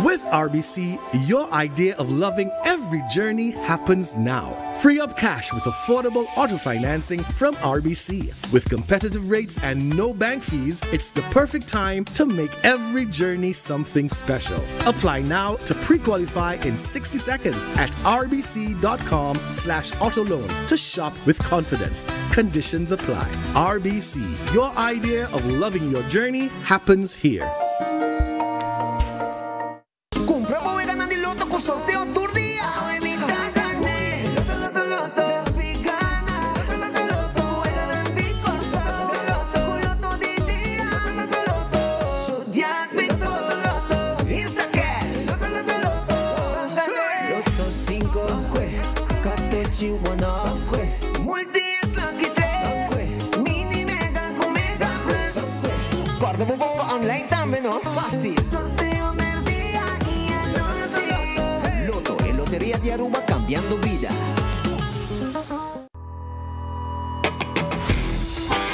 With RBC, your idea of loving every journey happens now. Free up cash with affordable auto financing from RBC. With competitive rates and no bank fees, it's the perfect time to make every journey something special. Apply now to pre-qualify in 60 seconds at rbc.com slash autoloan to shop with confidence. Conditions apply. RBC, your idea of loving your journey happens here. Kumpra bo weganan di Lotto ku sorteo tur dia! Awe mi ta gané! Lotto Lotto Lotto! Despi gana! Lotto Lotto Lotto! Weganan di Kòrsou! Lotto Lotto! Ku Lotto di dia! Lotto Lotto Lotto! Zodiac Big Four! Lotto Lotto! Instacash! Lotto Lotto Lotto! Ban gané! Lotto sinku, kue, katochi one off, kue, Multi X Lucky tres, kue, Mini Mega ku Mega Plus, kue. Kòrda bo bomba online tambe no! Fácil! Sorteo merdia y anochi. Lotto, e loteria di Aruba cambiando bida.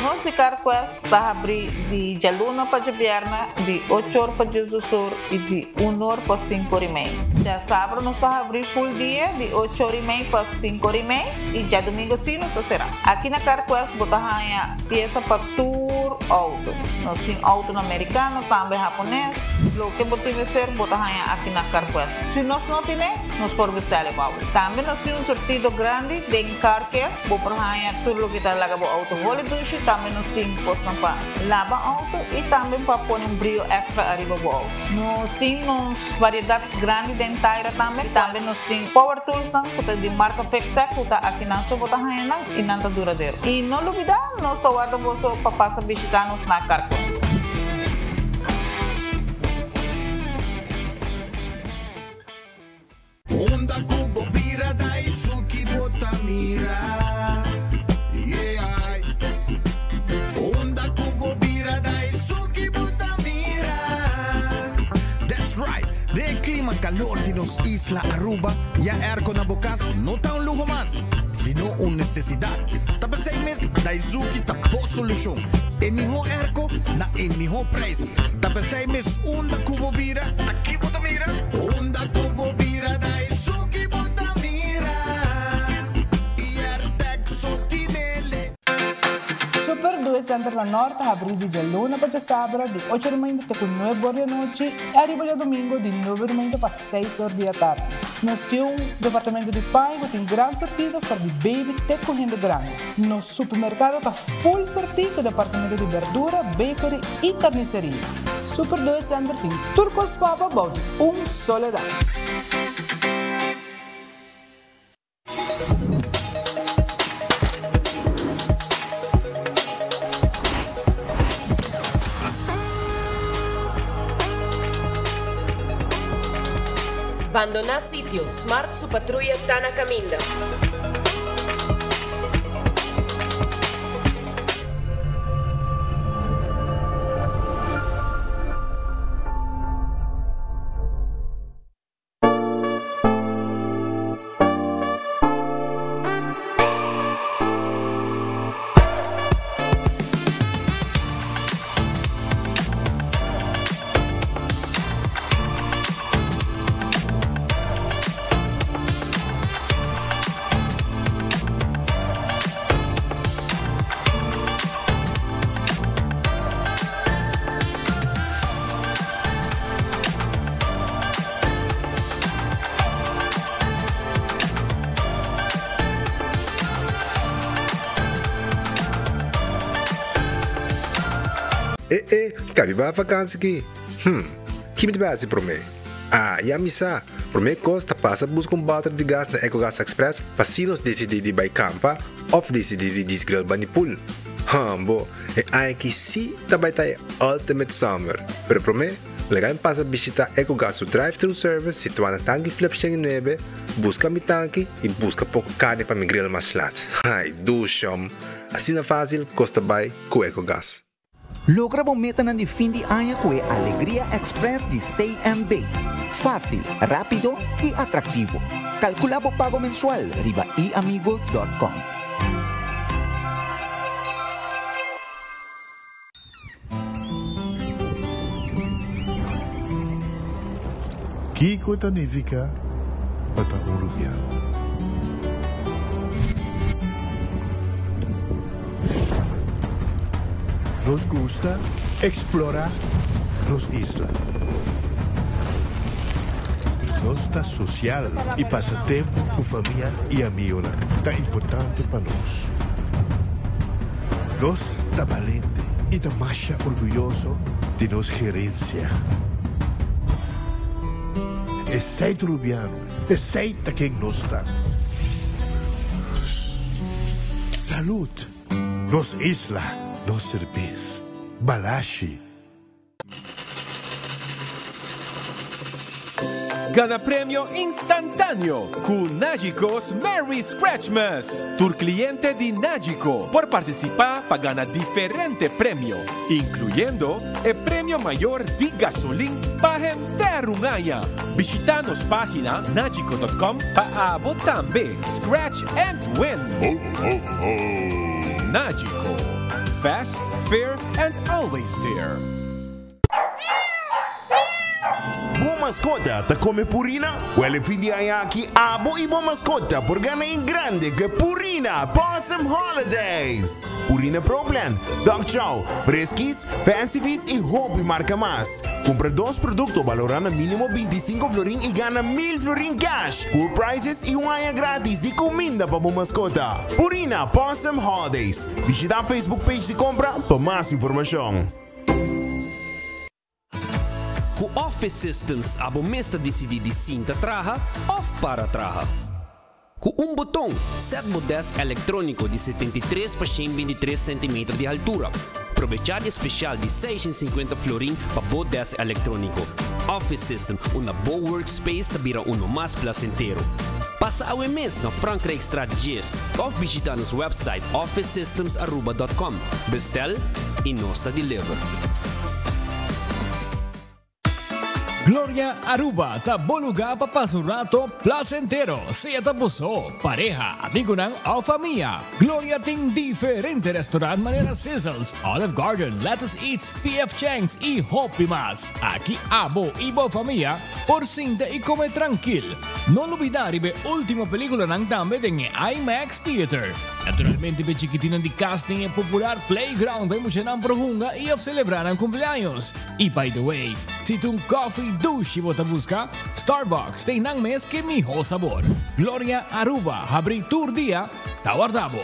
Nos di Carquest ta habri di djaluna pa djabièrnè di ocho or pa diesdos or i di un or pa sinku or i mei. Djasabra nos ta habri full dia di ocho or i mei pa sinku or i mei i djadumingo si nos ta será. Aki na Carquest bo ta haña piesa pa tur outo. Nos tin outonan merikano, tambe hapones. Loke bo tin mester bo ta haña aki na Carquest. Si nos no tine, nos por bestèl e pa bo. Tambe nos tin un surtido grandi den Car Care. Bo por haña tur loke ta laga bo outo holi dushi. Tambe nos tin kosnan pa laba outo i tambe pa pone un brio èkstra ariba bo outo. Nos tin nos variedat grandi den taira tambe. Tambe nos tin power toolsnan ku ta di marka Fixtech ku ta akinan so bo ta haña nan. I nan ta duradero. I no lubidá, nos ta warda boso pa pasa bishitá nos na Carquest. Unda ku bo bira Daisuki bo ta mira Yeah Unda ku bo bira Daisuki bo ta mira That's right! Den e klima kalor di nos isla Aruba, ya airco na bo kas no ta un luho mas. sino un nesesidat. Ta p'esei mes Daizuki ta bo solushon. E mihó airco na e mihó preis. Ta p'esei mes unda ku bo bira, ta ki bo ta mira? Unda ku bo bira Daizuki bo ta mira. I Airtec so tinele. Super Due Center na Nort ta habrí di djaluna pa djasabra di ocho di mainta te ku nuebe or di anochi i ariba djadumingu di nuebe di mainta pa seis or di atardi. Nos tin un departamento di paña ku tin gran sortido for di baby te ku hende grandi. Nos supermerkado ta full sortí ku departamento di berdura, bakery i karniseria. Super Due Center tin tur kos pa bo bou di un solo dak. Bandoná sitio, Smart su patruya ta na kaminda. E e, ka mi bai vakansi ki? Hm, ki mi ta bai hasi promé? Ah, ya mi sa! Promé kos ta pasa buska un bòter di gas na Ecogas Express pa si nos disidí di bai kampa òf disidí di djis grill bani pool. Hmbo, e aña ki sí ta bai ta e ultimate summer! Pero promé, Laga mi pasa bishita Ecogas su drive-thru service situá na Tanki Flip 109, buska mi tanki i buska poko karni pa mi grill mas lat. Ai, dushom! Asina fásil kos ta bai ku Ecogas. Logra bo metanan di fin di aña ku e Alegria Express di CMB. Fásil, rápido i atraktivo. Kalkulá bo pago mensual riba iamigo dòt kòm. Kiko ta nifiká pa ta un rubiano. Nos gusta eksplorá nos isla. Nos ta sosial i pasa tempu ku famia i amigonan ta importante pa nos. Nos ta balente i ta masha orguyoso di nos gerensia. Esei ta Rubiano, esei ta ken nos ta. Salud! Nos isla, nos serbes. Balashi. Gana premio instantáneo ku Nagico's Merry Scratchmas! Tur kliente di Nagico por partisipá pa gana diferente premio, inkluyendo e premio mayor di gasolin pa henter un aña. Bishitá nos página nagico dot com pa abo tambe scratch and win! Nagico, fast, fair and always there! Bo maskota ta kome Purina? Wèl e fin di aña aki abo i bo maskota por gana en grande ku e Purina Pawsome Holidays! Purina Pro Plan, Dog Chow, Friskies, Fancy Feast i hopi marka mas. Kumpra dos produkto balorá na mínimo 25 florin i gana 1000 florin cash, cool prizes i un aña gratis di kuminda pa bo maskota. Purina Pawsome Holidays. Bishitá Facebook page di kompra pa mas informashon. Ku Office Systems abo mes ta disidí di sinta traha òf para traha. Ku un boton, sèt bo dèsk elektróniko di 73 pa 123 sentimeter di haltura. Probechá di e spesial di 650 florin pa bo dèsk elektróniko. Office System, unda bo workspace ta bira uno mas plasentero. Pasa awe mes na Frankrijkstraat 10 òf bishitá nos wèpsait officesystemsaruba.com. Bestel y nos ta deliver. Gloria Aruba ta bo lugar pa pasa un rato placentero, sea ta bo so, pareha, amigonan of famia. Gloria tin diferente restaurant manera Sizzles, Olive Garden, Lettuce Eats, PF Chang's y hopi mas. Aki abo y bo famia por sinta y come trankil. No lubida riba e ultimo peliculanan tambe den e IMAX Theater. Naturalmente p'e chikitinnan di kas tin e popular playground pa e muchanan por hunga i of selebrá nan kumpleaños. I by the way, si ta un kòfi dushi bo ta buska, Starbucks tin nan mes k'e mihó sabor. Gloria Aruba habrí tur dia ta warda bo.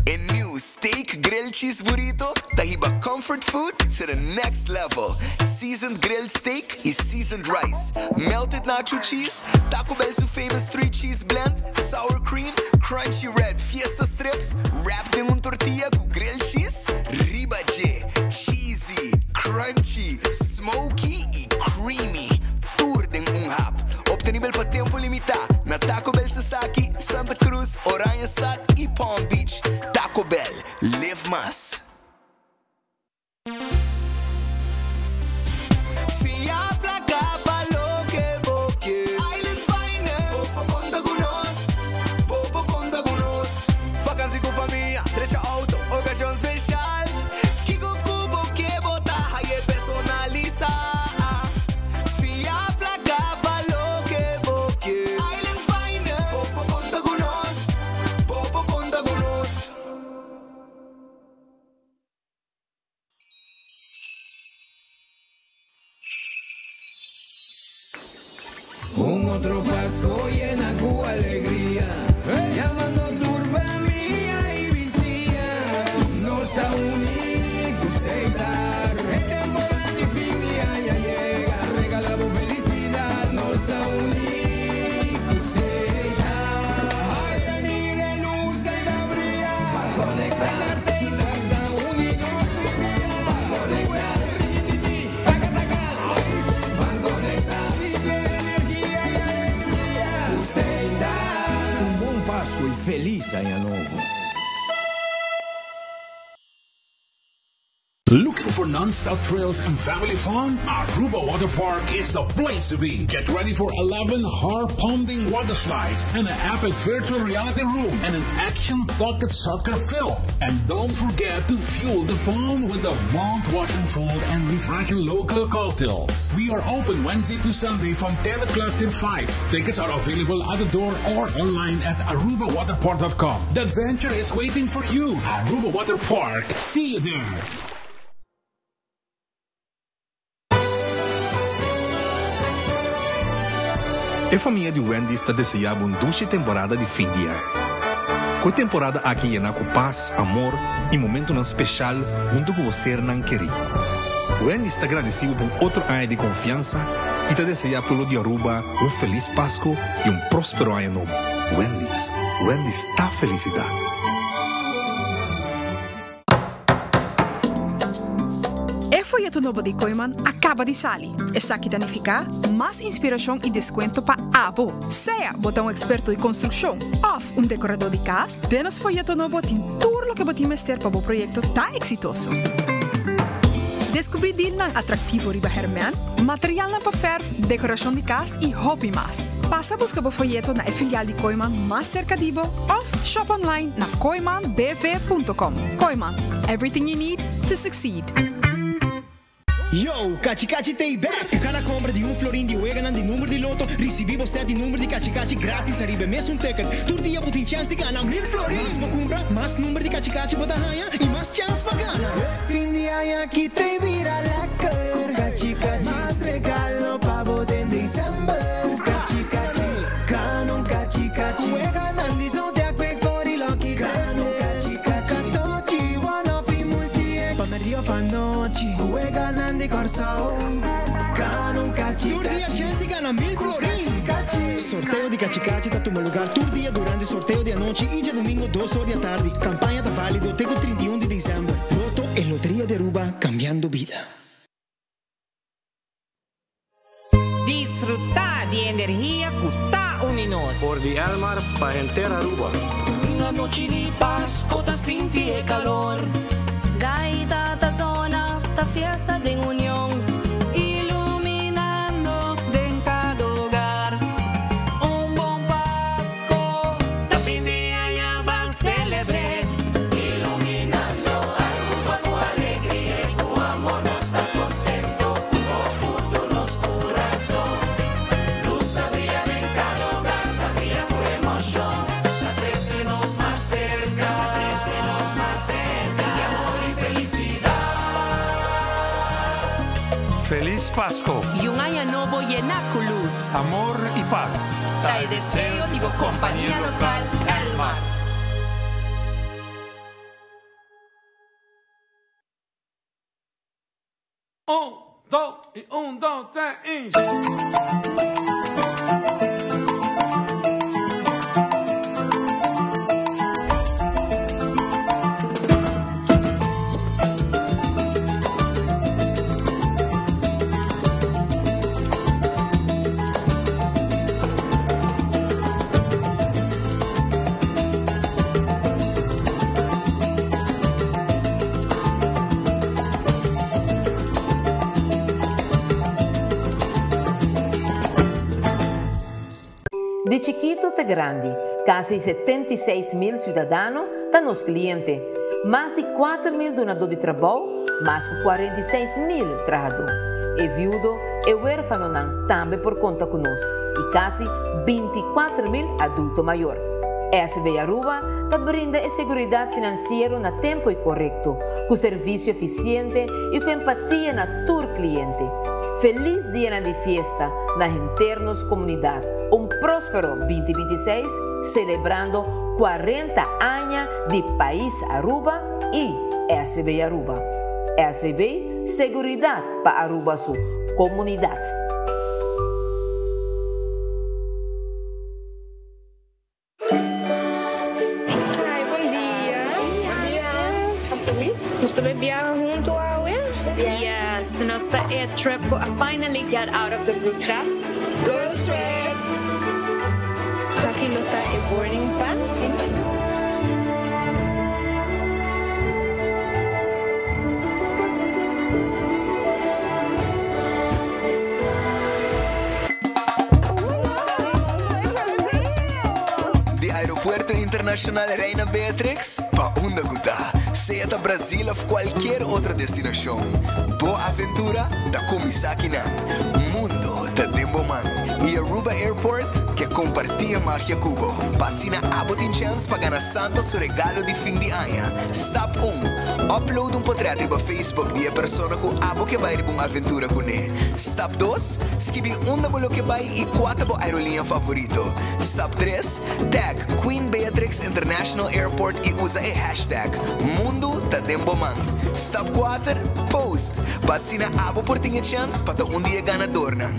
E new Steak Grilled Cheese Burrito ta hiba comfort food to the next level. Seasoned grilled steak y seasoned rice, melted nacho cheese, Taco Bell su famous three cheese blend, sour cream, crunchy red fiesta strips, wrapped den un tortilla cu grilled cheese riba dje. Cheesy, crunchy, smoky y creamy. Tur den un hap. Obtenibel pa tempo limita na Taco Bell Sasaki, Santa Cruz, Oranjestad y Palm Beach. Taco Bell, live mas. Fia placa pa loke bo ke. Island Finance. Bo por conta cu nos. Bo por conta cu nos. Vakantie cu famia, drecha auto, ocasion special. Kico cu bo ke bo ta haye personalisa. Fia placa pa loke bo ke. Island Finance. Bo por conta cu nos. Bo por conta cu nos. Un otro Pasco yena cu alegria, Yamando tur famia y bisiña. Nos ta uni cu Setar. E temporada di fin di aña yega, regala bo felicidad. Nos ta uni cu Setar. Ay, mira e luz ey ta bria. Pa conecta. Setar ta uni nos tur dia. Pa conecta. Taca, taca. Ban conecta. Sinti energia y alegria. Cu Setar. Un bon Pasco y feliz Aña Nobo. Looking for non-stop thrills and family fun? Aruba Water Park is the place to be. Get ready for 11 heart-pounding water slides and an epic virtual reality room and an action-pocket soccer field. And don't forget to fuel the fun with the mouth-watering food and refreshing local cocktails. We are open Wednesday to Sunday from 10 o'clock till 5. Tickets are available at the door or online at arubawaterpark.com. The adventure is waiting for you. Aruba Water Park. See you there. E famia di Wendy's ta deseá bo un dushi temporada di fin di aña. Ku e temporada aki yená ku pas, amor i momentunan speshal huntu ku bo sernan kerí. Wendy's ta gradisí bo pa un otro aña di konfiansa i ta deseá pueblo di Aruba un felis Pasku i un próspero aña nobo. Wendy's, Wendy's ta felisidat. E foyeto nobo di Kooiman a kaba di sali. Esaki ta nifiká mas inspirashon i deskuento pa abo. Sea bo ta un eksperto di konstrukshon òf un dekoradó di kas, den nos foyeto nobo tin tur loke bo tin mester pa bo proyekto ta eksitoso. Deskubrí dilnan atraktivo riba hèrmèn, materialnan pa fèrf, dekorashon di kas i hopi mas. Pasa buska bo foyeto na e filial di Kooiman mas serka di bo òf shop online na kooimanbv.com. Kooiman, everything you need to succeed. Yo, Kachi Kachi t'ei bek! Ku kada kompra di un florin di weganan di number di loto, risibí bo sèt di number di Kachi Kachi grátis ariba e mesun ticket. Tur dia bo tin chèns di gana mil florin! Mas bo kumpra, mas number di Kachi Kachi bo ta haña i mas chèns pa gana! Fin di aña aki t'ei bira lekker! Ku Kachi Kachi, mas regalo pa bo den december! Ku Kachi Kachi, gana un Kachi Kachi! Ku weganan di Zodiac, Big Four i Lucky Grandes! Ku Katochi, One Off i Multi-X! Pa merdi of anochi, ku weganan di Kòrsou, gana un Kachi Tur dia Kachi! chèns di gana mil Ku florin! Kachi Kachi! Sorteo di Kachi Kachi ta tuma lugar tur dia durante sorteo di anochi i djadumingo dos or di atardi. Kampaña ta válido te ku 31 di desèmber. Lotto e loteria di Aruba, kambiando bida. Disfrutá di e energia ku ta uni nos. For di Elmar pa henter Aruba. Un anochi di Pasco ta sinti e calor. Gaita ta zona, ta fiesta den union. Iluminando den cada hogar. Un bon Pasco ta fin di aña ban celebr'é. Iluminando Aruba cu alegria y cu amor nos ta contento cu bo punto nos curazon. Luz ta briya den cada hogar, ta briya cu emocion. Ta trece nos mas cerca, ta trece nos mas cerca. Di amor y felicidad. Feliz Pasco. Y un aña nobo llena cu luz. Amor y paz. Ta e deseo di bo compania local Elmar. Un, dos y un, dos, tres y. Di chikito te grandi, casi 76 mil ciudadano ta nos cliente. Mas di 4 mil dunado di trabou, mas cu 46 mil trahado. E viudo y huerfanonan tambe por conta cu nos. Y casi 24 mil adulto mayor. SVB Aruba ta brinda e seguridad financiero na tempo y corecto, cu servicio eficiente y cu empatia na tur cliente. Feliz dia di fiesta na henter nos comunidad. Un prospero 2026, celebrando 40 aña di Pais Aruba y SVB Aruba. SVB, seguridad pa Aruba su comunidad. Hi, bon dia. Bon dia. Nos ta biaha hunto awe? Yes, nos ta e trip ku finally get out of the group chat. Girls trip. Esaki lo ta e boarding pass. Internacional Reina Beatrix? Pa unda cu ta, sea ta Brasil of cualkier otro destinacion, bo aventura ta cuminsa akinan. Mundo ta den bo man y Aruba Airport ke comparti e magia cu bo. Pa asina abo tin chens pa gana Santa su regalo di fin di aña. Stap un, Upload un potret riba Facebook di e persona cu abo ke bai riba un aventura cune. Stap dos, Skibi unda bo lo ke bai y cua ta bo aeroliña favorito. Stap tres, Tag Queen Beatrix International Airport y usa e hashtag Mundu ta den bo man. Stap kuater, Post, pa asina abo por tin e chèns pa ta un di e ganadornan.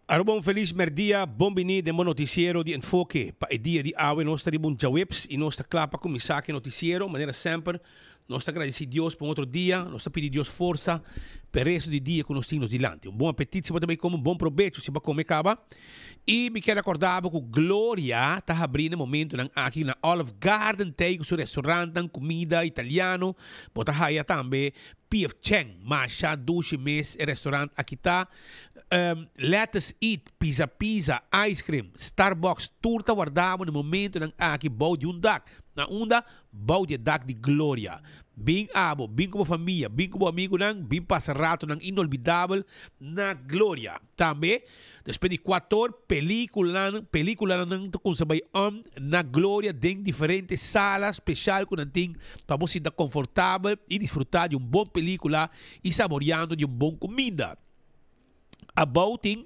Aruba un felis merdia, bon bini den bo noticiero di Enfoke. Pa e dia di awe nos ta riba un djaweps y nos ta cla pa cuminsa cu e noticiero. Manera semper nos ta agradeci Dios pa un otro dia, nos ta pidi Dios forsa pa e resto di dia cu nos tin nos dilanti. Un bon apetit si bo ta bay come, un bon probecho si bo a come caba. Y mi kier acorda bo cu Gloria ta habri na momentonan aki na Olive Garden tey cu su restaurantnan, comida italiano. Bo ta haya tambe PF Chang, masha dushi mes e restaurant aki ta. Let Us Eat, Pizza Pizza, Ice Cream, Starbucks, tur ta warda bo na momentonan aki bou di un dak. Na unda? Bou di e dak di Gloria. Bin abo, bin ku bo famia, bin ku bo amigunan, bin pasa ratonan inolvidabel na Gloria. Tambe, despues di kuator, pelikulanan, pelikulanan ta kumsa bai on na Gloria den diferente sala speshal ku nan tin pa bo sinta konfortabel i disfrutá di un bon pelikula i saboriando di un bon kuminda. Abou tin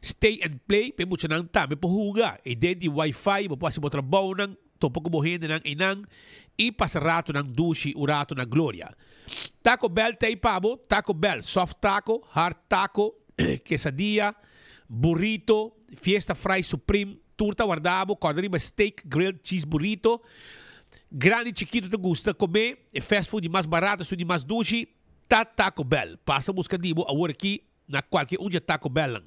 Stay and Play pa e muchanan tambe por huga. E den di wifi bo por hasi bo trabounan, topa ku bo hendenan einan i pasa ratonan dushi un rato na Gloria. Taco Bell ta ei pa bo, Taco Bell, soft taco, hard taco, quesadilla, burrito, fiesta fry supreme, tur ta warda bo, kòrda riba steak grilled cheese burrito. Grandi chikito ta gusta kome, e fast food di mas barato esun di mas dushi. Ta Taco Bell. Pasa busca di bo awor aki na cualke un dje Taco Bellnan.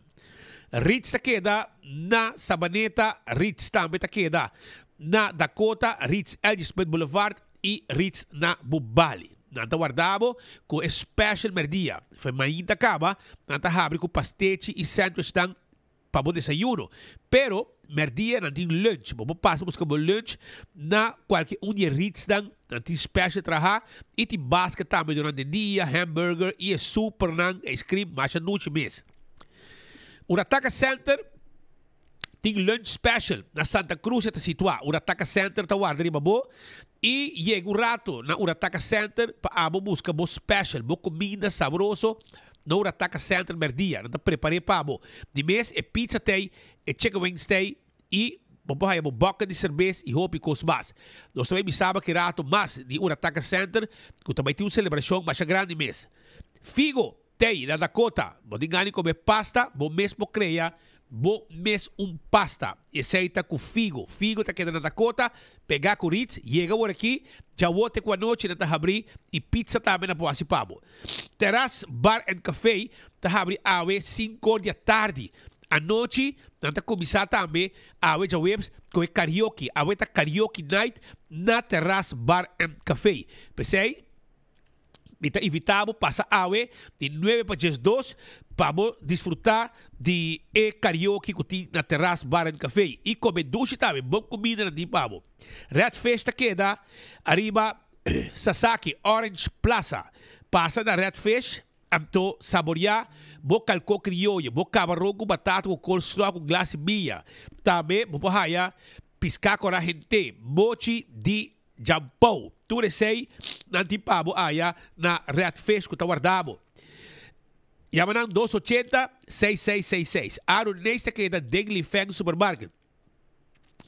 Ritz ta keda na Sabaneta, Ritz tambe ta keda na Dakota, Ritz LG Smith Boulevard y Ritz na Bubali. Nan ta warda bo cu e special merdia. Fe mainta caba, nan ta habri cu pastechi y sandwichnan pa bo desayuno. Pero merdia nan tin lunch. Bo por pasa buska bo lunch na kualke un di e Ritz-nan. Nan tin special traha y tin basket tambe durante dia, hamburger y e supernan, ice cream, masha nuchi mes. Urataka Center tin lunch special. Na Santa Cruz e ta situa. Urataka Center ta warda riba bo y yega un rato na Urataka Center pa abo buska bo special, bo cuminda sabroso. Na ora Taka Center merdia, nan ta prepar'é pa bo. Di mes e pizza t'ei, e chicken wings t'ei i bo por haya bo bucket di serbes i hopi kos mas. Nos ta bai bisa bo aki rato mas di ora Taka Center ku ta bai tin un selebrashon masha grandi mes. Figo t'ei na Dakota. Bo tin gana di kome pasta, bo mes por krea bo mes un pasta. Esei ta ku figo. Figo ta keda na Dakota, pegá ku Ritz. Yega ora aki, djawo te ku anochi nan ta habrí i pizza tambe nan por hasi pa bo. Terras Bar and Café ta habri awe sinkor di atardi. Anochi nan ta kuminsá tambe awe djaweps ku e karaoke. Awe ta karaoke night na Terras Bar and Café. P'esei mi ta invitá bo pasa awe di nuebe pa diesdos pa bo disfrutá di e karaoke ku tin na Terras Bar and Café i kome dushi tambe. Bon kumida nan tin pa bo. Red Fish ta keda ariba Sasaki Orange Plaza. Pasa na Red Fish. Anto saboreá bo kalkó krioyo, bo kabaron ku batata ku coleslaw ku glas di biña. Tambe bo por haya piská kòrá hent'é, mochi di djampou. Tur esei nan tin pa bo aya na Red Fish ku ta warda bo. Yama nan dos ochenta, seis seis seis seis. Aaron Nees ta keda den Lifeng Supermarket.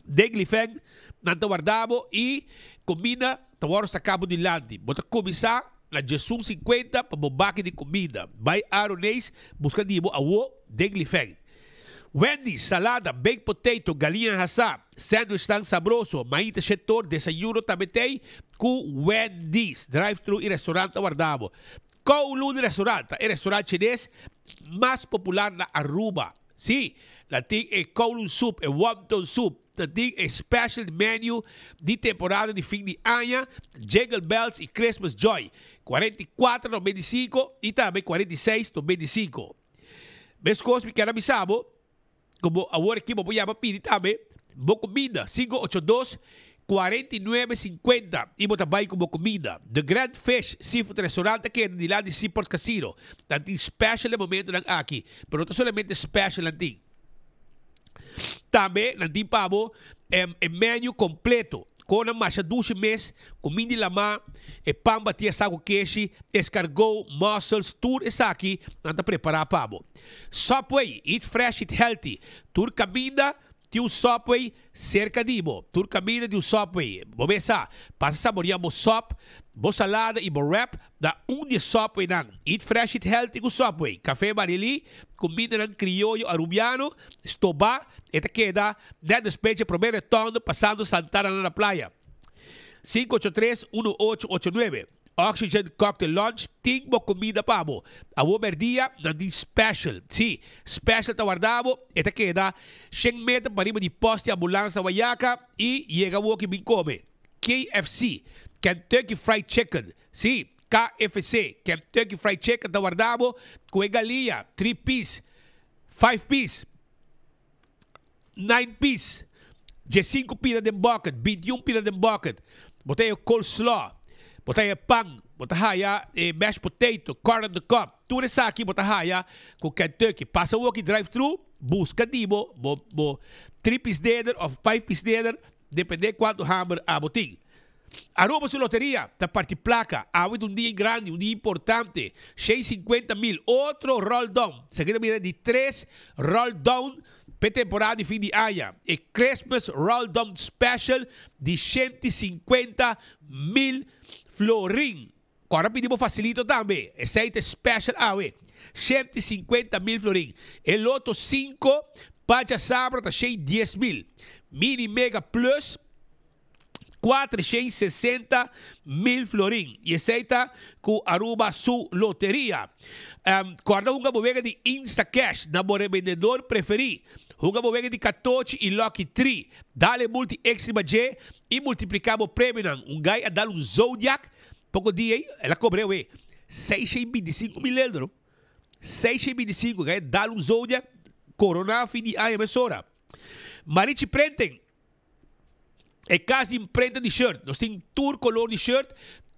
Den Lifeng nan ta warda bo y comida ta worde saca bo dilanti. Bo ta cuminsa na diesun cincuenta pa bo baki di comida. Bay Aroneis busca di bo awo den Lifeng. Wendy's, salada, baked potato, galiña hasa, sandwichnan sabroso, mainta shetor, desayuno tambe t'ey cu Wendy's. Drive thru y restaurant ta warda bo. Kowloon Restaurant ta e restaurant chines mas popular na Aruba. Sí, nan tin e Kowloon Soup, e Wonton Soup, nan tin e special menu di temporada di fin di aña, Jingle Bells y Christmas Joy, 44,95 y tambe 46,95. Meskos mi kier a bisa bo, Como awor aki bo por yama pidi tambe bo cuminda, 582 49 50 y bo ta bay cu bo cuminda. The Grand Fish Seafood Restaurant ta keda dilanti di Seaport Casino. Nan tin special e momentonan aki, pero no ta solamente special nan tin. Tambe nan tin pa bo e menu completo. Kona masha dushi mes, kumin di lamá, e pan batí asá ku keshi, eskargó, mussels, tur esaki nan ta prepará pa bo. Subway, eat fresh, eat healthy. Tur kaminda tin un Subway serka di bo. Tur kaminda tin un Subway. Bo mes sa, pasa saboriá bo sòp, bo salada i bo wrap na un di e Subwaynan. Eat fresh, eat healthy ku Subway. Café Marilí, kumindanan krioyo arubiano, stobá, e ta keda nèt despues dje promé retondo pasando Santana na na playa. 583 1889. Oxygen Cocktail Lounge tin bo comida pa bo. Awor merdia nan tin special. Si, special ta warda bo, e ta keda shen meter pariba di post di ambulans na Wayaca y yega awoki bin come. KFC, Kentucky Fried Chicken. Si, KFC, Kentucky Fried Chicken ta warda bo cu e galia, three piece, five piece. Nine piece, diesinku pida den bucket, bintiun pida den bucket. Bo ta haya coleslaw, bo ta haya pan, bo ta haya e mashed potato, corn on the cob. Tur esaki bo ta haya ku Kentucky. Pasa woki drive thru, buska di bo bo bo three piece dinner of five piece dinner, depende kuantu hamber abo tin. Aruba su loteria ta parti placa. Awe ta un dia grandi, un dia importante. 650 mil. Otro roll down. Esaki ta bira di tres roll down p'e temporada di fin di aña. E Christmas roll down special di 150 mil florin. Cu a pidi bo facilito tambe. Esey ta special awe. 150 mil florin. E loto 5 pa djasabra ta 110 mil. Mini Mega Plus. 460 mil florin. Y esey ta cu Aruba su loteria. Um, corda hunga bo wega di Instacash na bo revendedor preferi. Hunga bo wega di Katochi y Lucky Tree. Dale multi X riba dje y multiplica bo premionan. Un guy a dal un Zodiac poco dia ey, el a cobre we 625 mil euro. 625, guy a dal un Zodiac, corona fin di aña mesora. Marichi Printing. E kas di imprenta di shirt. Nos tin tur kolor di shirt,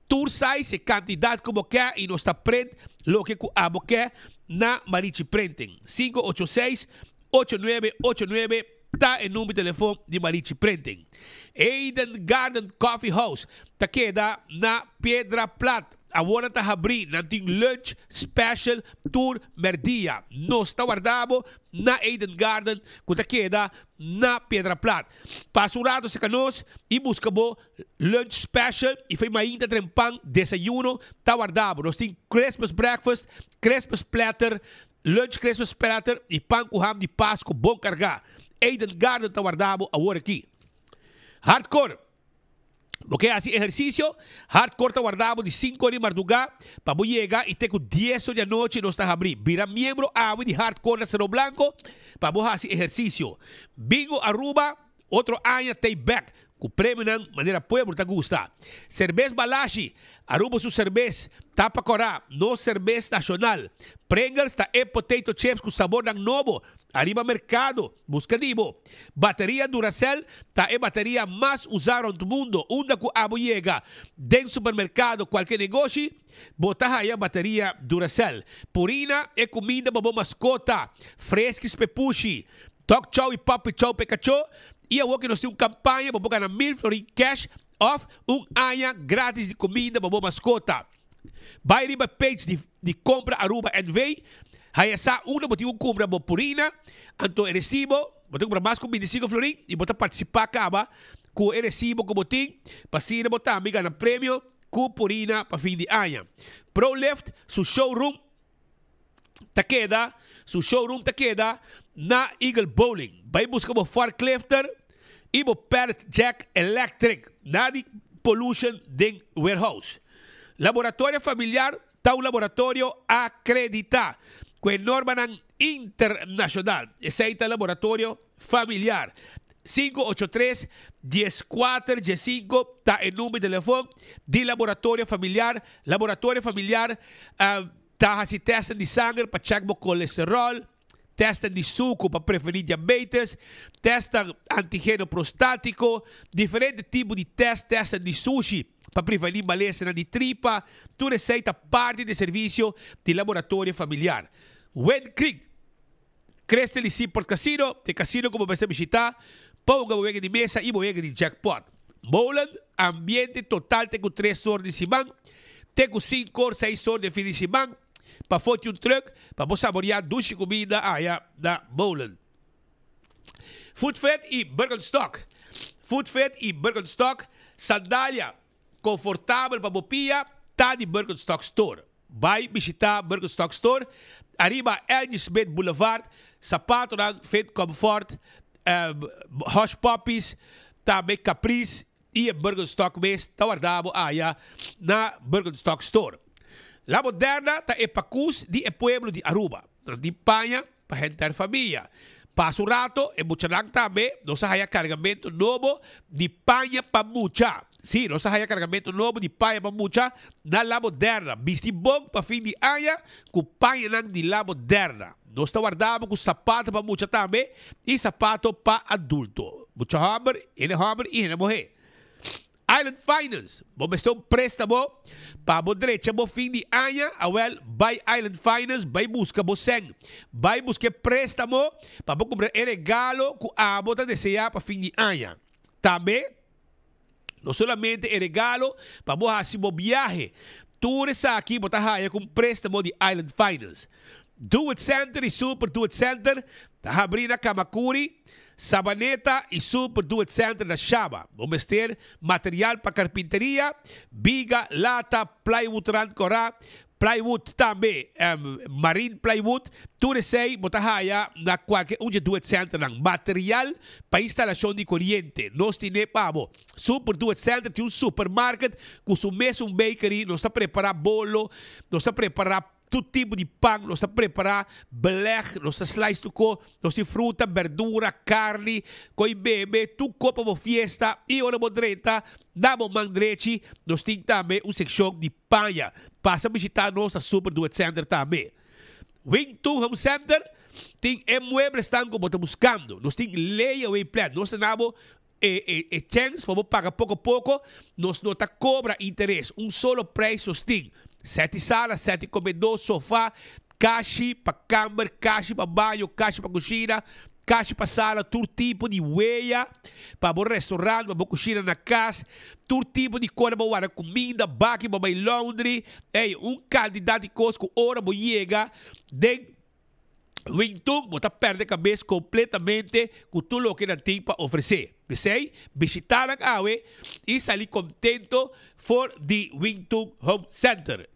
tur size, e kantidat ku bo ke i nos ta print loke ku abo ke na Marichi Printing. 586 8989 ta e number di telefon di Marichi Printing. Eden Garden Coffee House ta keda na Piedra Plat. Awor nan ta habrí, nan tin lunch special tur merdia. Nos ta warda bo na Eden Garden ku ta keda na Piedra Plat. Pasa un rato serka nos i buska bo lunch special i fei mainta trempan desayuno ta warda bo. Nos tin Christmas breakfast, Christmas platter, lunch Christmas platter i pan ku ham di Pasku bon kargá. Eden Garden ta warda bo awor aki. Hardcore! Bo ke hasi ehersisio? Hardcore ta warda bo di sinku ora di mardugá pa bo yega i te ku dies or di anochi nos ta habrí. Bira miembro awe di Hardcore na Cerro Blanco pa bo hasi ehersisio. Bingo Aruba otro aña t'ei bek. Ku premionan manera pueblo ta gusta. Serbes Balashi, Aruba su serbes, tapa kòrá, nos serbes nashonal. Pringles ta e potato chips ku sabornan nobo ariba merkado, buska di bo. Bateria Duracell ta e bateria mas usá rònt mundo, unda ku abo yega den supermerkado kualke negoshi, bo ta haya bateria Duracell. Purina e kuminda pa bo maskota, freskis p'e pushi, Dog chow y puppy chow p'e cachó y awor cu nos tin un campaña pa bo gana mil florin cash of un aña gratis di cuminda pa bo mascota. Bay riba page di di Compra Aruba NV, haya sa unda bo tin cu cumpra bo purina, anto e recibo bo ta cumpra mas cu 25 florin y bo ta participa caba cu e recibo cu bo tin pa asina bo tambe gana premio cu purina pa fin di aña. Prolift su showroom ta keda, su showroom ta keda na Eagle Bowling. Bai buska bo forklifter y bo pallet jack electric na di pollution den warehouse. Laboratorio Familiar ta un laboratorio acredita cu e normanan internacional. Esey ta Laboratorio Familiar. 583 14 15 ta e number di telefon di Laboratorio Familiar. Laboratorio Familiar Ta hasi tèsten di sanger pa chèk bo kolesteròl, tèsten di suku pa prevení diabetes, tèsten antigeno prostátiko, diferente tipo di tèst, tèsten di sushi pa prevení malesanan di tripa, tur esei ta parti di e servisio di laboratorio familiar. Wind Creek, Crystal di Seaport Casino, e casino ku bo mester bishitá pa hunga bo wega di mesa i bo wega di jackpot. Molen, ambiente total te ku tres or di siman, te ku sinku or, seis or den fin di siman, pa foti un truck pa bo saboriá dushi kuminda aya na Molen. Foodfit i Birkenstock Foodfit i Birkenstock, sandalia konfortabel pa bo pia ta di Birkenstock Store. Bai bishita Birkenstock Store ariba LG Smith Boulevard, sapatonan Fit Comfort, Hush Puppies, tambe Caprice y e Birkenstock mes ta warda bo aya na Birkenstock Store. La Moderna ta e pakus di e pueblo di Aruba. Nan tin paña pa henter famia. Pasa un rato, e muchanan tambe, nos a haya cargamento nobo di paña pa mucha. Sí, nos a haya cargamento nobo di paña pa mucha na La Moderna. Bisti bon pa fin di aña cu pañanan di La Moderna. Nos ta warda bo cu sapato pa mucha tambe y sapato pa adulto. Mucha homber, hende homber y hende muhe. Island Finance, Bo mester un préstamo pa bo drecha bo fin di aña? Awel, bai Island Finance bai buska bo sèn. Bai buska e préstamo pa bo kumpra e regalo ku abo ta deseá pa fin di aña. Tambe, no solamente e regalo pa bo hasi bo biahe. Tur esaki bo ta haya ku un préstamo di Island Finance. Do It Center i Super Do It Center ta habrí na Kamakuri, Sabaneta i Super Do It Center na Shaba. Bo mester material pa karpinteria, biga, lata, plywood rand korá, plywood tambe marine plywood, tur esei bo ta haya na kualke un dje Do It Centernan. Material pa instalashon di koriente, nos tine pa bo. Super Do It Center tin un supermarket ku su mesun bakery, nos ta prepara bolo, nos ta prepara Tur tipo di pan nos ta prepará, beleg, nos ta slice tur ko, nos tin fruta, berdura, karni, koi bebe, tur ko pa bo fiesta i ora bo drenta na bo man drechi nos tin tambe un sekshon di paña. Pasa bishitá nos na Super Do It Center tambe. Wing Tun Home Center tin e mueblesnan ku bo ta buskando. Nos tin layaway plan, nos ta na bo e chèns pa bo paga poko poko, nos no ta kobra interes, un solo prijs nos tin, sèti sala, sèti komedó, sofá, kashi pa kamber, kashi pa baño, kashi pa kushina, kashi pa sala, tur tipo di weya pa bo restaurant, pa bo kushina na kas, tur tipo di kos pa bo warda kuminda, baki pa bai laundry, ey, un kantidat di kos ku ora bo yega den. Wingtung, bo ta perde kabes kompletamente ku tur loke nan tin pa ofresé. P'esei, bishitá nan awe i sali kontento for di Wingtung Home Center.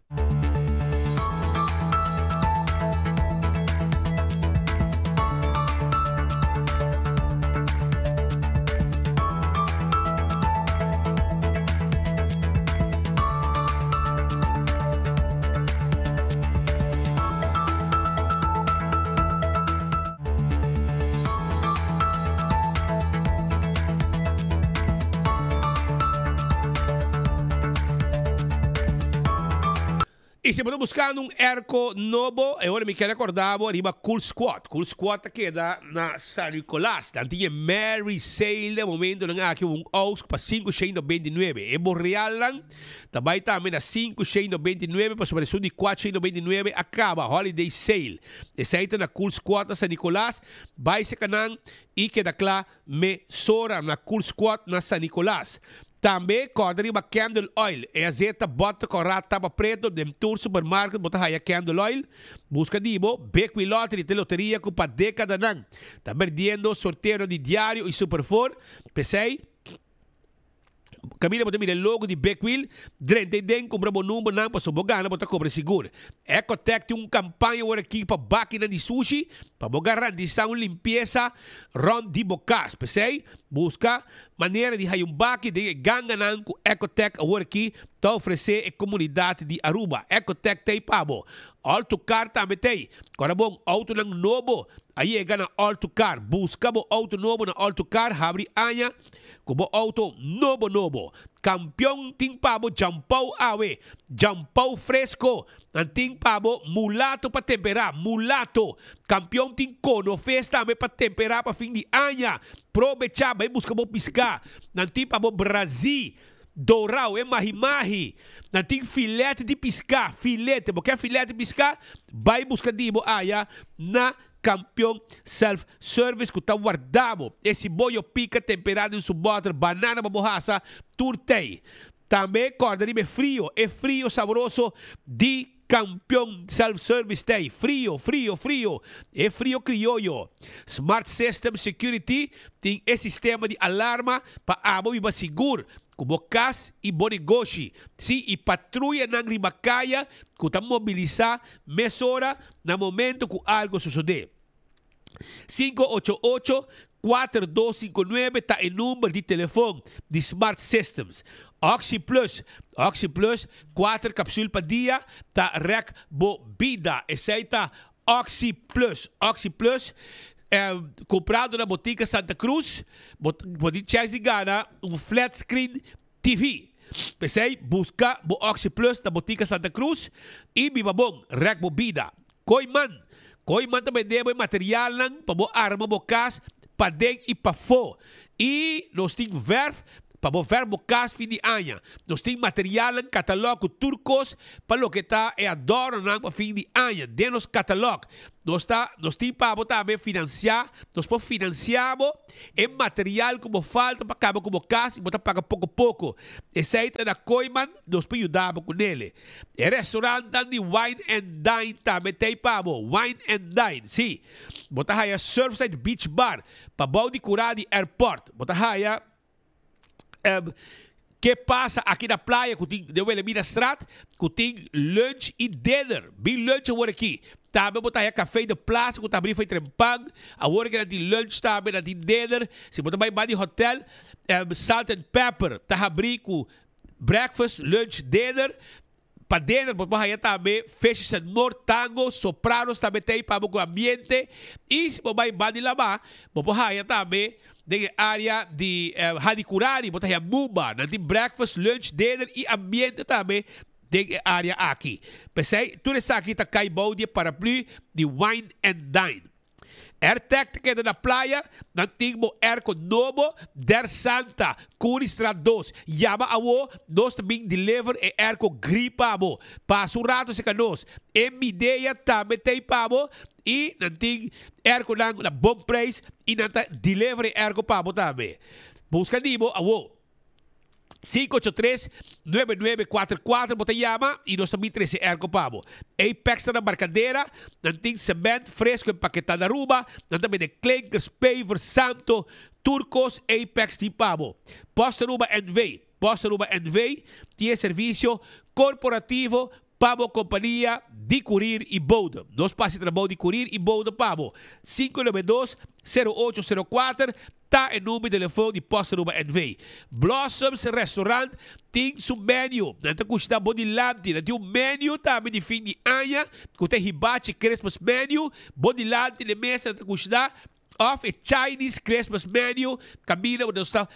Y si bo ta buscando un airco nobo, e ora mi kier recorda bo riba Cool Squad. Cool Squad ta keda na San Nicolas. Nan tin e Merry Sale den momentonan aki un aux pa 599. E borealnan ta bay tambe na 599 pasobra esun di 499 a caba, Holiday Sale. Esey ta na Cool Squad na San Nicolas. Bay seca nan y keda cla mesora na Cool Squad na San Nicolas. Tambe kòrda riba candle oil. E azeta bòter kòrá tapa preto den tur supermarket bo ta haya candle oil. Buska di bo Bekwee Lottery ta e loteria ku pa dékadanan ta berdiendo sorteonan di diario i Super Four. P'esei kaminda bo ta mira e logo di Bekwee, drenta ei den kumpra bo numbernan pasobra bo gana bo ta kobra sigur. Ecotec tin un kampaña awor aki pa bakinan di sushi pa bo garantisá un limpiesa rònt di bo kas. P'esei buska Manera di haya un baki den e ganganan ku Ecotec awor aki ta ofresé e komunidat di Aruba. Ecotec t'ei pa bo. All to Car tambe t'ei. Kòrda bon, outonan nobo a yega na All to Car. Buska bo outo nobo na All to Car, habri aña ku bo outo nobo nobo. Kampion tin pa bo djampou awe. Djampou fresko. Nan tin pa bo mulato pa temperá, mulato. Kampion tin konofes tambe pa temperá pa fin di aña. Probechá, bai buska bo piská. Nan tin pa bo brazí, dorau, e mahi-mahi. Nan tin filèt di piská, filete. Bo ke filèt di piská? Bai buska di bo aya na Kampion Self Service ku ta warda bo. E siboyo pika temperá den su bòter, banana pa bo hasa, tur tei. Tambe kòrda riba e frio, e frio sabroso di Kampion Self Service t'ei. Frio, frio, frio, e frio krioyo. Smart System Security tin e sistema di alarma pa abo biba sigur ku bo kas i bo negoshi. Sí, i patruyanan riba kaya ku ta mobilisá mesora na momento ku algo sosodé. 588 4259 ta e number di telefon di Smart Systems. Oxi Plus, Oxi Plus, kuater kapsul pa dia ta rek bo bida. Esei ta Oxi Plus. Oxi Plus, eh, kumprado na Botica Santa Cruz, bo, bo tin chèns di gana un flat screen TV. P'esei, buska bo Oxi Plus na Botica Santa Cruz i biba bon, rek bo bida. Kooiman, Kooiman ta bende bo e materialnan pa bo arma bo kas paden i pafó. I nos tin verf pa bo verf bo kas fin di aña. Nos tin materialnan katalòg ku tur kos pa loke ta e adòrnonan pa fin di aña den nos katalòg. Nos ta nos tin pa bo tambe finansiá, nos por finansiá bo e material ku bo falta pa kaba ku bo kas i bo ta paga poko poko. Esei ta na Kooiman, nos por yuda bo ku nele. E restaurantnan di Wine and Dine tambe t'ei pa bo. Wine and Dine, sí. Bo ta haya Surfside Beach Bar, pa bou di kurá di airport. Bo ta haya um, Ke Pasa Aki na Playa ku tin den Wilhelminastraat, ku tin lunch i dinner. Bin lunch awor aki. Tambe bo ta haya Café de Plaza ku ta abrí for trempan. Awor aki nan tin lunch tambe, nan tin dinner. Si bo ta bai banda di hotel, um, Salt and Pepper ta habrí ku Breakfast, lunch, dinner. Pa dinner bo por haya tambe Fishes and More, Tango, Sopranos tambe ta ei pa bo ku ambiente. I si bo bai Bandi Lama, bo por haya tambe den e area di Hadicurari, bo ta haya Mumba. Nan tin breakfast, lunch, dinner i ambiente tambe den e area aki. P'esei tur esaki ta kai bou di e paraplu di Wine and Dine. Airtec ta keda na playa, nan tin bo airco nobo Der Santa, Curiestraat dos. Yama awo, nos ta bin deliver e airco gri pa bo. Pasa un rato cerca nos. E Midea tambe t'ey pa bo y nan tin airconan na bon prijs y nan ta deliver e airco pa bo tambe. Busca di bo awo. 583-9944 bo ta yama y nos ta bin trece airco pa bo. Apex ta na Barcadera, nan tin cement fresco empaketa na Aruba, nan ta bende klinkers, pavers, santo, tur cos Apex tin pa bo. Post Aruba NV, Post Aruba NV tin e servicio corporativo pa bo kompania di kurir i bode. Nos por hasi trabou di kurir i bode pa bo. 592 0804 ta e number di telefon di Post Aruba NV. Blossoms Restaurant tin su menu. Nan ta kushina bo dilanti. Nan tin un menu tambe di fin di aña ku ta e Hibachi Christmas Menu. Bo dilanti na e mesa nan ta kushina. Of e Chinese Christmas Menu kaminda ku nos ta.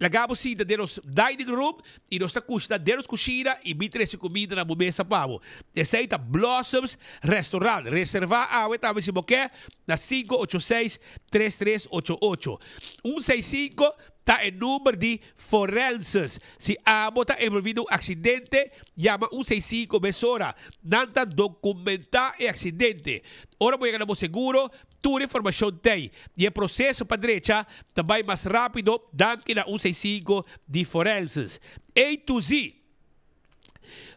Laga bo sinta den nos dining room y nos ta cushina den nos cushina y mi trece comida na bo mesa pa bo. Esey ta Blossoms Restaurant. Reserva awe tambe si bo ke na 586 3388. Un seis cinco ta e number di forenses. Si abo ta envolvi den un accidente, yama un seis cinco mesora. Nan ta documenta e accidente. Ora bo yega na bo seguro, Tur informashon t'ei di e proseso pa drecha ta bai mas rápido danki na un seisinku di Forenses. A to Z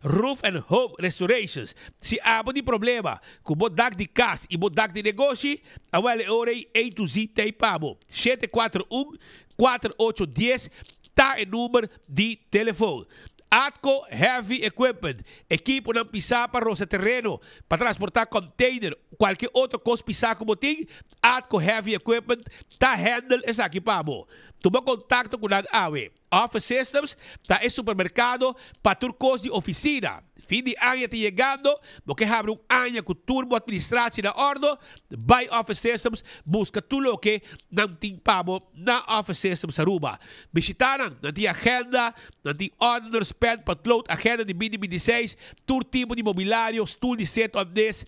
Roof and Home Restorations Si abo tin problema ku bo dak di kas i bo dak di negoshi, awel e ora ei A to Z t'ei pa bo. 741 4810 ta e number di telefon. Atco Heavy Equipment, ekiponan pisá pa rosa tereno, pa transportá container, kualke otro kos pisá ku bo tin, Atco Heavy Equipment ta handle esaki pa bo. Tuma kontakto ku nan awe. Office Systems ta e supermerkado pa tur kos di ofisina. Fin di aña ta yegando, bo ke habri un aña ku tur bo administratie na ordo? Bai Office Systems buska tur loke nan tin pa bo na Office Systems Aruba. Bishita nan, nan tin agenda, nan tin ordners, pen, potlood, agenda di binti binti seis, tur tipo di mobilario, stoel di sit on this,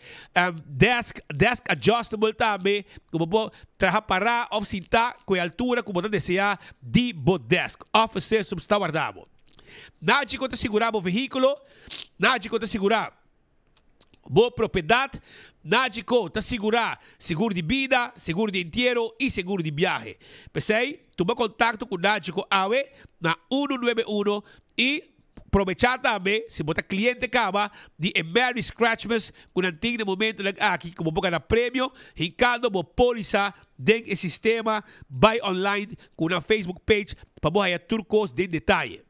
desk, desk adjustable tambe, ku bo por traha pará òf sintá ku e altura ku bo ta deseá di bo desk. Office Systems ta warda bo. Nachi ku ta sigurá bo vehíkulo, nachi ku ta sigurá. Bo propiedat Nagico ta sigurá seguro di bida, seguro di entiero i seguro di biahe. P'esei, tuma kontakto ku Nagico awe na unu nuebe unu i probechá tambe si bo ta kliente kaba di e Merry Scratchmas ku nan tin na momentunan aki ku bo por gana premio hinkando bo pólisa den e sistema. Bai online ku nan Facebook page pa bo haya tur kos den detaye.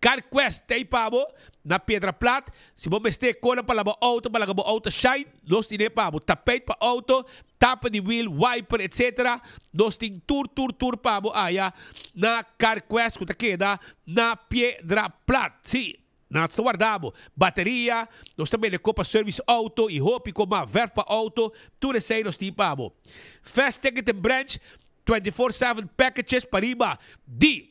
CarQuest ta ei pa bo na Piedra Plat. Si bo mester kona pa laba auto pa laga bo auto shine, nos tin e pa bo. Tapijt pa auto, tapa di wiel, wiper, etc. Nos tin tur tur tur pa bo aya na CarQuest ku ta keda na Piedra Plat. Si, nan ta warda bo. Bateria, nos ta bende ko pa service auto i hopi ko mas, verf pa auto, tur esei nos tin pa bo. Fast Ticket and Branch, 24/7 packages pa riba di.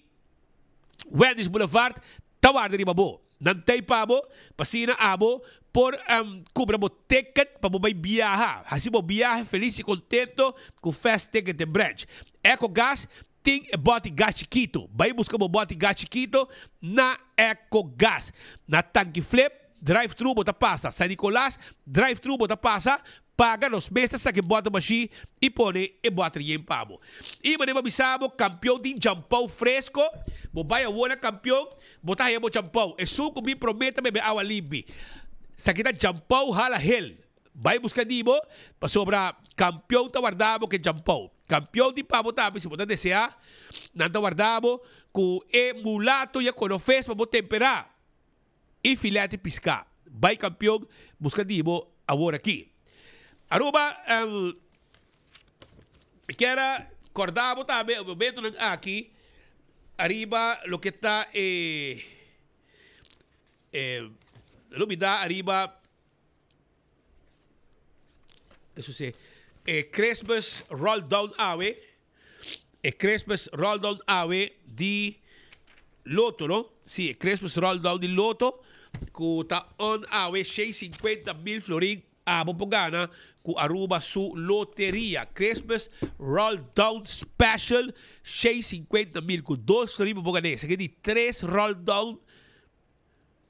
Wendy's Boulevard ta warda riba bo. Nan ta ei pa bo, pa asina abo por kubra bo ticket pa bo bai biaha. Hasi bo biahe felis i kontento ku Fast Ticket den Branch. Ecogas tin e bòti gas chikito. Bai buska bo bòti gas chikito na Ecogas. Na Tanki Flip, drive thru bo ta pasa. San Nicolas, drive thru bo ta pasa. Paga nos mes ta saka e bòter bashí i pone e bòter yen pa bo. I manera bo bisa bo, kampion tin champou fresko, bo bai awor na kampion, bo ta haña bo champou. Esun ku mi promé ta bebe awa limpi. Esaki ta champou hala hel. Bai buska di bo, pasobra kampion ta warda bo ku e champou. Kampion tin pa bo tambe si bo ta deseá, nan ta warda bo ku e mulato ya konofes pa bo temperá. I filete piská. Bai kampion buska di bo awor aki. Aruba mi kier a korda bo tambe e momentonan aki ariba loke ta e e lo mi da ariba eso si e Christmas roll down awe. E Christmas roll down awe di Lotto, no? Si, e Christmas roll down di Lotto ku ta on awe 650 mil florin abo por gana ku Aruba su loteria. Christmas roll down special 650 mil ku dos florin bo por gana. Esaki di tres roll down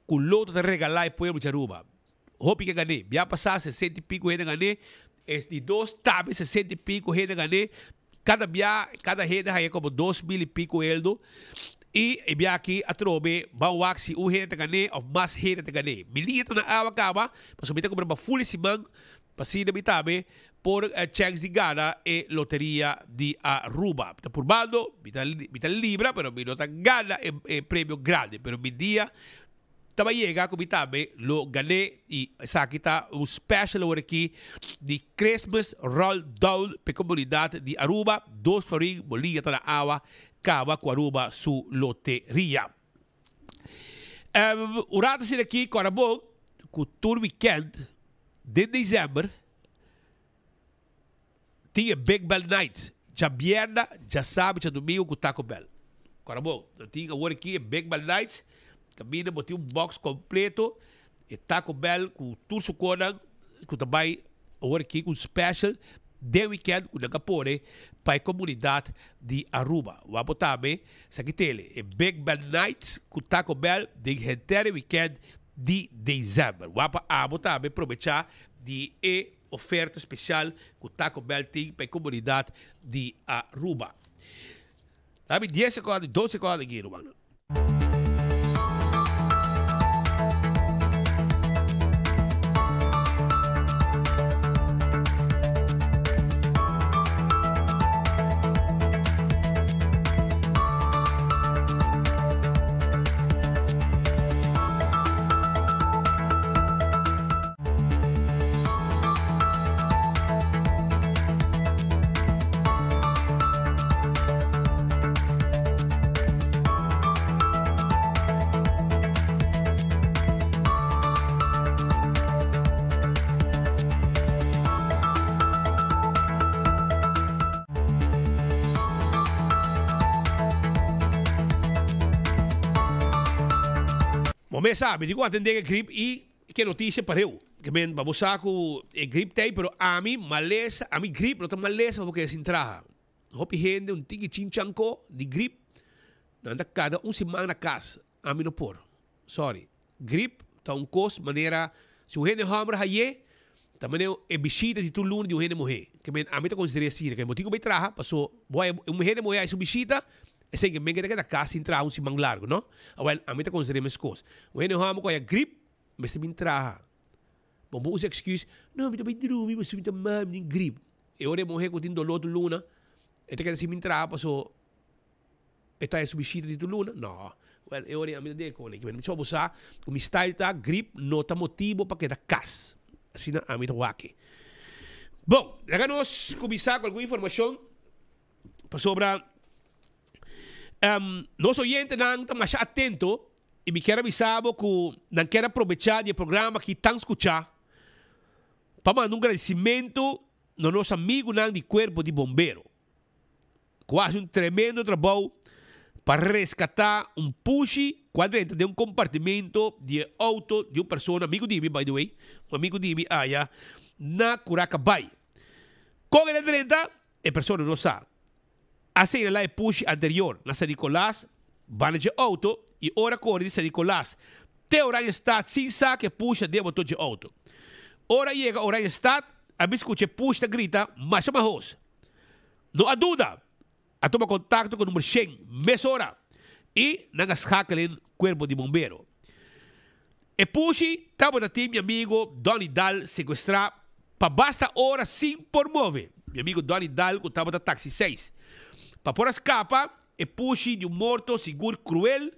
ku Lotto ta regalá e pueblo di Aruba. Hopi ke gané. Bia pasá sesenta i piko hende gané. Es di dos tambe sesenta i piko hende gané. Kada bia kada hende haña komo 2000 i piko eldo. I e bia aki atrobe ban wak si un hende ta gané òf mas hende ta gané. Mi liña ta na awa kaba pasobra mi ta kumpra baful e siman pa asina mi tambe por chèns di gana e loteria di Aruba. Mi ta purbando, mi ta mi ta libra pero mi no ta gana e e premio grandi pero mi dia Ta bai yega ku mi tambe lo gané i esaki ta un special awor aki di Christmas Roll Down p'e komunidat di Aruba. Dos florin bolia ta na awa kaba ku Aruba su loteria. Un rato asina aki kòrda bon ku tur weekend den december tin e Big Bell Nights djabièrnè, djasabra i djadumingu ku Taco Bell. Kòrda bo, nan tin awor aki e Big Bad Nights, kaminda bo tin un box kompleto, e Taco Bell ku tur su konan ku ta bai awor aki ku un special den weekend ku nan a pone pa e komunidat di Aruba. Wak bo tambe esaki tele, e Big Bad Nights ku Taco Bell den henter e weekend di december. Wak pa abo tambe probecha di e oferta special cu Taco Bell tin pa e comunidad di Aruba. Dami dies seconde, dos seconde aki, rumannan. Bo mes sa, mi tin ku atendé e grip i ke notisia pareu. Ke men pa bo sa ku e grip ta ei, pero ami malesa, ami grip no ta malesa pa bo keda sin traha. Hopi hende un tiki chinchanko di grip, nan ta kada un siman na kas. Ami no por. Sorry. Grip ta un kos manera si un hende hòmber haye, ta manera e bishita di tur luna di un hende muhé. Ke men ami ta konsider'é asina, ke bo tin ku bai traha paso bo haye un hende muhé haye su bishita, esei ke men ke ta keda kas sin traha un siman largu, no? Awèl, ami ta konsider'é meskos. Un hende hòmber ku haya grip mester bin traha. Bo bo usa excuse, no mi ta bai drumi pasobra mi ta mal, mi tin grip. E ora e muhé ku tin doló tur luna, e ta keda sin bin traha paso E ta e su bishita di tur luna? No. Well, e ora ami ta debe con e. Mi bo sa cu mi style ta grip no ta motibo pa keda cas. Asina ami ta wak e. Bon, laga nos cuminsa cu algun informacion pasobra nos oyentenan ta masha atento y mi kier a bisa bo cu nan kier a probecha di e programa aki tan scucha pa manda un gradicimento na nos amigunan di Cuerpo di Bombero. Ku a hasi un tremendo trabou pa reskatá un pushi ku a drenta den un kompartimento di e outo di un persona, amigu di mi by the way, un amigu di mi aya na Curacabay. Kon el a drenta? E persona no sa. A señalá e pushi anterior na San Nicolas banda dje outo i ora kore di San Nicolas te Oranjestad sin sa ku e pushi a den motor dje outo. Ora a yega Oranjestad a bin skucha e pushi ta grita masha mahos. No a duda, a tuma kontakto ku number shen mesora i nan a skakel in kuerpo di bombero. E pushi tabata tin mi amigo Donny Dahl sekuestrá pa basta ora sin por move. Mi amigo Donny Dahl ku tabata taxi seis. Pa por a skapa e pushi di un morto sigur kruel,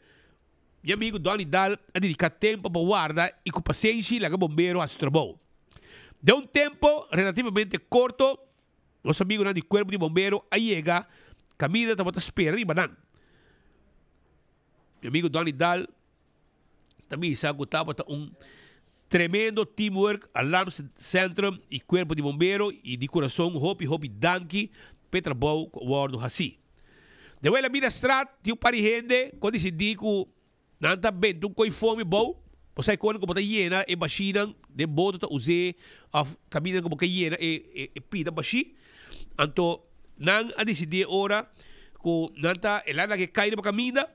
mi amigo Donny Dahl a dediká tempo pa warda i ku pasenshi laga bombero hasi trabou. Den un tempo relativamente korto, Nos amigunan di Cuerpo di Bombero a yega caminda tabata spera riba nan. Mi amigo Donny Dahl ta bisa cu tabata un tremendo teamwork, Alarm Centrum y Cuerpo di Bombero y di curason hopi hopi danki p'e trabou cu a wordo haci. Den Wilhelmina Straat tin un par di hende cu a dicidi cu Nan ta benta un koi fomi bou, bo sa e kona ku bo ta yena e bashinan den boto ta us'é òf kaminda ku bo ke yena e e pida bashí. Anto nan a disidí e ora ku nan ta e lana ke kai riba kaminda,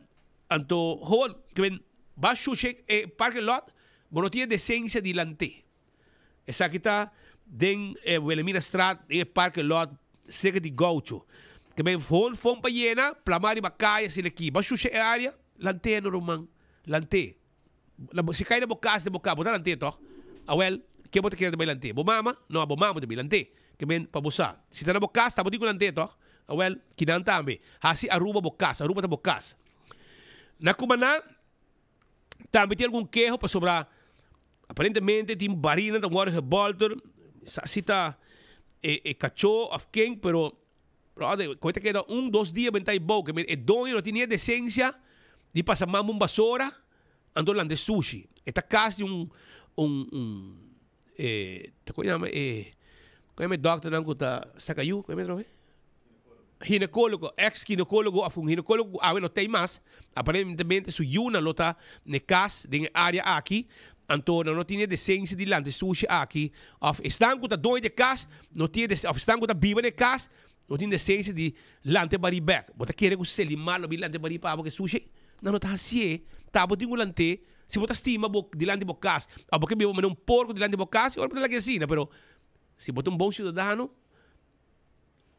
anto hoon ke men ba shusha e parking lot, bo no tin e desensia di lant'é. Esaki ta den e Wilhelminastraat, den e parking lot cerca di Gaucho. Ke men hon fon pa yena, plama riba kaya asina aki. Ba shusha e area, lant'é no ruman, lant'é. Si kai na bo kas den bo ka, bo ta lant'é tòg? Awèl, ke bo ta kere ta bai lant'é? Bo mama? No, bo mama ta bai lant'é. Ke men pa bo sa. Si ta na bo kas, ta bo tin ku lant'é tòg? Awèl, kinan tambe. Hasi Aruba bo kas, Aruba ta bo kas. Na Cumaná. Tambe tin algun keho pasobra aparentemente tin barinan ta wòrdu gebolter, sa si ta e e kachó òf ken, pero bròder koe ta keda un dos dia benta ei bou, e doño no tin ni e desensia di pasa man un basora anto lanta e sushi. E ta kas di un un un e ta kon yama e kon yama e dòkternan ku ta saka yu, kon yama e? ginecólogo, ex ginecólogo of un ginecólogo ku awe no t'ei mas, aparentemente su yunan lo ta n'e kas den e área aki, anto nan no tin e desensia di lanta e sushi aki, of esnan ku ta doño di e kas no tin e desen, of esnan ku ta biba na e kas no tin desensia di lanta e barí bèk. Bo ta kere ku Selimar lo bin lanta e barí pa abo ku e sushi ei? Nan no ta hasié, ta bo tin ku lant'é, si bo ta stima bo dilanti bo kas, of bo ke biba manera un porko dilanti bo kas, e ora bo ta lag'é asina, pero si bo ta un bon siudadano,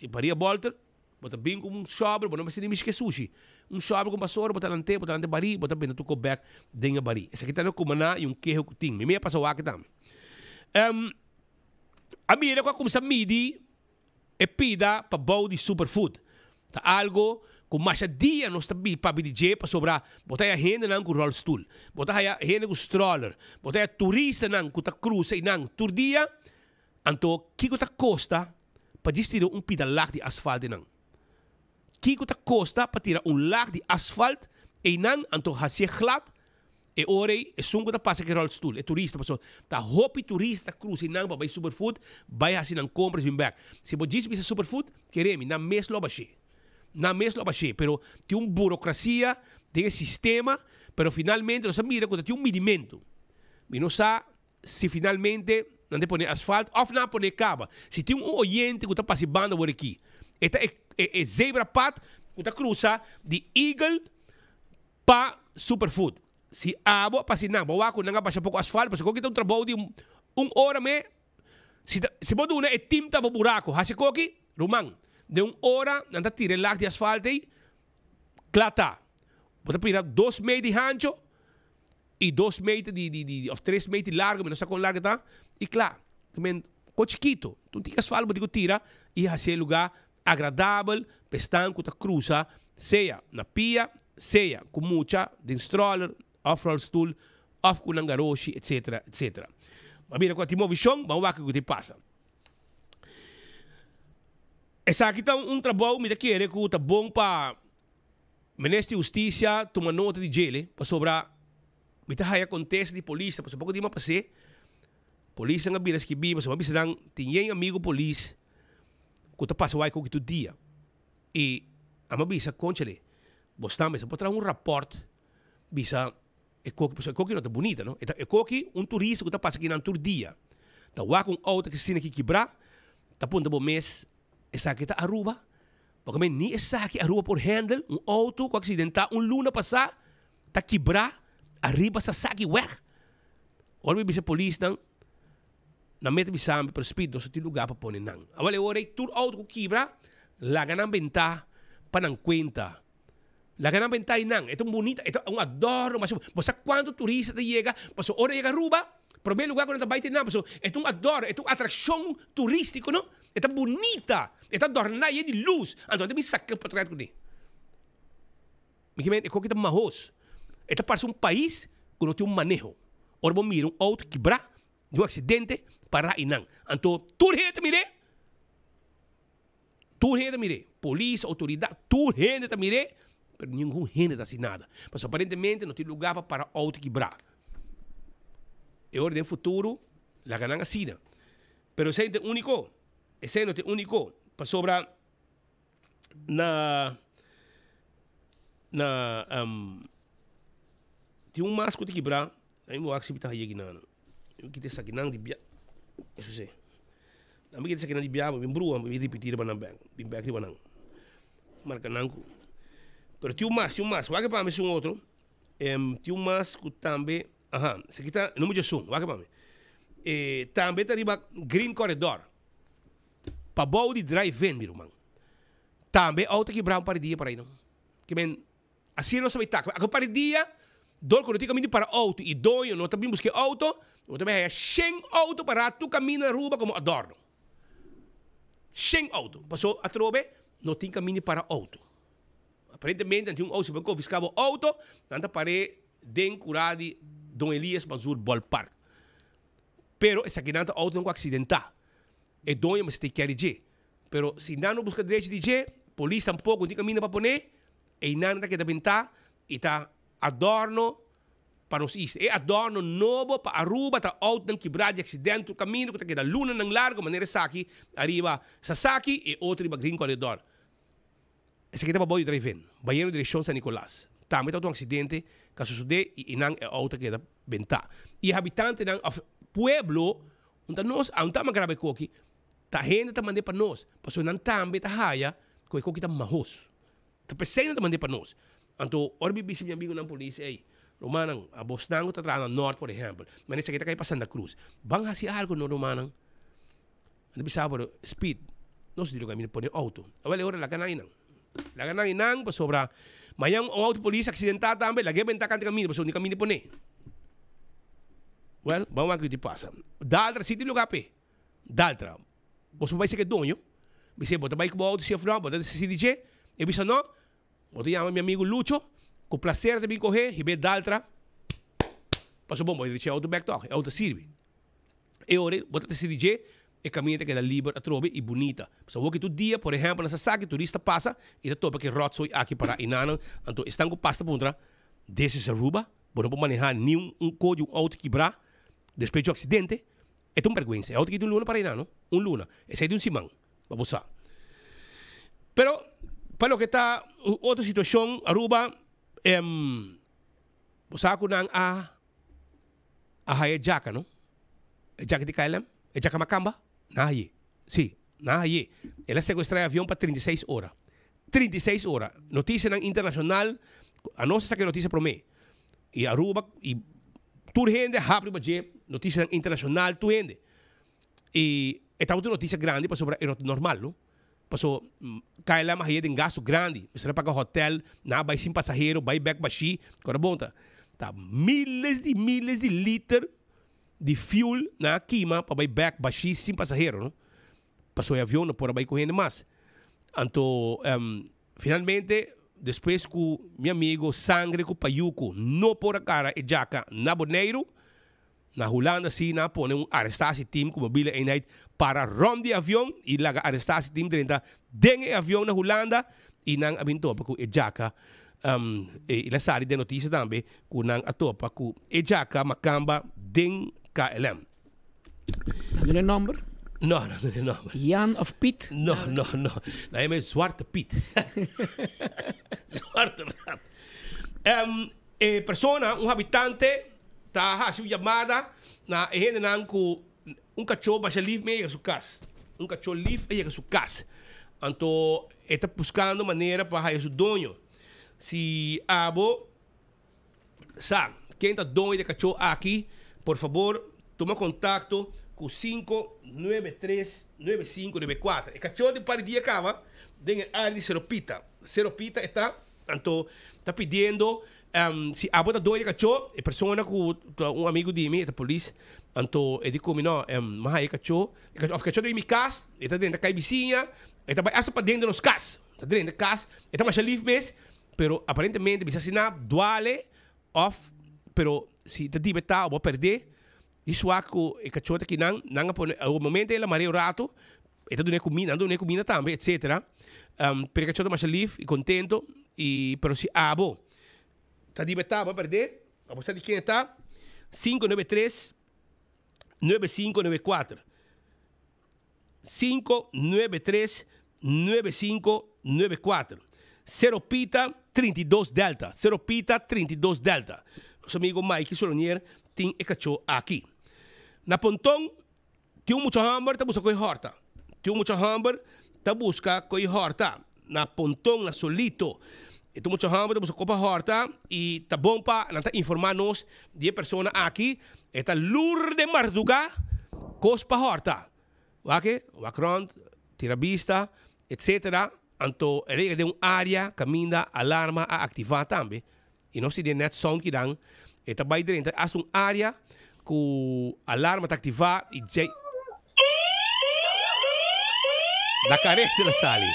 E Maria Bolter, bo ta bin ku un shovel, bo no mester ni mishi ku e sushi. Un shovel ku un basora, bo ta lant'é, bo ta lanta e barí, bo ta benta tur kos bèk den e barí. Esaki ta na kumaná i un keho ku tin. Mi mei a pasa wak tambe. A mira ku a kuminsá midi e pida pa bou di Superfood. Ta algo ku masha dia nos ta bi papia di dje pasobra bo ta haya hendenan ku rolstoel, bo ta haya hende ku stroller, bo ta haya turistanan ku ta krusa einan tur dia. Anto, kiko ta kosta pa djis tira un pida lag di asfalt einan? Kiko ta kosta pa tira un lag di asfalt einan anto hasié glad? E ora ei esun ku ta pasa ku e rolstoel, e turista, pasobra ta hopi turista ta krusa einan pa bai Superfood, bai hasi nan kompras bin bèk. Si bo djis bisa Superfood, kere mi, nan mes lo a bash'é. Nan mes lo a bash'é, pero tin un burokrasia den e sistema, pero finalmente nos a mira ku ta tin un midimentu. Mi no sa Si finalmente nan ta pone asfalt of nan a pone caba. Si tin un oyente cu ta pasa e banda awor aki, e ta e e zebra pad cu ta cruza di Eagle pa Superfood. Si abo a pasa einan, bo a wak cu nan a basha poco asfalt, pasobra koki ta un trabou di un ora me. Si ta si bo duna e team ta bo buraco haci koki, ruman, den un ora nan ta tira e lag di asfalt ei, cla ta. Bo ta pira dos meter di hancho. I dos meter di di di of tres meter largo, mi no sa kon largo ta, i kla. Te men ko chikito, un tiki asfalto bo tin ku tira i hasi e lugá agradabel pa esnan ku ta krusa sea na pia, sea ku mucha den stroller of rolstoel of ku nan garoshi etcetera etcetera. Ma mira ku a tin movishon, ban wak kiko tin pasa. Esaki ta un trabou mi ta kere ku ta bon pa Minister di Husticia tuma nota di djele pasobra mi ta haya contesta di polisnan pasobra poco di a pas'e polisnan a bira skibi pasobra mi a bisa nan tin yen amigo polis cu ta pasa wai koki tur dia y ami a bisa conchale bosnan mester por traha un rapport bisa e koki pasobra e koki no ta bunita no e koki un turista cu ta pasa akinan tur dia ta wak un auto ki asina ki kibra ta puntra bo mes esaki ta Aruba? Bo kome ni esaki Aruba por handle, un auto ku aksidentá un luna pasá ta kibrá ariba sa saki wèg. Ora mi bisa polisnan, nan mester bisa mi, pero Speed nos no tin lugá pa pone nan. Awor e ora ei tur auto ku kibra, laga nan bentá pa nan kuenta. Laga nan bentá einan. E ta un bunita, e ta un adorno masha. Bo sa kuantu turista ta yega, pasobra ora yega Aruba, promé lugá ku nan ta bai ta einan, pasobra e ta un adorno, e ta un atrakshon turístiko no. E ta bunita, e ta adorná yen di lus. Anto nan ta bin saka portret kuné. Mi ke men, e koki ta mahos. E ta parse un pais ku no tin un maneho. Ora bo mira un outo kibrá di un aksidente, pará einan. Anto tur hende ta mir'é. Tur hende ta mir'é, polis, outoridat, tur hende ta mir'é, pero ningun hende ta hasi nada. Pasobra aparentemente no tin lugá pa para outo kibrá. E ora den futuro laga nan asina. Pero esei no ta e úniko, esei no ta e úniko, pasobra na na tin un mas ku ta kibrá, mi wak si mi ta haña kinan. Mi kita esakinan di bia, eso si. Mi kita esakinan di bia, mi brua, mi ripiti riba nan bek, bin bek riba nan. Marka nan ku. Pero tin un mas, tin un mas. Wak pa mi esun otro. Tin un mas ku tambe, aha, esaki ta number diesun, wak pa mi. E tambe ta riba Green Corridor, pabou di drive-in, mi ruman. Tambe auto kibra un par di dia por ainan. Ke men. Asina nos ta bay tak. Aki un par di dia, dor ku no tin kaminda di para outo i doño no ta bin buska e outo, bo ta bay haya shen outo pará tur kaminda na Aruba komo adorno. Shen outo. Paso atrobe no tin kaminda di para outo. Aparentemente nan tin un outo, si bo konfiská bo outo, nan ta par'é den kurá di Don Elias Manzoor Ballpark. Pero esakinan ta outonan ku aksidentá. E doño mester take care di dje. Pero si nan no buska derecho di dje, polis tampoco no tin caminda pa pone, eynan ta keda benta y ta adorno pa nos isla. E adorno nobo pa Aruba ta autonan kibra di accident tur caminda cu ta keda lunanan largo manera esaki ariba Sasaki y otro riba Green Corridor. Esaki ta pa bou di Drive-In, bayendo direccion San Nicolas. Tambe tabata un accidente cu a sucede y eynan e auto a keda benta. Y e habitantenan of pueblo, un ta nos, aun ta graba e koki, ta hende ta mande pa nos, pasobra nan tambe ta haya cu e koki ta mahos. Ta pesey nan ta mande pa nos. Anto, ora mi bisa mi amigonan polis, ey, rumannan, abosnan cu ta traha na Noord, por ehempel, mane esaki ta cay pa Santa Cruz, ban haci algo no, rumannan. Nan ta bisa pero speed nos di loke mi pone auto. Awel e ora laga nan einan. Laga nan einan pasobra mañan un auto polis accidenta tambe laga e benta kanta kaminda pasobra ni kaminda pone. Well, ban wak kiko pasa. Daltra si tin luga p'e. Daltra. Bo por bai seka e doño. Bis'e bo ta bai ku bo auto si of no, bo ta desidi dje. E bisa no. Bo ta yama mi amigo Lucho, ku placer ta bin kohe, hib'e Daltra. Pasobra bon bo a drecha e auto bek tog, e auto ta sirbi. E ora bo ta desidi dje, e kaminda ta keda liber atrobe i bunita. Pasobra awor ki tur dia, por ehèmpel na Sasaki, turista pasa i ta topa ku e ròtsooi aki pará enanan. Anto esnan ku pasa ta puntra, This is Aruba? Bo no por manehá ni un kos di un outo kibrá despues di un aksidente? E ta un bèrgwensa. E outo ki tin un luna pará einan, no? Un luna. Esei di un siman, pa bo sa. Pero, pa loke ta un otro situashon, Aruba, bo sa ku nan a A haya e djaka no. E djaka di KLM, e djaka makamba, nan a hay'é. Sí, nan a hay'é. El a secuestra e avion pa 36 ora. 36 ora. Noticianan internacional, anos a saca e noticia prome. Y Aruba, y tur hende a hap riba dje, noticianan internacional, tur hende. Y e tabata un noticia grandi pasobra e no ta normal, no. Paso KLM a haye den gasto grandi. Mester a paga hotel, nan a bai sin pasahero, bai bek bashí. Kora bon ta. Ta miles di miles di liter di fuel nan a kima pa bai bek bashí sin pasahero, no. Paso e avion no por a bai ku hende mas. Anto finalmente despues ku mi amigo Sangre ku Payuku no por a kara e djaka na Boneiru, Na Hulanda si nan a pone un arrestatieteam ku mobiele eenheid para rònt di avion i laga arrestatieteam drenta den e avion na Hulanda i nan a bin topa ku e djaka i la sali den notisia tambe ku nan a topa ku e djaka makamba den KLM. Nan duna e nòmber? No, nan duna e nòmber. Jan of Piet? No, no, no. Nan yama e Zwarte Piet. Zwarte Rat. E persona, un habitante, ta hasi un yamada na e hendenan ku un kachó basha lif mi a yega su kas. Un kachó lif a yega su kas. Anto e ta buskando manera pa haya su doño. Si abo sa ken ta doño di e kachó aki, por fabor tuma kontakto ku 5939594. E kachó di un par di dia kaba den e área di Seropita. Seropita e ta. Anto ta pidiendo si abo ta doño di kachó, e persona ku ta un amigu di mi, e ta polis, anto e di ku mi no, mi a haña e kachó, òf kachó ta bin mi kas, e ta drenta kai bisiña, e ta bai asta paden di nos kas, ta drenta kas, e ta masha lif mes, pero aparentemente bisa asina duale òf pero si ta dibetá òf bo a pèrdè, di suak ku e kachó ta kinan, nan a pone, momento el a mara e un rato, E ta dun'é kuminda, nan ta dun'é kuminda tambe, etcetera. Pero e kachó ta masha lif i kontento, i pero si abo ta libertá, bo a pèrdé, abo sa di ken e ta, 593 9594. 593 9594. Seropita 32 Delta, Seropita 32 Delta. Nos amigo Mikey Solonier tin e kachó aki. Na Ponton Tin un mucha hòmber ta buska koe hòrta. Tin un mucha hòmber ta buska koe hòrta na Ponton, na Solito. E tin un mucha hòmber ta buska koe pa hòrta i ta bon pa nan ta informá nos di e persona aki. E ta lur den mardugá kos pa hòrta. Wak e, wak rònt, tira bista, etcetera. Anto el a yega den un área kaminda alarma a aktivá tambe. I nos tin den net sound kidan e ta bai drenta hasta un area ku alarma ta aktivá i djei na karete la sali.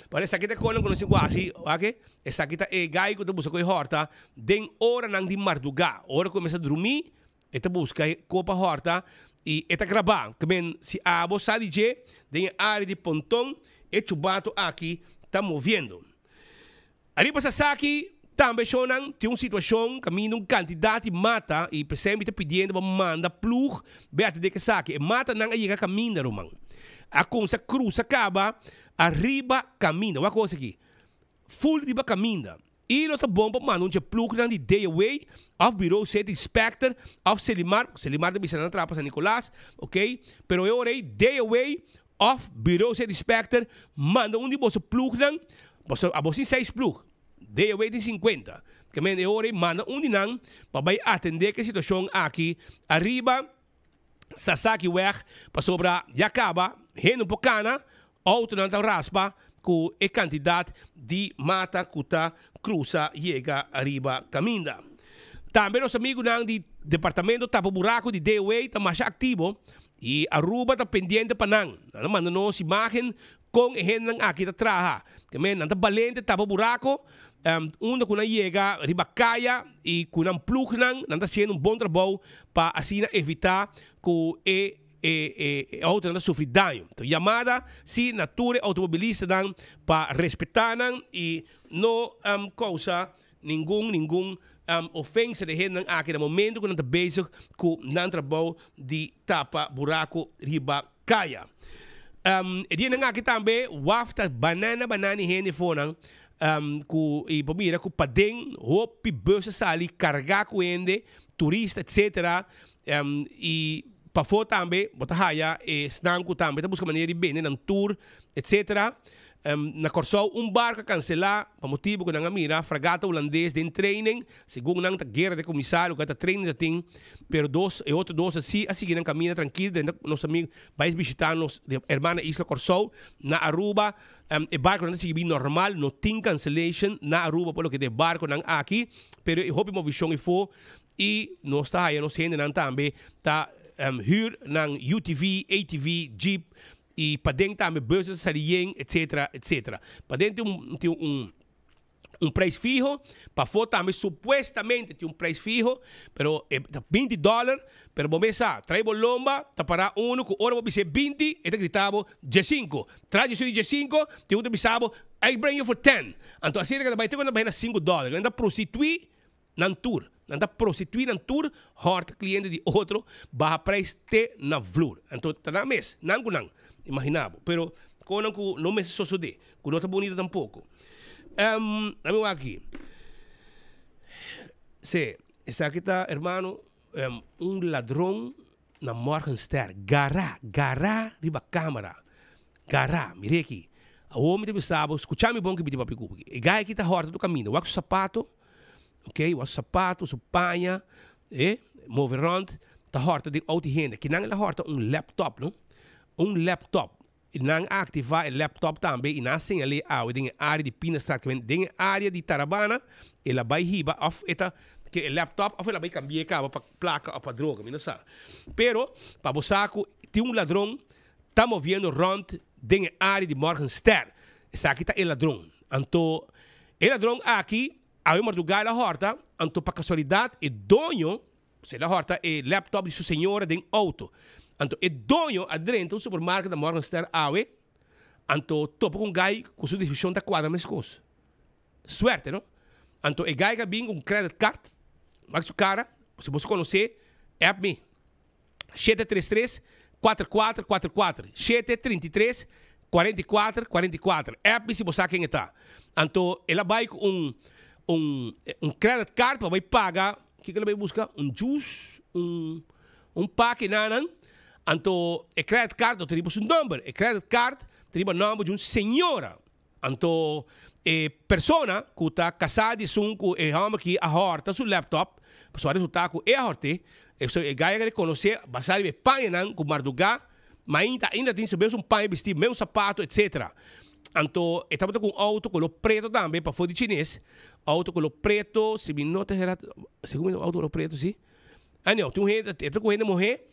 Pero esaki ta konan ku nos tin ku hasi, wak, esaki ta e gai ku ta buska ku e hòrta den oranan di mardugá. Ora ku e mester drumí e ta buska e kopa hòrta i e ta grabá. Ke men si abo sa di dje den e area di Ponton e chubato aki ta moviendo. Ariba Sasaki tambe shownan tin un situacion caminda un cantidad di mata y p'esey mi ta pidiendo pa manda ploeg bay atende cu esaki. E matanan a yega caminda ruman. A cumsa cruza caba ariba caminda. Wak cos aki. full riba kaminda. I lo ta bon pa manda un dje plugnan di DOA of Bureau City Inspector of Selimar, Selimar ta bisa nan traha pa San Nicolas, ok, pero e ora ei DOA of Bureau City Inspector manda un di boso plugnan, pasobra abo tin seis plug, DOA tin sinkuenta, ke men e ora ei manda un di nan pa bai atende ku e situashon aki ariba Sasakiweg, pasobra ya kaba hende no por kana, Autonan ta raspa ku e kantidat di mata ku ta krusa yega riba kaminda. Tambe nos amigunan di Departamento Tapa Buraku di DOA ta masha aktivo i Aruba ta pendiente pa nan. Nan a manda nos imagen kon e hendenan aki ta traha. Keme nan ta balente tapa buraku unda ku nan yega riba kaya i ku nan plugnan nan ta hasiendo un bon trabou pa asina evita ku e e autonan ta sufri daño. Ta un yamada si na tur e automobilistanan pa respetá nan i no kousa ningun ningun ofensa di hendenan aki na momento ku nan ta bezig ku nan trabou di tapa buraku riba kaya. E dianan aki tambe waf ta banana banana i hende fonan ku i por mira ku paden hopi bus a sali kargá ku hende, turista etcetera I pafó tambe bo ta haya esnan ku tambe ta buska manera di bende nan tur etcetera. Na Kòrsou un barku a kanselá pa motibu ku nan a mira fragata hulandes den training. Segun nan ta guera ta kuminsá loke ta training ta tin, pero dos e otro dos a si a sigui nan kaminda trankil drenta nos amigu bai bishitá nos hermana isla Kòrsou. Na Aruba e barkunan ta sigui bin normal, no tin cancellation na Aruba pa loke ta e barkunan aki, pero e hopi movishon efo. I nos ta haya nos hendenan tambe ta huur nan UTV, ATV, jeep i paden tambe buses ta sali yen etcetera etcetera. Paden tin un tin un un prijs fiho, pafó tambe supuestamente tin un prijs fiho, pero e ta binti dòler, pero bo mes sa, trae bo lomba ta pará unu ku ora bo bis'é binti e ta grita bo diesinku, tras di su di diesinku tin un ta bisa bo I bring you for ten, anto asina ta bai te ku nan ta bai na sinku dòler, nan ta prostituí Nan tur. Nan ta prostituí nan tur, hòrta kliente di otro, baha prijs te na vloer. Anto ta nan mes, nan ku nan. Imaginá bo. Pero konan ku no mester sosodé, ku no ta bunita tampoko. Laat mi wak aki. Se, esaki ta, hermano, un ladron na Morgenster. Gará, gará riba kámara. Gará, mir'é aki. Awor mi ta bisa bo, skuchá mi bon ke mi ta papia ku bo. E gai aki ta hòrta tur kaminda. Wak su sapato. Ok, wak su sapato, su paña, e move rond, ta horta den outi hende. Kinan el a horta un laptop, no? Un laptop. I nan a activa e laptop tambe i nan a señal'é awe den e area di Pinastraat, kimen den e area di Tarabana el a bai hiba of e ta ke e laptop of el a bai cambi'é caba pa placa of pa droga, mi no sa. Pero pa bo sa cu tin un ladron ta moviendo rond den e area di Morgenster. Esaki ta e ladron. Anto E ladron aki awe mardugá el a hòrta, anto pa kasualidat e doño, pues el a hòrta e laptop di su señora den outo. Anto e doño a drenta un supermarket na Morgenster awe, anto topa ku un gai ku su deskripshon ta kuadra meskos. Suerte no? Anto e gai a bin ku un credit card, wak su kara, si boso konosé, app mi. 733 4444 733 44 44 App mi si bo sa ken e ta. Anto el a bai ku un un un credit card pa bai paga kiko el a bai buska un juice un un paki nanan anto e credit card no ta riba su nomber e credit card ta riba nomber di un señora. Anto e persona ku ta kasá di esun ku e hòmber ki a hòrta su laptop, pasobra a resultá ku e a hòrt'é, e gai a rekonosé basá riba e pañanan ku mardugá mainta ainda tin su mesun paña bistí, mesun sapato etcetera. Anto e tabata ku un outo koló preto tambe pafó di chines, outo koló preto si mi no ta hera, segun mi outo koló preto si. Anyhow tin un hende, e ta ku un hende muhé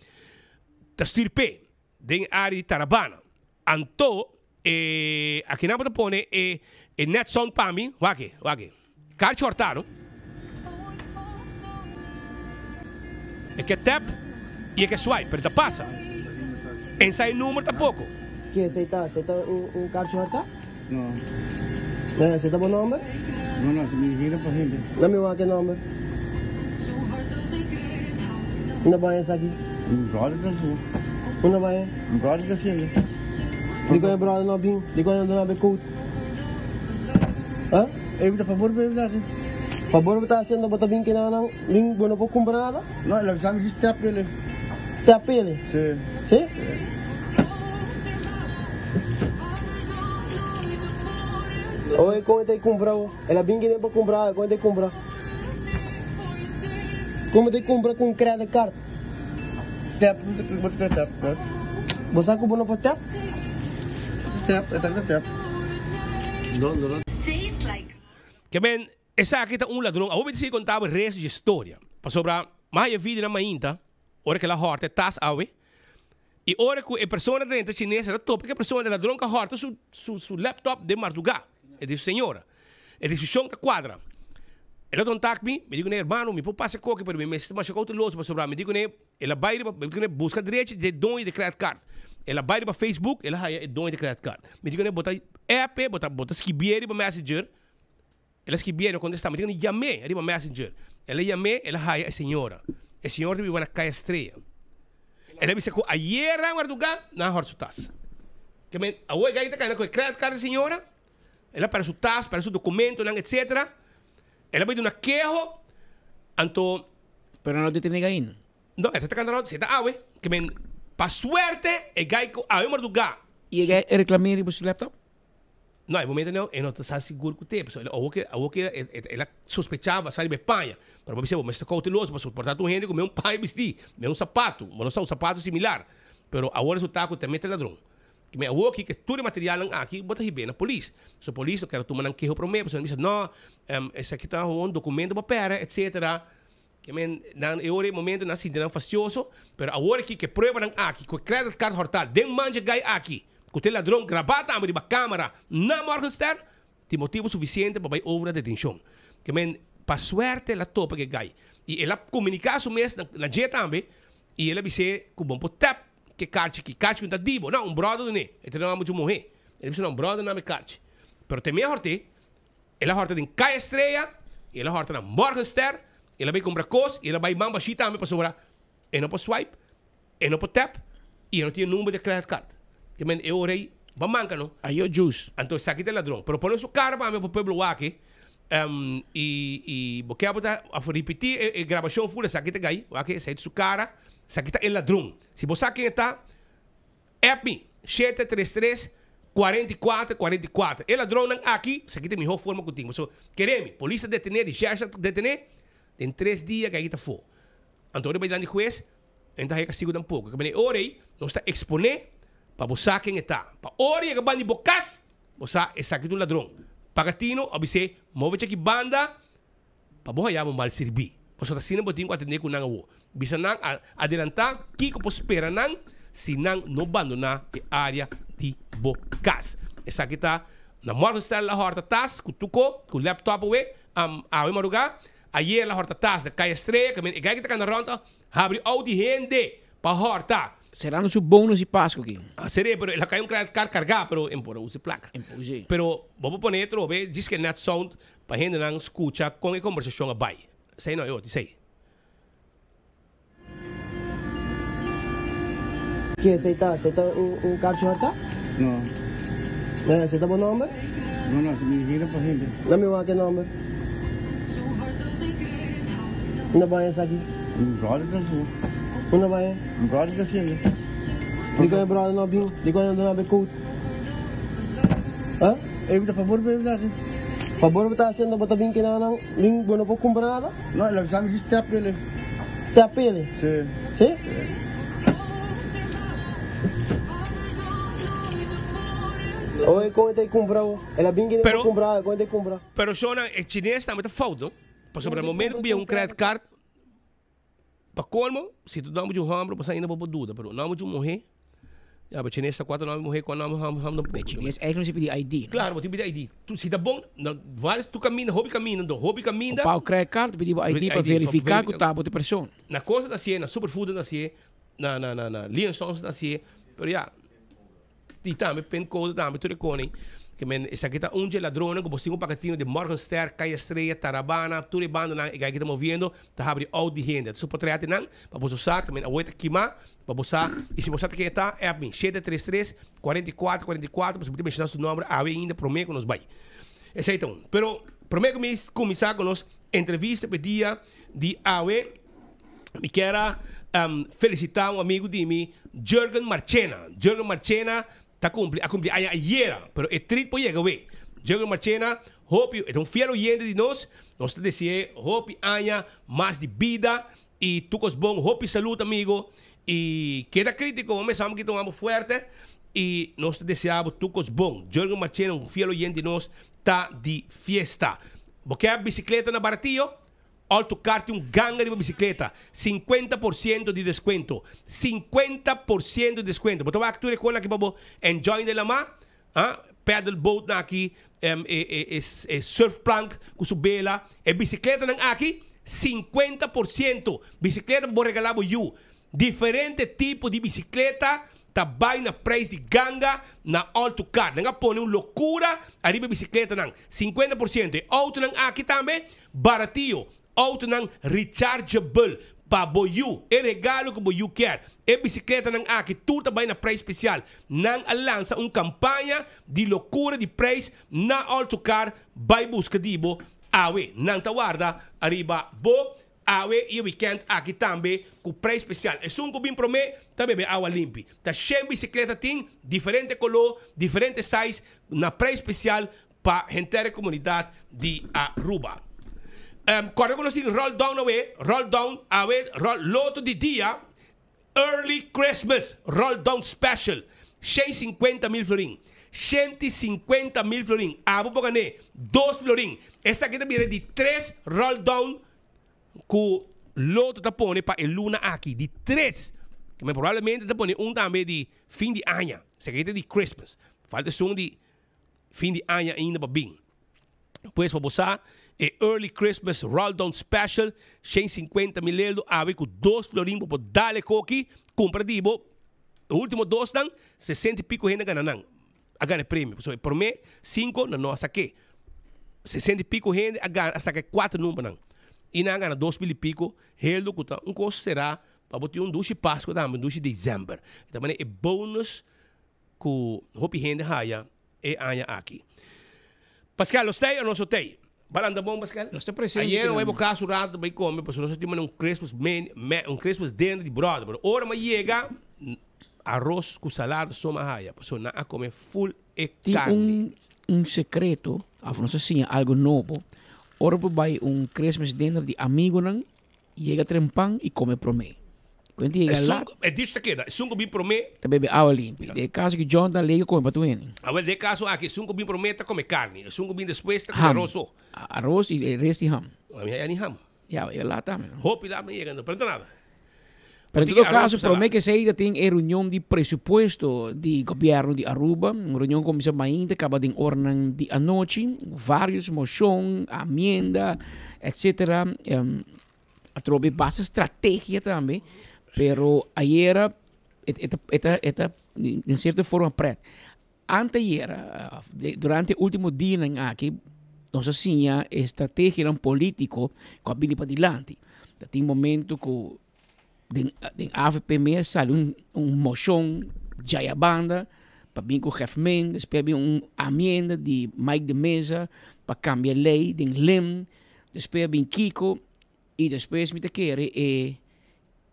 ta stuur p'e. Den área di Tarabana. Anto e akinan bo ta pone e e net sound pa mi. Wak e, wak e. Karchi hortá no. E ke tap i e ke swipe, pero ta pasa. Ensa e number tampoko. Ken esei ta? Esei ta un karchi hortá? No. Eh, esei ta bo nomber? No, no, esei mi hende pa hende. Na mi wak e nomber. Unda baña esaki? Mi brother ta haciendo. Unda baña? Mi brother ta haciendo. Dikon e brother no a bin? Dikon e no a duna bo e coat? Ha? E ta fabor pa ta hasi. Fabor bo ta hasiendo bo ta bin kina nan bin bo no por kumpra nada? No, el a bisa mi djis tap ele. Tap ele? Si. Si? Oye kon e ta kumpra bo? El a bin kina pa kumpra kon e ta kumpra? Kon bo ta kumpra ku un credit card? Tap, bo ta tap. Bo sa ku bo no por tap? Tap, e ta tap. No, no, no. Ke men, esaki ta un ladron. Awor mi ta sigui konta bo e resto dje storia. Pasobra mas e videonan mainta, ora ku el a hòrta e tas awe, i ora ku e persona drenta chines, el a topa ku e persona, e ladron ku a hòrta su su su laptop den mardugá. E di su señora. E discusion ta cuadra. El a contact mi, mi di cune, hermano, mi por pasa e coke, pero mi mester masha cauteloso pasobra mi di cune, el a bay riba, mi di cune, busca drechi dje doño di credit card. El a bay riba Facebook, el a haya e doño di credit card. Mi di cune, bo ta app e, bo ta, bo ta skibié riba Messenger. El a skibié, no contesta. Mi di cune, yam'é riba Messenger. El a yam'é, el a haya e señora. E señora ta biba na Caya Estrella. El a bisa cu ayera marduga nan a hòrt su tas. Ke men, awor e gay ta cana cu e credit card di e señora. El a perde su tas, perde su documentonan, etcetera. El a bai duna keho, anto. Pero no detene ainda. No, e ta ta canta si e ta awe. Ke men, pa suerte, e guy cu awe marduga. Y e guy a reclame riba su laptop? No, e momento no, e no ta sa sigur cu te. Pasobra el, awor ke, awor ke el a sospechaba sa riba e paña. Pero bo bisa bo mester cauteloso pasobra por ta tur hende cu me un paña bisti, me un sapato, bo no sa un sapato similar. Pero awor resulta cu tambe ta ladron. Ki mi awoki ke tur e materialnan aki bo ta hib'é na polis. So polis no kere tuma nan keho promé pasobra nan bisa no, esaki ta un dokumento bo pèrdè etsetera. Ke men nan e ora e momento nan sinti nan fastioso, pero awor aki ke pruebanan aki ku e credit card hòrtá den man dje gai aki ku ta e ladron grabá tambe riba kamera na Morgenstern tin motibu sufisiente pa bai over na detenshon. Ke men pa suerte el a topa ke gai i el a komuniká su mes na dje tambe i el a bis'é ku bo por tèp Ke karchi ki? Karchi ku ta di bo. No, un bròder dun'é. E ta duna muchu muhé. El a bisa, no, un bròder duna mi karchi. Pero te mehor te, el a hòrta den Kaya Estrella, i el a hòrta na Morgenster, el a bai kumpra kos, i el a bai man bashí tambe pasobra e no por swipe, e no por tap, i e no tin e number di e credit card. Te men e ora ei, bo a manka no. Ayo juice. Anto esaki ta e ladron. Pero pone su kara pa mi pa pueblo wak e. I i bo ke bo ta of ripití e grabashon ful esaki ta gai, wak esei ta su kara. Esaki ta e ladron. Si bo sa ken e ta, app mi, 733 44 44. E ladronnan aki, esaki ta e mihó forma ku tin. Pasobra, kere mi, polis ta detené, reshèrshe ta detené, den tres dia ke aki ta afó. Anto ora e bai dilanti hues, e no ta haña kastigu tampoko. Ke manera e ora ei, nos ta eksponé pa bo sa ken e ta. Pa ora yega banda di bo kas, bo sa esaki ta un ladron. Paga tino, a bis'é, move chaki banda. Pa bo haya bo mal sirbí. Pasobra asina bo tin ku atendé ku nan awor. Bisa nan a adelantá kiko por spera nan si nan no bandoná e área di bo kas. Esaki ta na Morgenstern la hòrta tas ku tuko ku laptop awe awe marugá. Ayer la hòrta tas na Kaya Estrella kaminda e gai ki ta kanda rònt a habri out di hende pa hòrta. Será su bonus di Pasku aki? Seré, pero el a kai un credit card kargá, pero en por a usa e plaka. Pero bo por pone atrobe djis ke net sound Pa hendenan skucha kon e kombersashon a bai. Esei no e oti esei. Ke esei ta? Esei ta un karchi hòrtá? No. Esei ta bo nòmber? No, no, mi hende pa hende. Na mi wak e nòmber. Unda baña esaki? Un bròder ta hasié. Unda baña? Un bròder ta hasié. Dikon e bròder no a bin? Dikon e no duna bo e kout? Ha? E ta fabor pa e ta hasi. Fabor bo ta hasi anto bo ta bin keda nan bin bo no por kumpra nada? No, el a bisa mi djis tap ele. Tap ele? Si. Si? Oye kon e ta kumpra bo? El a bin keda pa kumpra kon e ta kumpra? Pero shona e chines tambe ta fout no? Pasobra na momento ku bia un credit card Pa colmo, si tu nomber di un homber, bo sa ainda bo por duda, pero nomber di un muher, ya, bo chines ta cuatro nomber di muher, cua nomber homber, homber tampoco. Pe chines eigenlijk no si pidi ID, no? Claro, bo tin pidi ID. Tu, si ta bon, na varios, tur caminda, hopi caminda, anto hopi caminda. Pa credit card ta pidi bo ID pa verifica cu ta bo ta e persona. Na cosa ta hacié, na Superfood ta hacié, na, na, na, na Lionsons ta hacié, pero ya. I tambe pin code tambe tur e koni. Ke men esaki ta un dje ladronnan ku bo sin ku pakatino di Morgenster, Kaya Estrella, Tarabana, tur e bandanan e gai ki ta moviendo ta habri out di hende. Ta su potret nan pa boso sa ke men awor ta kima pa bo sa i si bo sa ta ken e ta app mi 733 44 44 pasobra bo ta menshona su nomber awe ainda prome ku nos bai. Esei ta un. Pero. Promé ku mi kuminsá ku nos entrevista pa e dia di awe, mi kier a felisitá un amigu di mi, Jurgen Marchena. Jurgen Marchena ta kumpli, a kumpli aña ayera, pero e trit por yega awe. Jurgen Marchena, hopi, e ta un fiel oyente di nos, nos ta dese'é hopi aña mas di bida i tur kos bon. Hopi salud amigo i keda kritiko, bo mester amo ki ta un amo fuerte i nos ta desea bo tur kos bon. Jurgen Marchena, un fiel oyente di nos, ta di fiesta. Bo ke bisikleta na baratio? Alto Car tin un ganga riba bisikleta, 50% di deskuento. 50% di deskuento. Bo ta wak tur e konan aki pa bo enjoy den lama? Ah, paddle boat nan aki, e e surf plank ku su bela. E bisikletanan aki, 50%. Bisikleta pa bo regala bo yu. Diferente tipo di bisikleta ta bai na prijs di ganga na Alto Car. Nan a pone un lokura ariba e bisikletanan, 50%. E autonan aki tambe baratio, autonan rechargeable pa bo yu, e regalo ku bo yu kier. E bisikletanan aki tur ta bai na prijs spesial. Nan a lansa un kampaña di lokura di prijs na Alto Car, bai buska di bo awe. Nan ta warda ariba bo Awe i e wikènt aki tambe ku preis spesial. Esun ku bin promé ta bebe awa limpi. Ta shen bisikleta tin, diferente koló, diferente size, na preis spesial pa henter e komunidat di Aruba. Kòrda ku nos tin roll down awe, roll down awe, roll loto di dia, Early Christmas Roll Down Special, 150.000 florin. 150.000 florin. Abo por gané dos florin. Esaki ta bira di tres roll down ku Lotto ta pone pa e luna aki. Di tres. Kimen probablemente ta pone un tambe di fin di aña. Esaki ta di Christmas. Falta esun di fin di aña ainda pa bin. Pues pa bo sa, e Early Christmas Roll Down Special, 150 mil eldo awe ku dos florin bo por dal e koki, kumpra di bo. E ultimo dosnan, 60 y pico hende a gana nan, a gana e premio. Pasobra e prome cinco nan no a sak'é. 60 y pico hende a gana, a saka e cuatro numbernan. Y nan a gana 2000 y pico heldo ku ta un kos será pa bo tin un dushi Pascua tambe, un dushi December. E ta manera e bonus ku hopi hende haya e aña aki. Pascal, nos tei o nos no tei? Balanta bon, Pascal? Nos ta presente. Ayer no bai bo cas un rato bai come, pasobra nos a tin un Christmas men, un Christmas dinner di brother. Pero ora mi a yega, aros cu salada so mi a haya, pasobra nan a come full e Tin carne. un secreto, of nos a siña algo nobo, ora bo bai un Christmas dinner di amigonan, Yega trempan y come prome. Cuenta yega Esun laat. E dicho ta keda, esun ku bin prome. Ta bebe awa limpi. Den e caso ki John ta lega come pa tur hende. Awel, den e caso aki, esun ku bin prome ta come carni, esun ku bin despues ta come Ham. aros so. Aros y e rest di ham. A mi haya ni ham. Ya, yega laat tambe, no? Hopi laat mi yega, no prenta nada. Pero en todo caso, prome ke esei ta tin e reunion di presupuesto di gobierno di Aruba. Un reunion ku kuminsa mainta kaba den oranan di anochi. Varios mocion, amienda, etcetera. Atrobe basta strategia tambe. Pero ayera e ta e ta e ta den cierto forma pret. Anteayera, durante e ultimo dianan aki, nos a siña e strategianan politico cu a bini padilanti. Ta tin momento cu den den avp mes sali un un mocion djaya banda pa bin cu Gefmen, despues a bin un amienda di Mike de Meza pa cambia ley den lem, despues a bin kico y despues mi ta kere e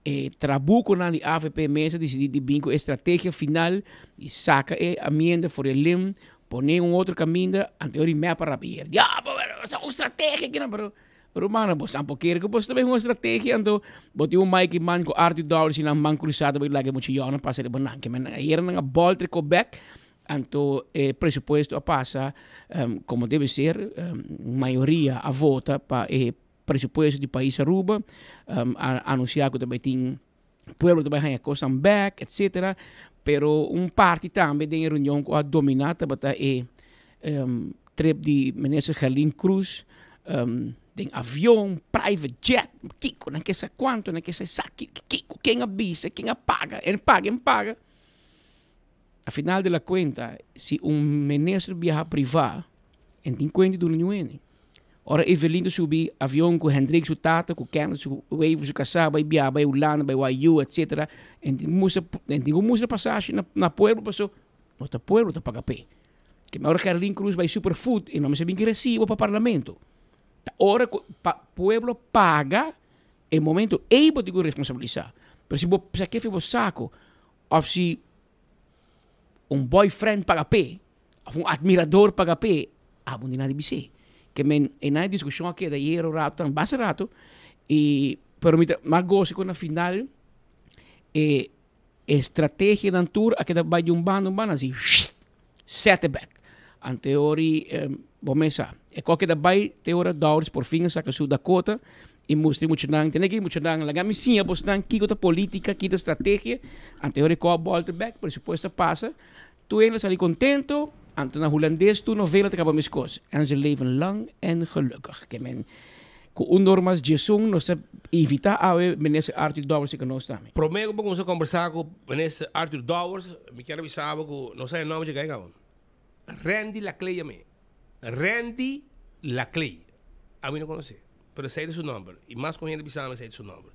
E trabuconan di avp mes a dicidi di bin cu e strategia final di saca e amienda for e lim, pone un otro caminda, anto ori mep a rabia. Diablo, pero esa un strategia kinan, pero rumannan bo tampoco kere cu bo ta bay un strategia, anto bo tin un Mike man cu Arthur Dowers y nan man cruza ta bay laga e mucha yònan pasa riba nan. Kimen ayer nan a bolter cu bek, anto e presupuesto a pasa como debe ser, mayoria a vota pa e presupuesto di pais Aruba, a anuncia cu ta bay tin pueblo ta bay haya cosnan bek etcetera, pero un parti tambe den e reunion cu a domina tabata e trip di minister Gerlin Cruz den avion, private jet, kico nan ke sa cuanto nan ke sa esaki, kico, ken a bisa, ken a paga, en paga, en paga. A final de la cuenta si un minister biaha priva en tin cuenta di duna niun hende. Ora Evelyn ta subi avion ku Hendrik su tata, ku Kenneth su wever su kasá bai biaha bai Hulanda, bai YU etcetera, en tin mustra en tin ku mustra pasashi na na pueblo paso no ta pueblo ta paga p'e. Keme ora Gerlin Cruz bai Superfood e no mester bin ki resibo pa parlamento. Ta ora ku pa pueblo paga e momento ei bo tin ku responsabilisá. Pero si bo sa kefe bo sako òf si un boyfriend paga p'e òf un admirador paga p'e, abo no tin nada di bis'é. Ke men e nan e diskushon a keda yera un rato tan basta rato i pero mi ta mas gosa ku na final e estrategianan tur a keda bai di un banda un banda asi sete bek. Anto e ora bo mes sa e kos keda bai te ora Dowers por fin a saka su Dakota i mustra e muchanan tene aki muchanan laga mi siña bosnan kiko ta politica kiko ta strategia anto e ora e kos a bolta bek presupuesto a pasa tur hende a sali kontento anto na hulandes tur novela ta kaba meskos en ze leven lang en gelukkig ke men ku un dor mas djesun nos ta invita awe minister Arthur Dowers ku nos tambe. Prome ku bo kuminsá kombersá ku minister Arthur Dowers mi kier a bisa bo ku nos a e nòmber dje kai kaba Randy Laclay yam'é Randy Laclay ami no konosé pero esei ta su nòmber i mas ku hende bisa mi esei ta su nòmber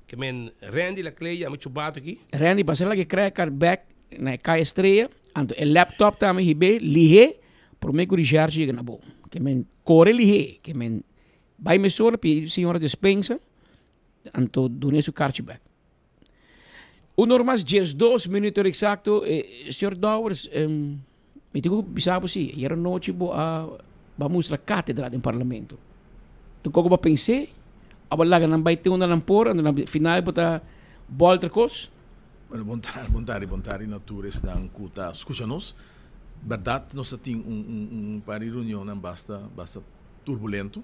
ke men Randy Laclay yama chubato aki. Randy pasa laga e credit card bek na e Kaya Estrella anto e laptop tambe hib'é lihé prome ku Richard yega na bo ke men kore lihé ke men Bai mesora pidi señora despensa, anto dun'é su karchi bek. Un or mas 12 minuut or exacto, eh, señor Dowers, eh, mi tin ku bisa bo si, ayer anochi bo a ba mustra katedra den parlamento. Tur koko bo a pens'é, abo a laga nan bai te unda nan por, anto na final bo ta bolter kos. Bueno, bon tardi, bon tardi, bon tardi na tur esnan ku ta skucha nos. Bèrdat nos a tin un un un par di reunionnan basta basta turbulento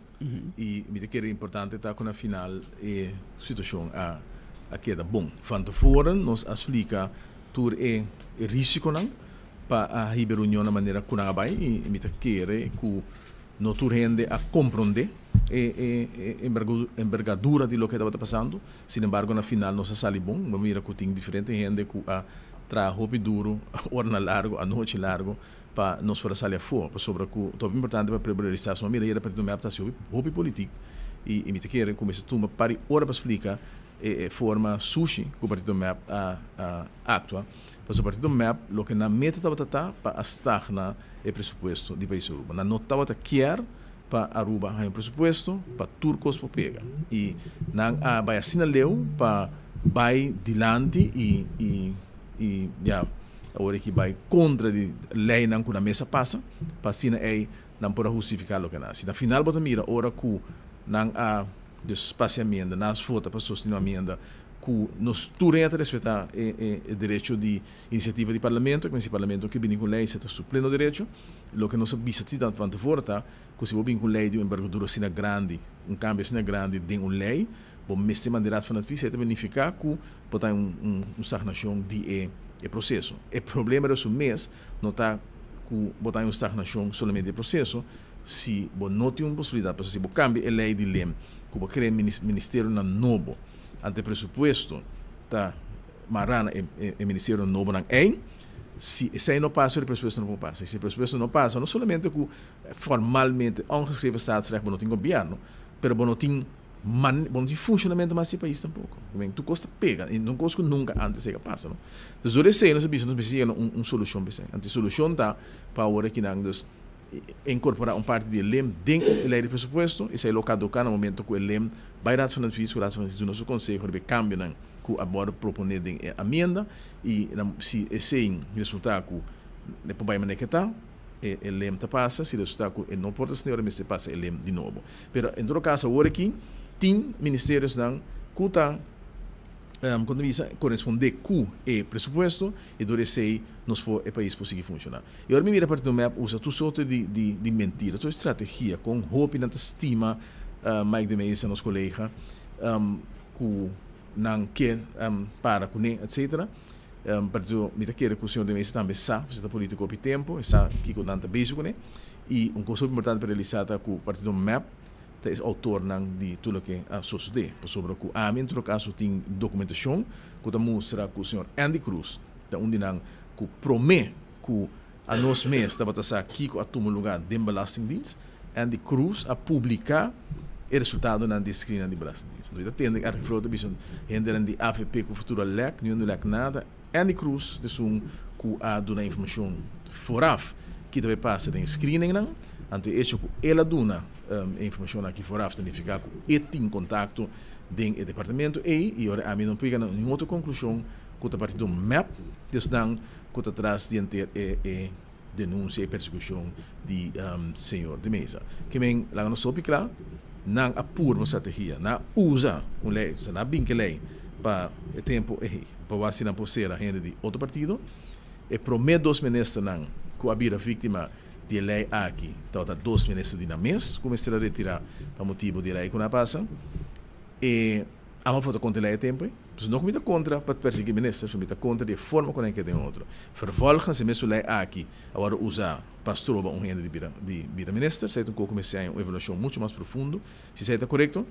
y mi ta kere importante ta cu na final e situacion a a keda bon. Van tevoren nos a splica tur e e risiconan pa a hiba e reunion na manera cu nan a bay y mi ta kere cu no tur hende a compronde e e e envergadura di loke tabata pasando. Sin embargo na final nos a sali bon. Bo mira cu tin diferente hende cu a traha hopi duro, oranan largo, anochi largo pa nos for a sali afó, pasobra ku ta hopi importante pa pueblo realisá suma mira yera partido mep ta hasi hopi hopi politik i i mi ta kere ku mester tuma par di ora pa splika e e forma sushi ku partido mep a a aktua, pasobra partido mep loke nan meta tabata ta pa a stagna e presupuesto di pais Aruba, nan no tabata kier pa Aruba haña un presupuesto pa tur kos por pega i nan a bai asina leu pa bai dilanti i i i ya. Awor e ki bai kontra di leinan ku nan mes a pasa, pa asina ei nan por a hustifiká loke nan a hasi. Na final bo ta mira ora ku nan a dus pasa e amienda, nan a vota pa sostené un amienda ku nos tur hende ta respetá e e derecho di inisiativa di parlamento, ku si parlamento ke bini ku un lei esei ta su pleno derecho. Loke nos a bisa si van tevore ta ku si bo bini ku un lei di un enbergadura asina grandi, un kambio asina grandi den un lei, Bo mester manda e Raad van Advies, esei ta benifiká ku bo ta un un stagnashon di e e proseso. E problema riba su mes no ta ku bo ta un stagnashon solamente di e proseso, si bo no tin un posibilidat, pasobra si bo kambia e lei di lem ku bo krea ministerionan nobo, anto e presupuesto ta mará na e e ministerionan nobonan ei, si esei no pasa e presupuesto no por pasa. I si e presupuesto no pasa, no solamente ku formalmente ongeschreven staatsrecht bo no tin gobièrnu, pero bo no tin Man, bo no tin funcionamento mas di e pais tampoco. Men, tur cos ta pega, y un cos cu nunca antes a pasa, no? Dus door esey nos a bisa nos mester yega na un, un solucion pa esey. Anto e solucion ta pa awor aki nan dus incorpora un parti di e lem den e ley di presupuesto, esey lo caduca na momento cu e lem bay Raad van Advies, cu Raad van Advies duna su conseho riba e cambionan cu a worde propone den e amienda, y na, si esey resulta cu e por bay manera ke ta, e e lem ta pasa, si resulta cu e no por ta asina, ora mester pasa e lem di nobo. Pero en todo caso awor aki tin ministeriosnan cu ta con ta bisa corresponde cu e presupuesto y door esey nos por e pais por sigui funciona. Y ora mi mira Partido mep usa tur soorte di di di mentira, tur estrategia con hopi nan ta stima Mike de Meza nos colega cu nan kier para cune etcetera. Partido mi ta kere cu señor de Meza tambe sa, pasobra e ta politico hopi tempo, e sa kico nan ta bezig cune. Y un cos hopi importante pa realisa ta cu partido mep ta e autornan di tur loke a sosode. Pasobra cu ami en todo caso tin documentacion cu ta mustra cu señor Andy Cruz ta un di nan cu prome cu anos mes tabata sa kico a tuma lugar den Belastingdienst, Andy Cruz a publica e resultadonan di e screennan di Belastingdienst. Anto mi ta tende erg groot ta bisa hendenan di avp cu futuro a lek, niun no lek nada. Andy Cruz ta esun cu a duna informacion vooraf. Ki ta bay pasa den e screeningnan. Anto e hecho cu el a duna e informacion aki vooraf ta nifica cu e tin contacto den e departamento ey y ora ami no por yega na ningun otro conclusion cu ta partido mep desnan cu ta tras di henter e e denuncia y persecucion di señor de Meza. Ke men laga nos hopi cla, nan a purba un strategia, nan a usa un ley, osea nan a bin ke ley pa e tempo ey pa wak si nan por cera hende di otro partido. E prome dos ministernan cu a bira victima di e ley aki tabata dos minister di nan mes cu mester a retira pa motibo di e ley cu nan a pasa. E amo a vota contra e ley e tempo ey. Pasobra no cu mi ta contra pa persigui minister, mi ta contra di e forma cu nan ke den otro. Vervolgens e mesun ley aki a wordo usa pa stroba un hende di bira di bira minister. Esey ta un coco mester haña un evaluacion mucho mas profundo si esey ta corecto.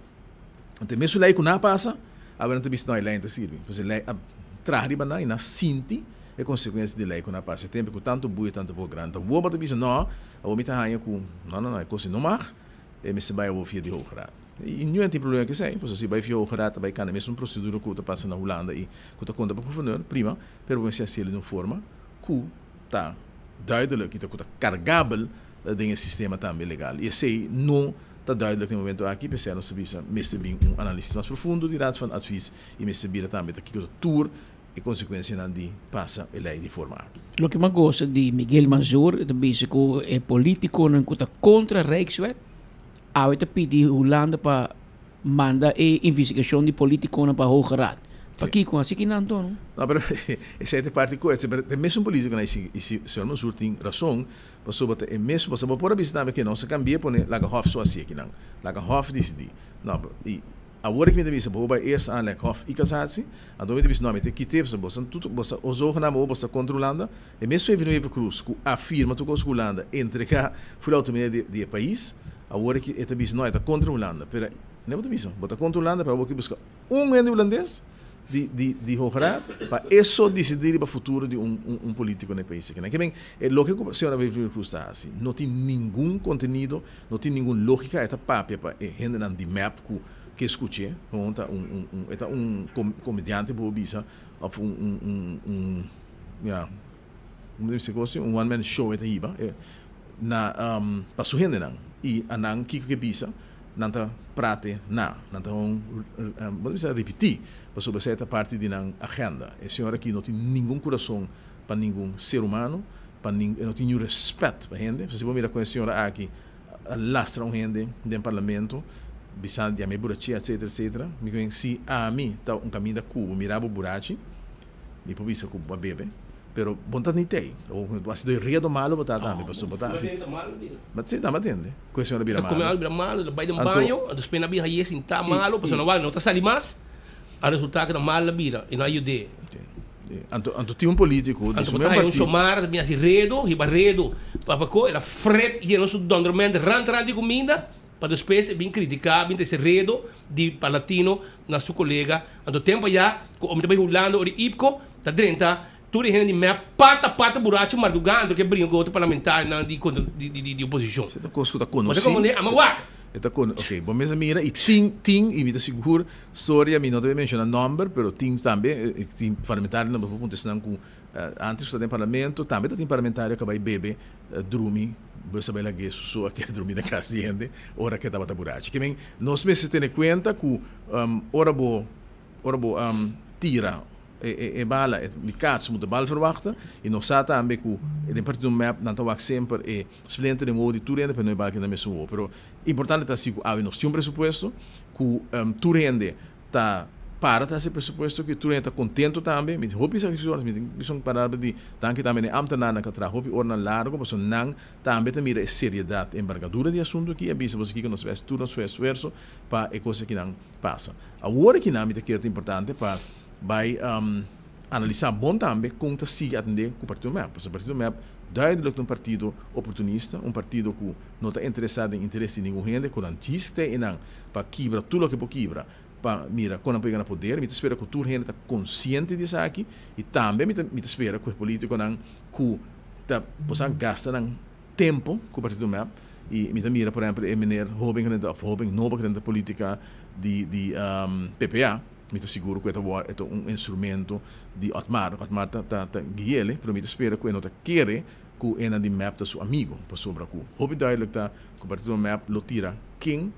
Anto e mesun ley cu nan a pasa, awe nan ta bisa no e ley no ta sirbi. Pasobra e ley a traha riba nan y nan a sinti e consecuencia di e ley cu nan a pasa. E tempo cu tanto buya tanto boca grandi ta woba ta bisa no, awor mi ta haña cu no no no e cos no mag, e mester bay awor via di Hoge Raad. Y niun tin problema cu esey, pasobra si bay via Hoge Raad ta bay cana e mesun procedura cu ta pasa na Hulanda y cu ta conta pa gouverneur, prima, pero bo mester haciel di un forma cu ta duidelijk y ta cu ta cargabel den e sistema tambe legal. Y esey no ta duidelijk na e momento aki, p'esei nos ta bisa mester bin un analisis mas profundo di Raad van Advies y mester bira tambe ta kico ta tur e consecuencianan di pasa e ley di forma aki. Loke mi a gosta di Miguel Manzoor e ta bisa cu e politiconan cu ta contra Rijkswet awe ta pidi Hulanda pa manda e investigacion di politiconan pa Hoge Raad. Pakico? Asi ki nan to no? No, pero esey ta e parti cu pero ta e mesun politiconan y si y si señor Manzoor tin razon pasobra ta e mesun pasobra bo por a bisa tambe ke nos a cambia pone laga Hof so haci akinan laga Hof dicidi no y Awor ki mi ta bisa bo bai eerst aanleg hof i casatie, anto mi ta bisa no, mi ta kite pasobra boso tutu boso o zogenaamd bo boso ta contra Hulanda, e mes Wever Wever Croes cu a firma tur cos cu Hulanda entrega for di autonomia di di e pais, awor ki e ta bisa no e ta contra Hulanda, pero ne bo ta bisa bo ta contra Hulanda pero awor ki busca un hende Hulandes di di di Hoge Raad pa e so dicidi riba futuro di un un un politico na e pais aki. Ke men e loke cu señora Wever Wever Croes ta haci no tin ningun contenido No tin ningun lógika, e ta papia pa e hendenan di mep ku ke skuch'é. Gewoon ta un un un e ta un komediante bo bisa òf un un un un ya komo ta bisa e kos un one man show e ta hiba na pa su hendenan i a nan kiko ke bisa nan ta prate na nan ta gewoon bo ta bisa ripití pasobra esei ta parti di nan agenda. E señor aki no tin ningun kurason pa ningun ser humano. Pa nin e no tin niun respet pa hende. Si bo mira con e señora aki a lastra un hende den parlamento bisa yam'e burachi etcetera etcetera. Mi cu si ami ta un caminda cu bo mira bo burachi mi por bisa cu bo a bebe pero bo no ta ni tey. Bo a sido redo malo bo ta tambe pasobra bo ta haci Ma si ta matende cu e señora bira malo. Bira malo el a bay den baño despues nan a bin haye sinta malo pasobra nan wak no ta sali mas a resulta cu ta malo a bira y nan a yud'e. Anto, anto tin un politico di Anto su bo ta mes haya un partido. shomara ta bin hasi redo, hiba redo pa pa ko, el a fret yena su donderment rant rant di kuminda, pa despues e bin critica, bin trese redo di Parlatino na su colega. Anto tempo aya ku omi ta bai Hulanda ora di Ipco ta drenta tur e hende di mep pata pata burachi marduga anto ke bringa ku otro parlamentarionan di kontra di di di oposishon. Esei ta kos ku ta Bo ta konosí. komprende? Ama wak. E ta kono, ok, bo mes a mira i tin, tin, i mi ta sigur, sorry mi no ta bay menciona nomber, pero tin tambe, tin parlamentarionan bo por puntra esnan cu antes cu ta den parlamento, tambe ta tin parlamentario cu a bay bebe, drumi, bo sa bay lag'e su so a keda drumi den cas di hende ora cu e tabata burachi. Ke men, nos mester tene cuenta cu ora bo, ora bo tira e bala, e mi kaats moet de bal verwachten, i nos sa tambe cu den partido mep nan ta wak semper e Splinter den wowo di tur hende pero no e balki na mesun wowo. Pero importante ta si ku awe nos tin un presupuesto ku tur hende ta para tras e presupuesto ku tur hende ta kontento tambe. Mi tin hopi satisfakshon, mi tin bisa un palabra di danki tambe na e ambtenarnan ku a traha hopi oranan largo pasobra nan tambe ta mira e seriedat, e embargadura di e asuntu aki. A bisa boso kiko nos bes tur nos esfuerso pa e kos akinan pasa. Awor akinan mi ta kere ta importante pa bai Analisá bon tambe kon ta sigui atendé ku Partido mep. Pasobra Partido mep duidelijk ta un partido oportunista, un partido ku no ta interesá den interes di ningun hende, ku nan djis ta einan pa kibra tur loke por kibra pa mira kon nan por yega na poder. Mi ta spera ku tur hende ta konsiente di esaki i tambe mi ta mi ta spera ku e polítikonan ku ta bo sa gasta nan tempo ku Partido mep i mi ta mira por ehèmpel e meneer hóben ku ta òf hóben nobo ku ta den polítika di di PPA. Mi ta sigur ku e ta wòrdu, e ta un instrumento di Otmar. Otmar ta ta ta gui'el, pero mi ta spera ku e no ta kere ku enan di mep ta su amigo, pasobra ku hopi duidelijk ta ku partido mep lo tira ken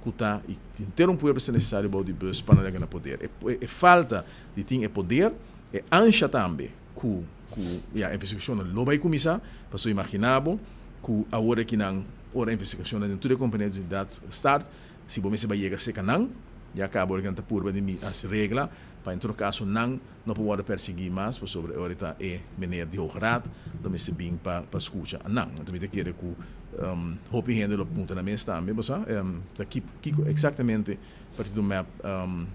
ku ta i henter un pueblo si nesesario bou di bus pa nan yega na poder. E falta di tin e poder, e ansha tambe ku ku ya investigashonnan lo bai kuminsá, pasobra imagina bo ku awor aki nan ora investigashonnan den tur e kompania di utilidat start, si bo mester bai yega seka nan, ya kaba ora ki nan ta purba di hasi regla pa en todo kaso nan no por wòrdu persiguí mas pasobra e ora ta e meneer di Hoge Raad lo mester bin pa pa skucha nan. Anto mi ta kere ku hopi hende lo puntra nan mes tambe bo sa ta kiko eksaktamente partido mep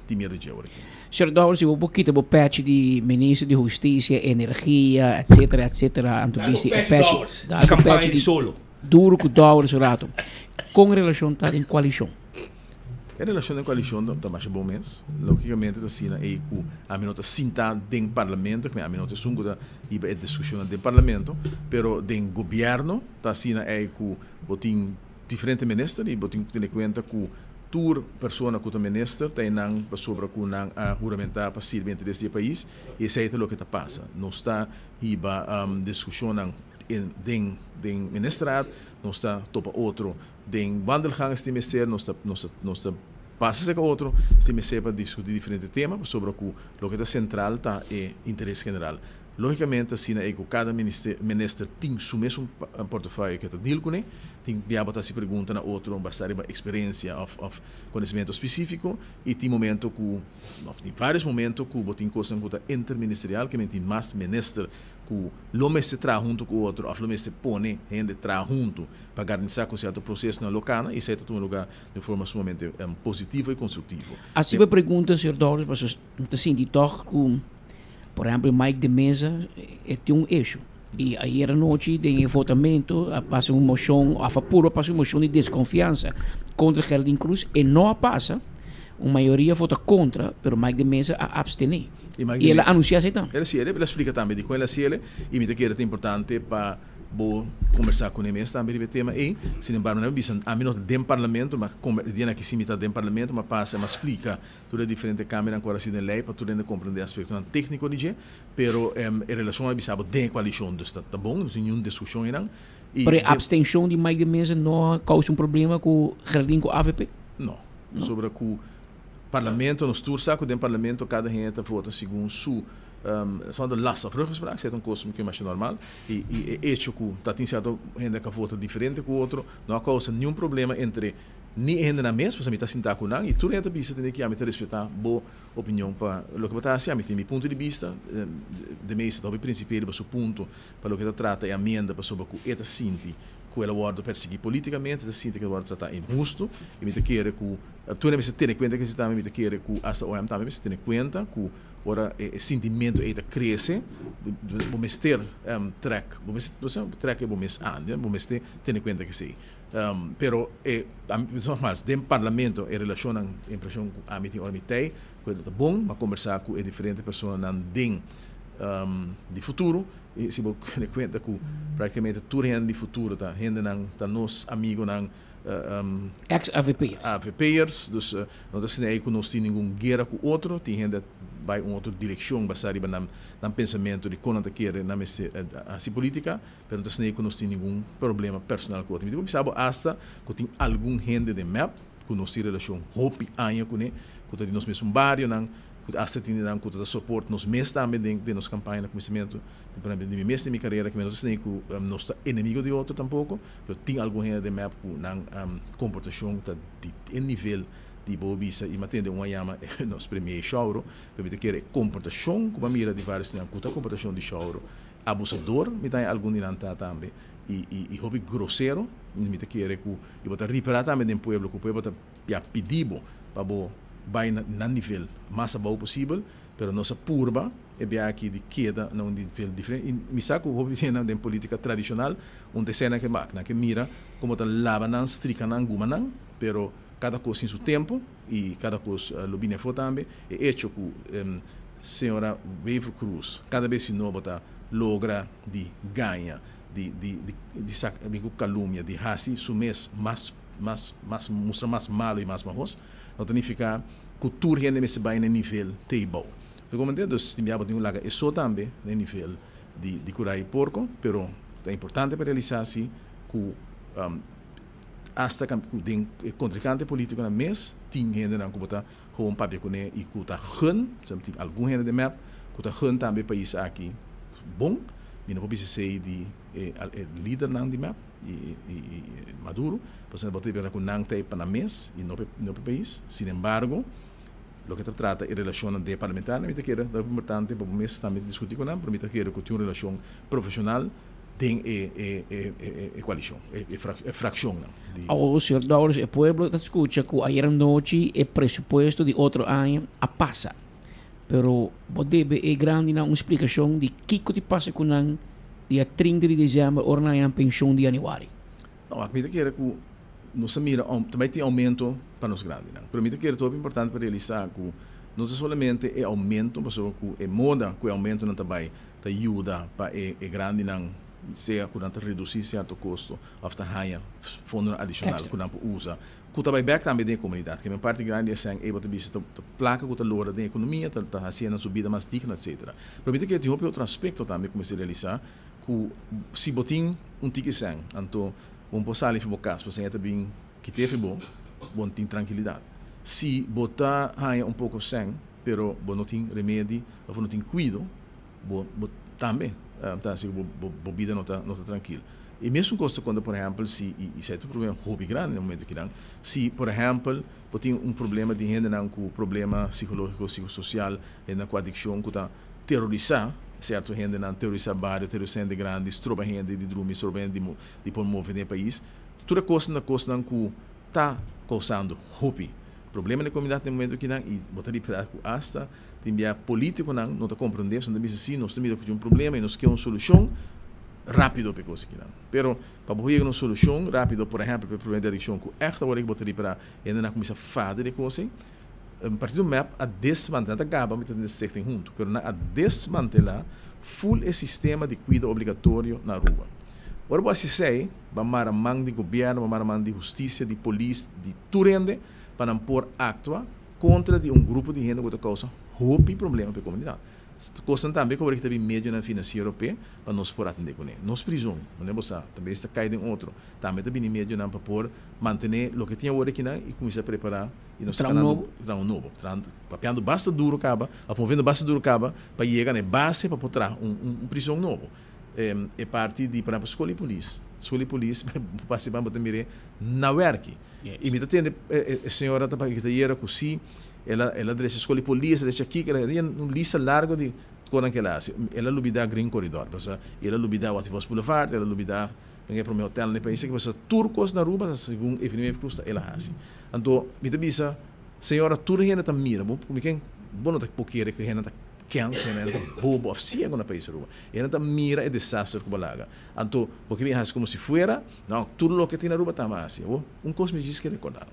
tin miedu dje ora aki. Señor Dowers, si bo por kita bo pèchi di Minister di Hustisia, Energia, etcetera, etcetera, anto bisti e pèchi, dal bo pèchi di duro ku Dowers un rato. Kon relashon ta den koalishon? E relashon den koalishon ta masha bon mes. Logikamente ta asina ei ku ami no ta sinta den parlamento, kmé ami no ta esun ku ta hiba e diskushonnan den parlamento, pero den gobièrnu ta asina ei ku bo tin diferente minister i bo tin ku tene kuenta ku tur persona ku ta minister ta einan pasobra ku nan a huramentá pa sirbi interes di e pais i esei ta loke ta pasa. Nos ta hiba diskushonnan den den ministerraad, nos ta topa otro Den wandelgang si mester nos ta nos ta nos ta pasa cerca otro si mester pa discuti diferente tema pasobra cu loke ta central ta e interes general. Logicamente asina ey cu cada minister minister tin su mesun portefeuille cu e ta deal cune, tin bia bo ta haci pregunta na otro basa riba experiencia of of conocimento specifico y tin momento cu of tin varios momento cu bo tin cosnan cu ta interministerial ke men tin mas minister ku lo mester traha huntu ku otro òf lo mester pone hende traha huntu pa garantisá ku sierto prosesonan lo kana i esei ta tuma lugá di un forma sumamente positivo i konstruktivo. Así bo pregunta, señor Dowers, pasobra mi ta sinti tòg ku, por ehèmpel, Mike de Meza e tin un issue. I ayer anochi den e votamento a pasa un moshon, òf a purba pasa un moshon di deskonfiansa kontra Geraldine Cruz, e no a pasa, un mayoria vota kontra, pero Mike de Meza a abstené. I el a anunsiá esei tambe. El a hasiel, el a splika tambe dikon el a hasiel i mi ta kere ta importante pa bo kombersá kuné mes tambe riba e tema ei. Sin embargo, mi a bisa ami no ta den parlamento, ma e dianan aki si mi ta den parlamento, mi a pasa, mi a splika tur e diferente kambionan ku a hasi den lei pa tur hende komprendé aspektonan tékniko di dje. Pero e relashon a bisa bo den e koalishon, dus ta bon, no tin niun diskushon einan. Pero e abstenshon di Mike de Meza no a kousa un problema ku Geraldine ku avp? No, pasobra ku Parlamento, nos tur sa ku den parlamento kada hende ta vota segun su zonder last of ruggespraak, esei ta un kos ku masha normal i e echo ku ta tin sierto hende ku a vota diferente ku otro no a kousa niun problema entre ni e hendenan mes, pasobra mi ta sinta ku nan i tur hende ta bisa tende ki ami ta respetá bo opinion pa loke bo ta hasi, ami tin mi punto di bista, de meeste ta hopi prinsipia riba su punto pa loke ta trata e amienda pasobra ku e ta sinti ku el a wòrdu persiguí politikamente, e ta sinti ku el a wòrdu tratá inhustu i mi ta kere ku Tur e mester tene kuenta kesi tambe, mi ta kere ku asta OM tambe mester tene kuenta ku ora e sintimentu ei ta krese, bo mester trèk, bo mester bo sa trèk e bo mes ande, bo mester tene kuenta kesei. Pero e nogmaals den parlamento e relashonnan, e impreshon ku ami tin ora mi tei ku e ta bon, mi a kombersá ku e diferente personanan den di futuro i si bo tene kuenta ku praktikamente tur hende di futuro ta hendenan ta nos amigonan. Ex-AVP'ers. AVP'ers, dus no ta asina ei ku nos tin ningun guera ku otro, tin hende a bai un otro direkshon basá riba nan nan pensamentu di kon nan ta kere nan mester hasi politika, pero no ta asina ei ku nos tin ningun problema personal ku otro. Mi ta por bisa bo asta ku tin algun hende den mep ku nos tin relashon hopi aña kuné, ku ta di nos mesun barionan, ku asta tin di nan ku ta soport nos mes tambe den den nos kampaña na kuminsamentu, por ehempel di mi mes den mi karera, ku mi no ta asina ei ku nos ta enemigo di otro tampoko. Pero tin algun hende den mep ku nan komportashon ta di e nivel di bo bisa i mi a tende un a yama nos premier Shauro, pero mi ta kere e komportashon ku mi a mira di varios di nan ku ta komportashon di Shauro abusador, mi ta haña algun di nan ta tambe i hopi grosero, mi ta kere ku i bo ta ripará tambe den pueblo ku pueblo ta ya pidi bo pa bo bai na nan nivel mas abou posibel, pero nos a purba e biaha aki di keda na un nivel diferente i mi sa ku hopi hende den politica tradishonal un ta esena ke mak nan ke mira komo ta laba nan strika nan guma nan pero kada kos tin su tempo i kada kos lo bini afó tambe e echo ku señora Wever Croes kada bes si no bo ta logra di gaña di di di sak bin ku kalumnia di hasi su mes mas mas mas mustra mas malo i mas mahos no ta nifiká ku tur hende mester bai na e nivel te i bou. Ta komprendé? Dus tin bia bo tin ku laga e so tambe na e nivel di di kurai porko, pero. Ta importante pa realisa si cu hasta cu den e contrincante politiconan mes tin hendenan cu bo ta gewoon papia cune y cu ta gun, tin algun hende den mep cu ta gun tambe e pais aki bon. Mi no por bisa esey di e lidernan di mep y Maduro, pasobra bo ta bira cu nan ta e pa nan mes y no pa e pais. Sinembargo, Loke ta trata e relashonnan den e parlamentario mi ta kere ta importante pa bo mes tambe diskutí ku nan, pero mi ta kere ku tin un relashon profeshonal den e e koalishon, e frakshonnan di. Awor, señor Dowers, e pueblo ta skucha ku ayer anochi e presupuesto di otro aña a pasa. Pero bo debe e grandinan un splikashon di kiko ti pasa ku nan dia 30 di desèmber ora nan haña nan penshon di yanüari. No, mi ta kere ku nos a mira tambe tin aumento pa nos grandinan. Pero mi ta kere ta hopi importante pa realisa ku no ta solamente e aumento, pasobra ku e moda ku e aumentonan ta bai ta yuda pa e grandinan sea ku nan ta redusi sierto kosto òf ta haña fondonan adishonal ku nan por usa ku ta bai bèk tambe den e komunidat. Ke men parti grandi di esei ei bo ta bisa ta plaka ku ta lora den ekonomia ta hasiendo nan su bida mas digno etsetera. Pero mi ta kere tin hopi otro aspekto tambe ku mester realisa ku si bo tin un tiki sèn anto bo no por sali fi bo kas pasobra e ta bin kite fi bo, bo no tin trankilidat. Si bo ta haña un poko sèn pero bo no tin remedi òf bo no tin kuido bo bo tambe ta hasi ku bo bo bida no ta no ta trankil. E mesun kos ta konta por ehèmpel si i esei ta un problema hopi grandi na momento kinan si por ehèmpel bo tin un problema di hendenan ku problema sikológiko, sikososial, hendenan ku adikshon ku ta terorisá sierto hendenan, terorisá bario, terorisá hende grandi, stroba hende di drumi, stroba hende di por move den e pais. Tur e kosnan ta kosnan ku ta kousando hopi problema den e komunidat den e momento akinan i bo ta ripará ku asta tin bia polítikonan no ta komprondé, pasobra nan ta bisa si nos ta mira ku tin un problema i nos ke un solushon rápido pa e kos akinan. Pero pa bo yega na un solushon rápido, por ehèmpel pa e problema di adikshon ku ègt awor bo ta ripará hendenan a kuminsá fada di e kos ei, Partido mep a desmantela, nan ta gaba mi ta den stichting hunto, pero nan a desmantela full e sistema di cuido obligatorio na Aruba. Ora bo haci esey, bo a mara man di gobierno, bo a mara man di husticia, di polis, di tur hende pa nan por actua contra di un grupo di hende cu ta causa hopi problema pa e comunidad. Kosnan tambe ku awor ta bin medionan finansiero p'e pa nos por atendé kuné. Nos prizon, manera bo sa, ta bes ta kai den otro. Tambe ta bini medionan pa por mantené loke tin awor akinan i kuminsá prepará i nos ta Traha un kanando nobo. traha un nobo. Trahando, papiando basta duru kaba òf moviendo basta duru kaba pa yega na e base pa por traha un un prizon nobo. E parti di, por ehèmpel, skol di polis. Skol di polis, basiban bo ta mir'é na wèrki. I mi ta tende e señora ta papia ayera ku si El a el a drecha skol di polis, a drecha kiko, el a tin un lista largo di konan ku el a hasi. El a lubidá Green Corridor, pasobra el a lubidá Watty Vos Boulevard, el a lubidá e promé hotel na e pais aki, pasobra tur kos na Aruba ta segun Evelyn Wever Croes ta el a hasi. Anto mi ta bisa, señora tur hende ta mira bo, mi ken bo no ta por kere ku hende ta kens, hende ta bobo òf siego na pais Aruba. Hende ta mira e desaster ku bo a laga. Anto bo ke bin hasi komo si fuera, no, tur loke tin na Aruba ta hasi. Awor un kos mi djis ke rekordá.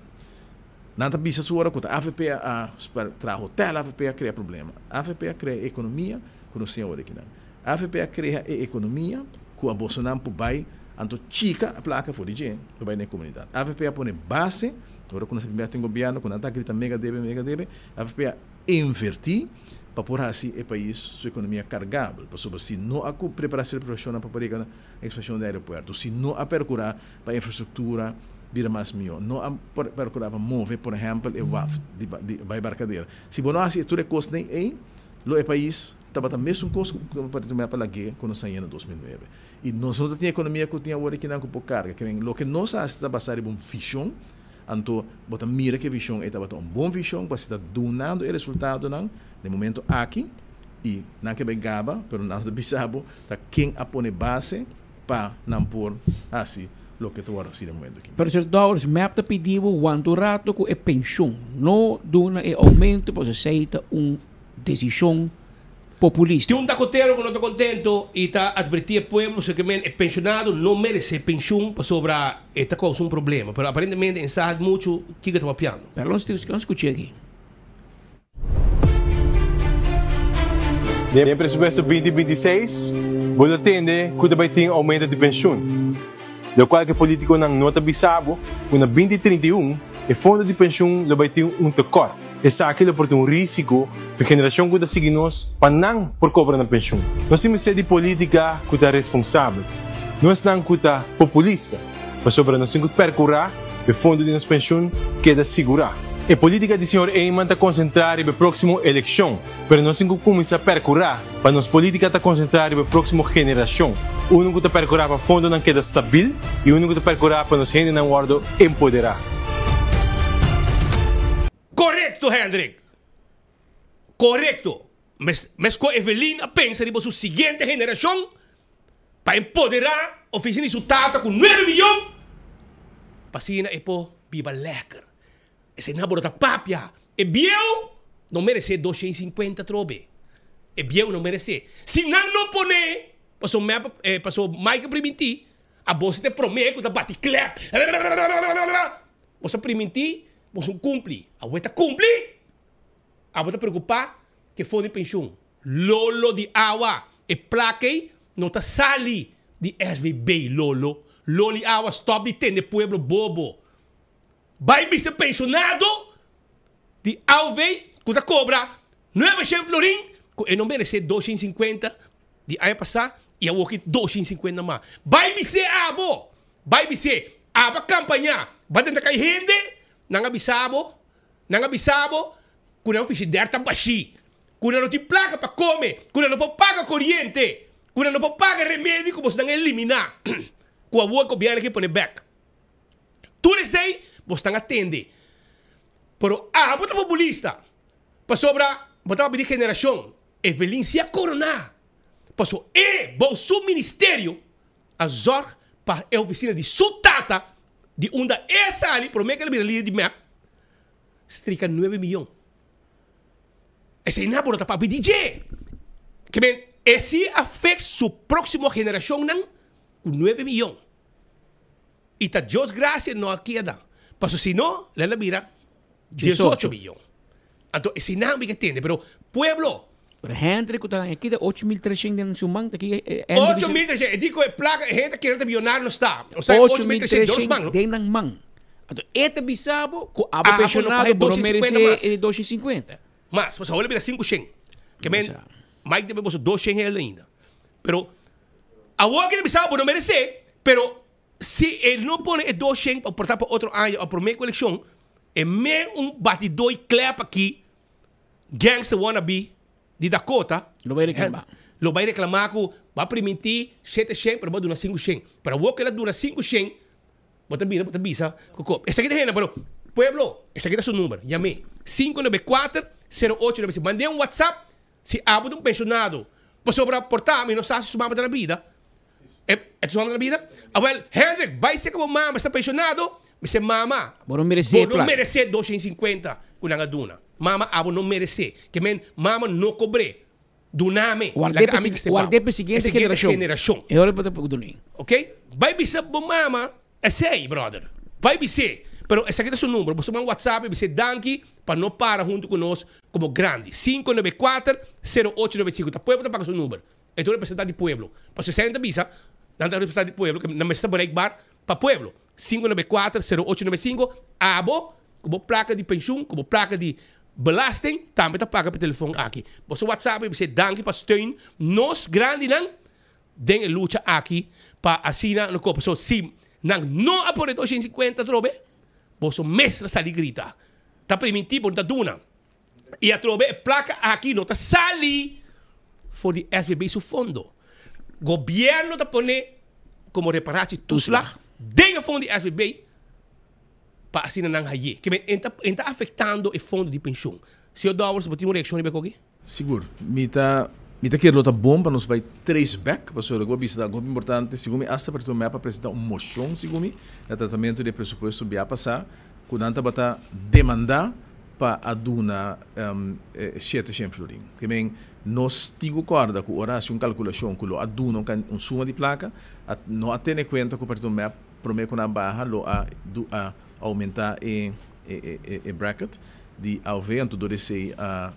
Nan ta bisa su ora ku ta avp a traha hotel, avp a krea problema. Avp a krea e ekonomia ku nos tin awor akinan. Avp a krea e ekonomia ku a bosonan por bai anto chika a plaka for di dje pa bai den e komunidat. Avp a pone base ora ku nos a bin bek den gobièrnu ku nan ta grita mega debe mega debe, avp a invertí pa por hasi e pais su ekonomia kargabel. Pasobra si no a prepará su preparashonnan pa por yega na ekspanshon di aeropuerto, si no a perkurá pa infrastruktura bira mas mihó. No a perkurá pa move, por ehèmpel, e waf di bai Barcadera. Si bo no hasi tur e kosnan ei, lo e pais tabata mesun kos ku Partido Mep a lag'é ku nos a yena 2009. I nos no ta tin ekonomia ku tin awor akinan ku por karga. Ke men, loke nos a hasi ta basá riba un vishon, anto bo ta mira ku e vishon ei tabata un bon vishon, ku a si ta dunando e resultadonan den momento aki, i nan ke bai gaba, pero nan no ta bisa bo ta ken a pone base. pa nan por hasi loke ta wòrdu hasi den momento aki. Pero señor Dowers, mep ta pidi bo wanta un rato ku e penshon. No duna e oumento pasobra esei ta un desishon populista. Tin un dakotero ku no ta kontento i ta atvertí e pueblo so ke men e penshonado no meresé penshun pasobra e ta kousa un problema. Pero aparentemente e sa muchu kiko e ta papiando. Pero nos skuch'é aki. Den presupuesto 2026, bo lo tende ku ta bai tin oumento di penshun. Lokual ku e politikonan no ta bisa bo, ku na 2031 e fondo di penshun lo bai tin un tekort. Esaki lo por tin un risiko pa e generashon ku ta sigui nos pa nan por kobra nan penshun. Nos tin mester di politika ku ta responsabel. No esnan ku ta populista, pasobra nos tin ku perkurá pa e fondo di nos penshun keda sigurá. E polítika di señor Eman ta konsentrá riba e próksimo elekshon, pero nos tin ku kuminsá perkurá pa nos polítika ta konsentrá riba e próksimo generashon, unu ku ta perkurá pa fondonan keda stabil i unu ku ta perkurá pa nos hendenan wòrdu empoderá. Korekto, Hendrik. Korekto. Mes meskos Evelyn a pensa riba su siguiente generashon pa empoderá ofisina di su tata ku nuebe miyon pa asina e por biba lèker. Esei nan bo no ta papia. E bieu no meresé 250 atrobe. E bieu no meresé. Si nan no pone paso mep paso Mike a primintí abo si ta e promé ku ta bati klèp. Bo sa primintí bo no kumpli. Awe ta kumpli. Abo ta preocupa ke fondo di pensioen lolo di awa e plaka ey no ta sali di SVB lolo loli awa stop di tende pueblo bobo bay bisa pensionado di AOV cu ta cobra nuebe shen florin cu e no merece 250 di aña pasa y awoki 250 mas bay bis'e abo bay bis'e abo a campaña bay tenta cay hende nan a bisa abo Nan a bisa bo ku nan frigider ta bashí, ku nan no tin plaka pa kome, ku nan no por paga koriente, ku nan no por paga remedi ku bosnan a eliminá, ku awor gobièrnu ke pone bèk. Tur esei bosnan a tende. Pero abo ta populista, pasobra bo ta papia di generashon. Evelyn si a koroná, paso e bou su ministerio a zòrg pa e ofisina di su tata di unda e a sali promé ku el a bira lider di mep strika nuebe miyon. Esei nan bo no ta papia di dje. Ke men e si a fix su próksimo generashonnan ku nuebe miyon. I ta Dios grasia no a keda. Paso si no, lo el a bira 18 miyon. Anto esei nan mi ke tende, pero pueblo. Pero Hendrik ku ta haña kita 8300 den su man ta ki Hendrik. 8300, e di ku e plaka e hende ta kere ta biyonario no sta. Osea 8300 den nos man. Den nan man. Anto e ta bisa bo ku abo pensionado bo no merese e 250. Mas, pasobra awor a bira 500. Ke men Mike debe boso 200 hel ainda. Pero awor ke ta bisa bo no merese, pero Si e no pone e 200 pa porta pa otro aña o prome ku elekshon, e me un batidó i klep aki, gangster wannabe di Dakota, Lo bai reklamá. Lo bai reklamá ku bo a primintí 700 pero bo a duna 500. Pero awor ku el a duna 500, bo ta bira bo ta bisa ku kop. Esaki ta hende, pero pueblo, esaki ta su number, yam'é, 594 0895. Mand'é un WhatsApp si abo ta un penshonado, pasobra por ta mi no sa si su mama ta na bida. E e su mama ta na bida? Awel, Hendrik, bai seka bo mama sta penshonado. Mi se, Mama, Bo no meresé bo no plaka. meresé 250 ku nan a duna. Mama, abo no meresé. Ke men, mama no kobr'é. Dunami. Ward'é Laga pa ami si- keste bou. ward'é pa E siguiente siguiente generashon. generashon. E ora bo ta por dun'é. Ok? Bai bisa bo mama esei, brother. Bai bis'é. Pero esaki ta su number. Bo su man WhatsApp i bis'é danki pa no para huntu ku nos komo grandi. 594 0895. Ta pueblo ta paga su number. E ta un representante di pueblo. Pasobra esei nan ta bisa, nan ta representante di pueblo, ke nan mester bereikbaar pa pueblo. 594 0895. Abo ku bo plaka di penshun, ku bo plaka di belasting, tambe ta paga pa e telefon aki. Bo su WhatsApp i bis'é danki pa steun nos grandinan den e lucha aki pa asina no kopa. So si nan no a pone 250 atrobe, boso mes lo sali grita. Ta primintí bo no ta duna. I atrobe e plaka aki no ta sali for di SVB su fondo. Gobierno ta pone komo reparatie toeslag den e fondo di SVB pa asina nan haye. Ke men e ta afektando e fondo di penshun. Señor Dowers, bo tin un reakshon riba e koki? Sigur. Mi ta mi ta kere lo ta bon pa nos bai trace back, pasobra loke bo a bisa ta algo hopi importante. Segun mi asta Partido mep a presenta un mocion, segun mi, na tratamento di e presupuesto bia pasa, ku nan tabata demanda pa a duna e 700 florin. Ke men nos tin ku kòrda ku ora hasi un kalkulashon ku lo a duna un suma di plaka, a no a tene kuenta ku Partido mep promé ku nan baha lo a a oumentá e e bracket di AOV, anto dor esei a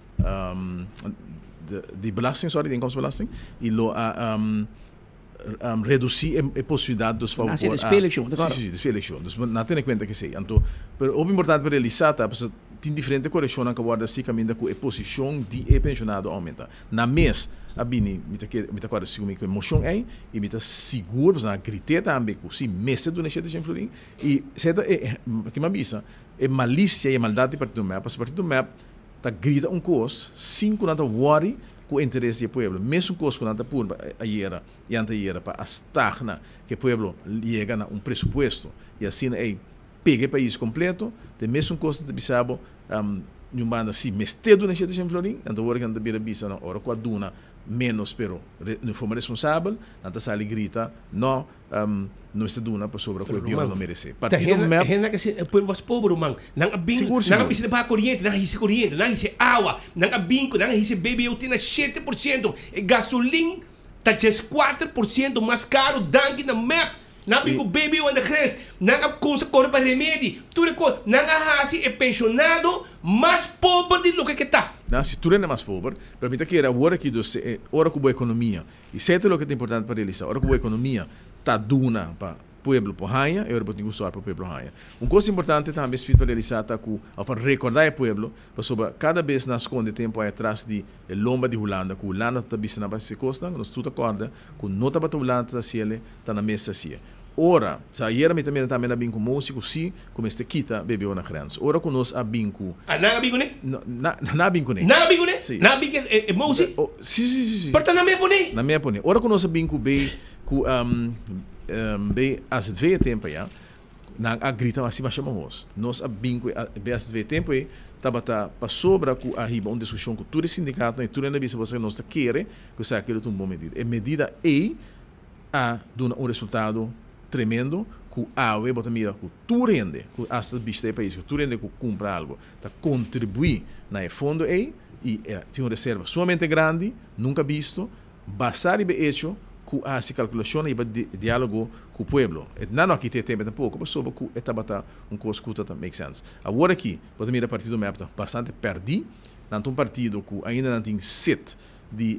di belasting, sorry, di inkomstenbelasting, i lo a. Reduci e posibilidad dus pa bo Nace por despues eleccion, ta Sí, kòrda? sí, despues eleccion. Dus nan tene cuenta cu esey. Anto, pero hopi importante pa realisa ta, pasobra tin diferente coreccionnan cu a worde haci caminda cu e posicion di e pensionado a aumenta. Nan mes a bini, mi ta kere, mi ta kòrda sigur mi cu e mocion ey y mi ta sigur, pasobra nan a grite tambe cu si mester duna e shete shen florin y esey ta e, kiman a bisa, e malicia y e maldad di partido mep, pasobra partido mep ta grita un cos sin cu nan ta worry ku interes di e pueblo. Mesun kos ku nan ta purba ayera i antayera pa a stagna ku e pueblo yega na un presupuesto i asina ei pega e pais kompleto, ta e mesun kos nan ta bisa bo di un banda si mester duna shete shen florin, nan ta wòrdu ku nan ta bira bisa nan ora ku a duna ménos pero di un forma responsabel, nan ta sali grita no. No mester duna pasobra ku e bion no meresé. Partido mep. Hende ke e pueblo mas pober ruman. Nan a bin, nan a bisa di baha koriente, nan a hisa koriente, nan a hisa awa, nan a bin ku nan a hisa BBOT na 7%. E gasolin ta 14% mas karu danki na mep. Nan a bin ku BBO aan de grens. Nan a kumsa kore pa remedi. Tur e kos. Nan a hasi e penshonado mas pober di loke ke ta. Nan hasi tur hende mas pober. Pero mi ta kere awor aki dus ora ku bo ekonomia I esei ta loke ta importante pa realisá. Ora ku bo ekonomia ta duna pa pueblo por haña, e ora bo tin ku sòru pa pueblo haña. Un kos importante tambe spit pa realisá ta ku, òf pa rekordá e pueblo, pasobra kada bes nan skonde tempu ai atras di e lomba di Hulanda, ku Hulanda ta bisa nan pa hasi kosnan, nos tur ta kòrda ku no tabata Hulanda ta hasiel e, ta nan mes ta hasié. Ora, sa ayera mi ta mira tambe nan a bin ku mosi ku si ku mester kita BBO na grens. Ora ku nos a bin ku. Ah, nan a bin kuné? No, na, nan a bin kuné. Nan a bin kuné? Si. Nan a bin ku e, e mosi? O, si, si, si, si. Pero ta nan me poné. Nan me a poné. Ora ku nos a bin ku B, ku B AZV e tempu aya, nan a grita hasi masha mahos. Nos a bin ku e B AZV e tempu ei tabata pasobra ku a hiba un diskushon ku tur e sindikatonan i tur hende a bisa bo sa nos ta kere ku esaki lo ta un bon medida. E medida ei a duna un resultado tremendo ku awe bo ta mira ku tur hende ku asta bishita e pais, ku tur hende ku kumpra algo ta kontribuí na e fondo ei i e tin un reserva sumamente grandi, nunka bisto, basá riba e echo ku a hasi kalkulashonnan i ba diálogo ku pueblo. E nan no a kita e tempe tampoko pasobra ku e tabata un kos ku ta make sense. Awor aki bo ta mira partido mep ta bastante pèrdí, nan ta un partido ku ainda nan tin set di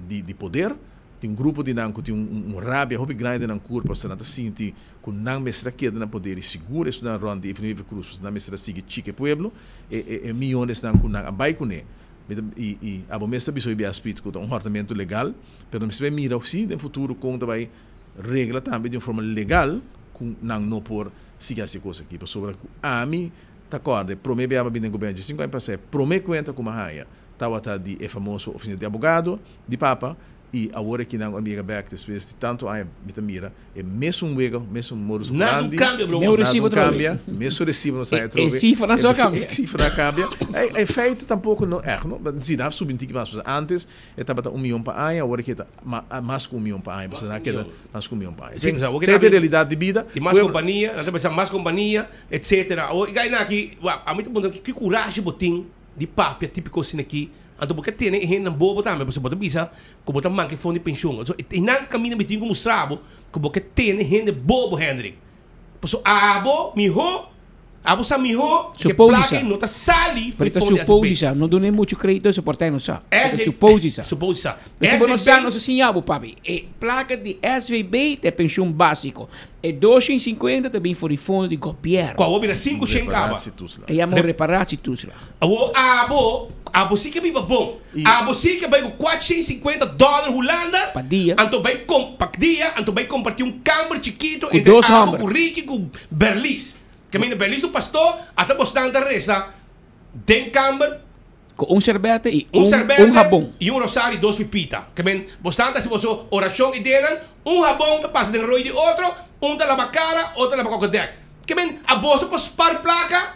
di poder, tin un grupo di nan ku tin un rabia hopi grandi den nan kurpa, pasobra nan ta sinti ku nan mester a keda na poder i sigur esunnan rònt di Evelyn Wever Croes pasobra nan mester a sigui chika e pueblo, e e miyonesnan ku nan a bai kuné. Mi ta i i abo mes ta bisa hopi bia Speed ku ta un hòrtamentu legal, pero mester bai mira si den futuro kon ta bai regla tambe di un forma legal ku nan no por sigui hasi e kos aki, pasobra ku ami ta kòrda e promé bia mi a bini den gobièrnu 5 aña pasá e promé kuenta ku mi a haña Tabata di e famoso oficina di abogado di papa y awor aki nan a yega bek despues di tanto aña mi ta mira e mesun wega, mesun modus Nada operandi. un cambia bro. Meu recibo Nada un atrobe. cambia, mesun recibo nos haya E atrobe. cifranan so a cambia. E cifranan a cambia. E feite tampoco no echt no, si nan a subi un tiki mas, pasobra antes e tabata un miyon pa aña, awor aki e ta mas cu un miyon pa aña, pasobra nan a keda mas cu un miyon pa aña. Sí, pasobra awor Esei ta e realidad di bida. Tin mas compania, nan ta pensa mas compania, etcetera. Awor e gainan aki, ami ta puntra ki curashi bo tin di papia típiko asina aki, anto bo ke tene e hendenan bobo tambe, pasobra bo ta bisa ku bo ta manka e fondo di penshon. Anto einan kaminda mi tin ku mustra bo ku bo ke tene hende bobo, Hendrik. Pasobra abo mihó, abo sa mihó ku e plaka ei no ta sali for e Pero ta fondo di AZB. supposisa, no dun'é muchu kredito so por ta e no sa. Ta supposisa. Supposisa. Pero si bo no sa, nos a siña bo, papi. E plaka di SVB ta e penshon básiko. E 250 ta bin for di fondo di gobièrnu. Ku awor bira 500 kaba. E yama un reparatietoeslag. Awor abo, abo si ke biba bon. Abo si ke bai ku 450 dòler Hulanda. Pa dia. Anto bai kom, pa dia, anto bai kompartí un kamber chikito Ku entre dos abo hòmber. ku Ricky ku Berlis. Ke mende Berlis un pastor, ata bosnan ta resa den kamber. Ku un serbete i Un un, serbete un habon. i un rosario i dos pipita. Ke men bosnan ta hasi boso orashon i denan, un habon ta pasa den roi di otro, un ta laba kara, otro ta laba kokodèk. Ke men a boso por spar plaka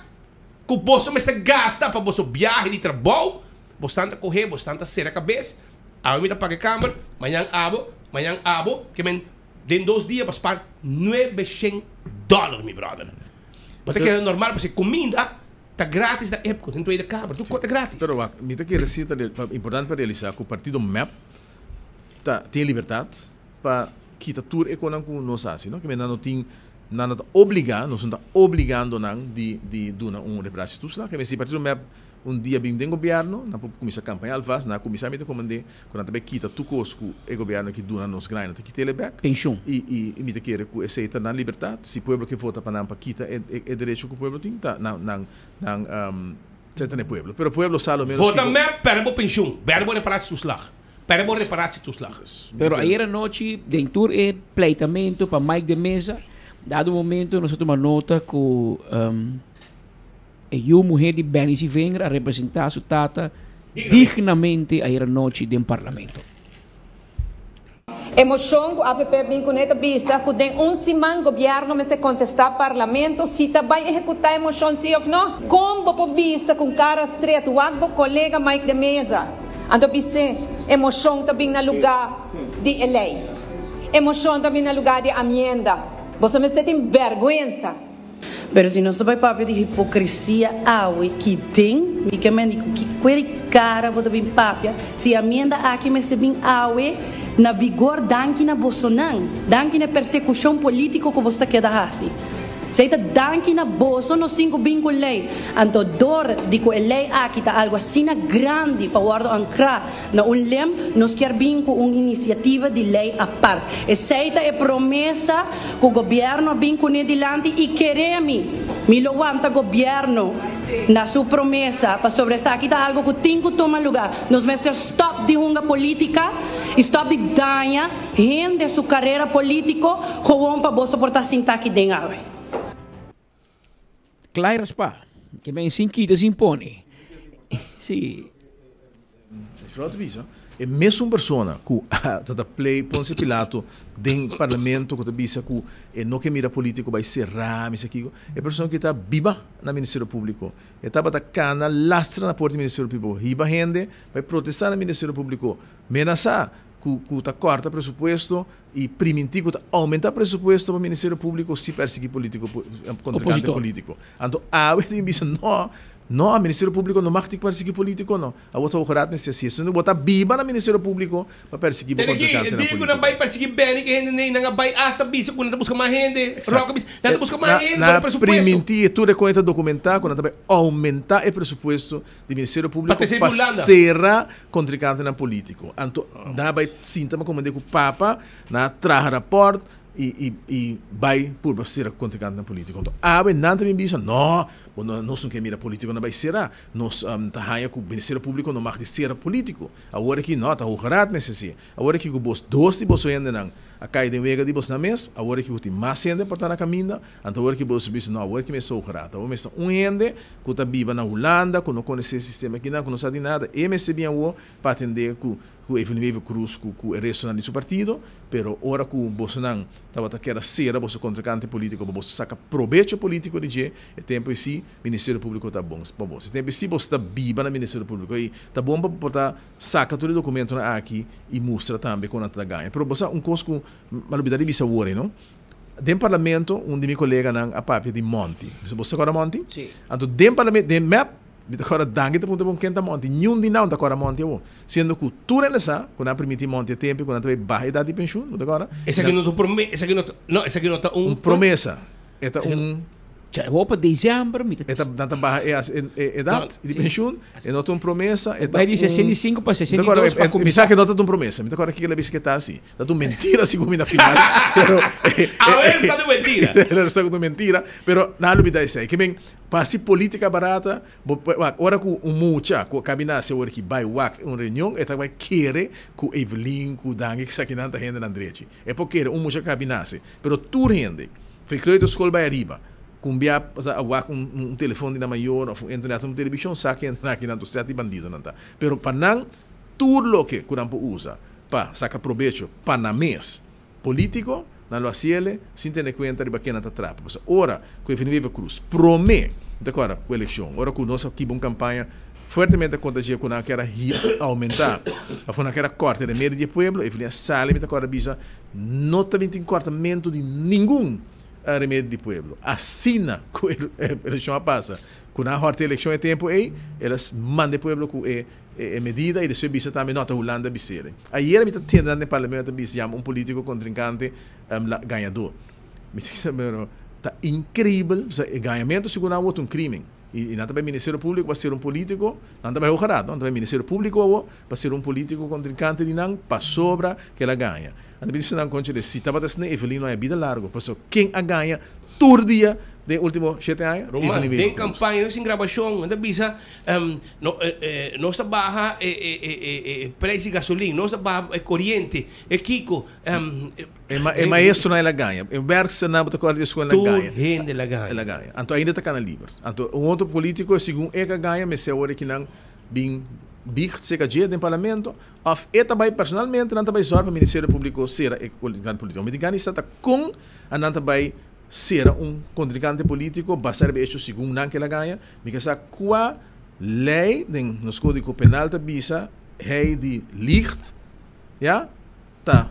ku boso mester gasta pa boso biahe di trabou, bosnan ta kohe, bosnan ta sera kabes, awe mi ta paga e kamber, mañan abo, mañan abo, ke men den dos dia bo spar nuebeshen dòler mi bròder. Bo ta kere normal pasobra e kuminda ta gratis na Epco, den Tweede Kamer, tur kos ta gratis. Pero wak, mi ta kere si ta importante pa realisa ku partido mep ta tin e libertat pa kita tur e konan ku nos hasi, no? Kimen nan no tin, nan no ta obliga, nos no ta obligando nan di di duna un reparatietoeslag. Kimen si partido mep. un dia bin den gobierno, nan por cuminsa campaña alvast, nan a cuminsa mi ta comende cu nan ta bay kita tur cos cu e gobierno aki duna nos grandi, nan ta kit'el e bek. Pensioen. Y y mi ta kere cu esey ta nan libertad, si pueblo ke vota pa nan pa kita e e derecho cu pueblo tin, ta nan nan nan esey ta na e pueblo. Pero pueblo sa lo menos Vota kico. mep, perde bo pensioen, berde bo reparatietoeslag, perde bo reparatietoeslag. Pero ayer anochi den tur e pleitamento pa Mike de Meza, dado momento nos a tuma nota cu E yu muhé di Benny Sivenger a representá su tata dignamente ayera nochi den Parlamento. E moshon ku avp bin kuné ta bisa ku den un siman gobièrnu mester kontestá parlamento si ta bai ehekutá e moshon si òf no. Kon bo por bisa ku un kara stret wak bo kolega Mike de Meza anto bis'é e moshon ta bin na lugá di e lei? E moshon ta bin na lugá di amienda. Boso mester tin bèrgwensa. Pero si nos ta bai papia di hipocresia awe ki den mi ke mendi ku ki kueri kara bo ta bin papia si amienda aki mester bin awe na vigor danki na bosonan danki na e persekushon politiko ku boso ta keda hasi esei ta danki na boso nos tin ku bin ku lei anto dor di ku e lei aki ta algu asina grandi pa wordo ankra Na un lem nos kier bin cu un iniciativa di ley apart. Esey ta e promesa cu gobierno a bin cune dilanti y kere mi, mi lo wanta gobierno na su promesa pasobra esaki ta algo cu tin cu tuma lugar. Nos mester stop di hunga politica y stop di daña hende su carera politico gewoon pa boso por ta sinta aki den awe. Klaar spa. Ke men sin kita sin pone. Si. Vrouw ta bisa, e mesun persona ku ta ta play Poncio Pilato den parlamento ku ta bisa ku e no ke mira politico bai sera misa kiko, e persona ki ta biba na Ministerio Publico. E tabata kana lastra na porta di Ministerio Publico, hiba hende bai protesta na Ministerio Publico, menasa ku ku ta korta presupuesto i primintí ku ta oumentá presupuesto pa Ministerio Públiko si pèrsiguí polítiko kontrinkante polítiko. Anto awe tin bisa no, no, Ministerio Públiko no mag tin pèrsiguí polítiko no. Awor ta Hoge Raad mester hasi eso. Bo ta biba na Ministerio Públiko pa pèrsiguí bo Tene ki, kontrinkantenan dia ku nan polítiko. bai pèrsiguí Benny ku hende nei, nan a bai asta bisa ku nan ta buska mas hende. Exacto. Rock a bisa, nan ta buska mas Na hende na pa e presupuesto. primintí e tur e kon e ta dokumentá ku nan ta bai oumentá e presupuesto di Ministerio Públiko Pa pa sera kontrinkantenan polítiko. Anto nan a bai sinta pa komende ku Papa, nan a traha rapòrt i i i bai purba sera kontrinkantenan polítiko. Anto awe nan ta bin bisa, no, bo no nos no ke mira polítiko nan bai sera, nos ta haña ku Ministerio Públiko no mag di sera polítiko. Awor aki no, ta Hoge Raad mester si. Awor aki ku bos dos di boso hendenan a kai den wega di bosnan mes, awor aki ku tin mas hende por ta na kaminda, anto awor aki boso bisa, no, awor aki mester Hoge Raad. Awor mester un hende ku ta biba na Hulanda, ku no konosé e sistema akinan, ku no sa di nada, e mester bin awor pa atendé ku ku Evelyn Wever Croes ku ku e restonan di su partido, pero ora ku bosonan tabata keda sera boso kontrinkante polítiko pa boso saka probecho polítiko di dje, e tempu ei Ministerio Públiko ta bon pa boso. E tempu ei si boso ta biba na Ministerio Públiko ei ta bon pa por ta saka tur e dokumentonan aki i mustra tambe kon nan ta gaña. Pero bo sa un kos ku mi a lubida di bisa awor ei no. Den parlamento un di mi koleganan a papia di Monty. Bo sa kòrda Monty? Sí. Anto den parlamento, den mep, mi ta kòrda Dangui ta puntra bo ken ta Monty. Niun di nan ta kòrda Monty awor. Siendo ku tur hende sa ku nan a permití Monty e tempu ku nan ta bai baha edat di penshun, bo ta kòrda? Esaki no ta un prome, esaki no ta, no, esaki no ta un. Un promesa. E ta un. Cha, awor pa december mi ta. E ta, nan ta baha e e edat di penshun, e no ta un promesa, e ta Bai di un. 65 pa Mi ta kòrda, 62 pa mi kuminsá. sa ke no ta un promesa, mi ta kòrda kiko el a bisa ke ta asi. Ta un mentira segun mi na final, pero. Awor ta un mentira. Awor ta un mentira, pero nan a lubida esei. Ke men, pa hasi politica barata, bo wak, ora ku un mucha ku a kabi nase awor aki bai wak un reunion, e ta bai kere ku Evelyn, ku Dangui, esakinan ta hendenan drechi. E por kere un mucha kabi nase, pero tur hende. Fe kleuterschool bai ariba. Ku un bia pasa a wak un un telefon di nan mayor of un internet of un telebishon sa kende nan aki nan tur sèt di bandidonan ta. Pero pa nan tur loke ku nan por usa pa saka probecho pa nan mes politiko nan lo hasiele sin tene kuenta riba ken nan ta trapa. Pasobra ora ku Evelyn Wever Croes prome mi ta kòrda ku elekshon ora ku nos a kiba un kampaña fuertemente kontra dje ku nan kier a oumenta of ku nan kier a kòrta e remedio di e pueblo Evelyn a sali mi ta kòrda bisa No ta bin tin kòrtamentu di ningun remedi di pueblo. Asina ku e elekshon a pasa, ku nan a hòrta e elekshon e tempu ei, el a manda e pueblo ku e medida i despues bisa tambe no ta Hulanda bis'el. Ayera mi ta tende nan den parlamento ta bisa yama un politiko kontrinkante gañadó. Mi ta bisa pero ta inkreibel, e gañamentu segun nan a wòrdu un krimen. I nan ta bai Ministerio Públiko pa ser un polítiko, nan ta bai Hoge Raad, no? Nan ta bai Ministerio Públiko awor pa ser un polítiko kontrinkante di nan pasobra ku el a gaña. Nan ta bisa nan konchele, si tabata asina Evelyn no haya bida largo, pasobra ken a gaña tur dia den último shete aña? Roman, Evelyn den Wever Croes. kampaña no sin grabashon, nan ta bisa, no, nos ta baha e prijs di gasolin, nos ta baha e koriente, e kiko. E maestronan el a gaña, e werksternan bo ta kòrda di e skol el a gaña. Tur hende el a gaña. El a gaña. Anto ainda ta kana liber. Anto un otro polítiko segun e ka gaña mester awor e kinan bin biecht serka dje den parlamento òf e ta bai personalmente nan ta bai zòrg pa Ministerio Públiko sera e kontrinkante polítiko. Mi tin gana di sa ta kon a nan ta bai sera un kontrinkante polítiko basá riba e hecho segun nan ke el a gaña. Mi ke sa kua lei den nos kódigo penal ta bisa hei di liegt, ya. Ta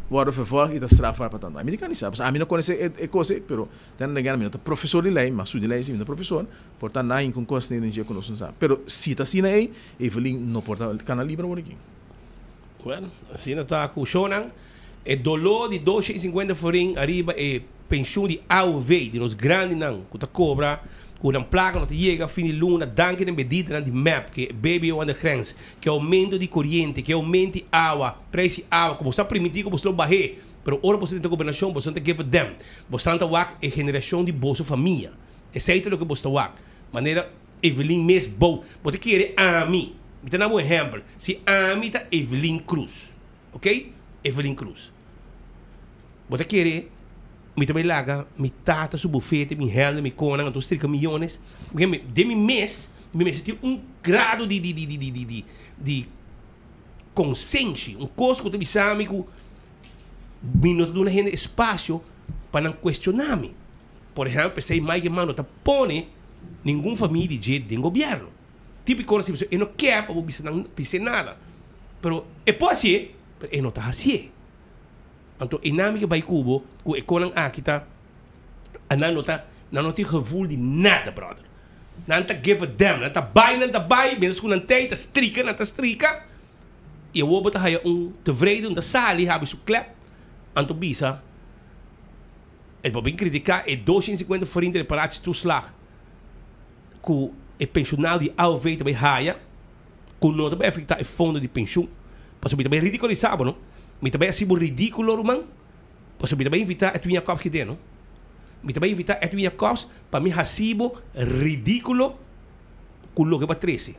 wòrdu vervolg i ta strafbaar pa tantu. Ami di ka ni sa, pasobra ami no konosé e kos ei, pero ten den gana mi no ta profesor di lei, mi a studia lei si, mi no ta profesor, por ta nan ku un kos den dje ku nos no sa. Pero si ta asina ei, Evelyn no por ta kana liber awor aki. Bueno, asina ta ku shownan. E doló di 250 florin ariba e penshun di AOV di nos grandinan ku ta kobra ku nan plaka no ta yega fin di luna danki na e medidanan di mep, ku e BBO aan de grens, ku e oumento di koriente, ku e oumento di awa, Prijs di awa ku boso a primintí ku boso lo bah'é, pero ora boso drenta gobernashon boso no ta give a damn. Boso ta wak e generashon di boso famia. Esei ta loke boso ta wak. Manera Evelyn mes bou. Bo ta kere ami. Mi ta na bo ehèmpel. Si ami ta Evelyn Cruz, ok? Evelyn Cruz. Bo ta kere mi ta bai laga mi tata su bufete, mi hèlder, mi konan, anto strika miyones? Den mi mes, mi mester tin un grado di di di di di di di. Konsenshi, un kos ku ta bisa mi ku mi no ta duna hende espasio pa nan kuestioná mi. Por ehèmpel, p'esei Mike Eman no ta pone ningun famia di dje den gobièrnu. Típiko asina, pasobra e no ke pa bo bisa nan bis'é nada. Pero e por hasié, pero e no ta hasié. Anto e nan mi ke bai ku bo ku e konan aki ta, nan no ta, nan no tin gevoel di nada, bròder. Nan ta give a damn. Nan ta bai, nan ta bai, mientras ku nan tei ta strika, nan ta strika. I awor bo ta haya un tevreden, un ta sali, habri su klep, anto bisa, e bo bin kritiká e 250 florin di reparatietoeslag ku e penshonado di AOV ta bai haya, ku no ta bai afektá e fondo di penshun. Pasobra mi ta bai ridikulisá bo, no? Mi ta bai hasi bo ridikulo, ruman. Pasobra mi ta bai invitá Edwin Jacobs kidé, no? Mi ta bai invitá Edwin Jacobs pa mi hasi bo ridíkulo ku loke bo a trese.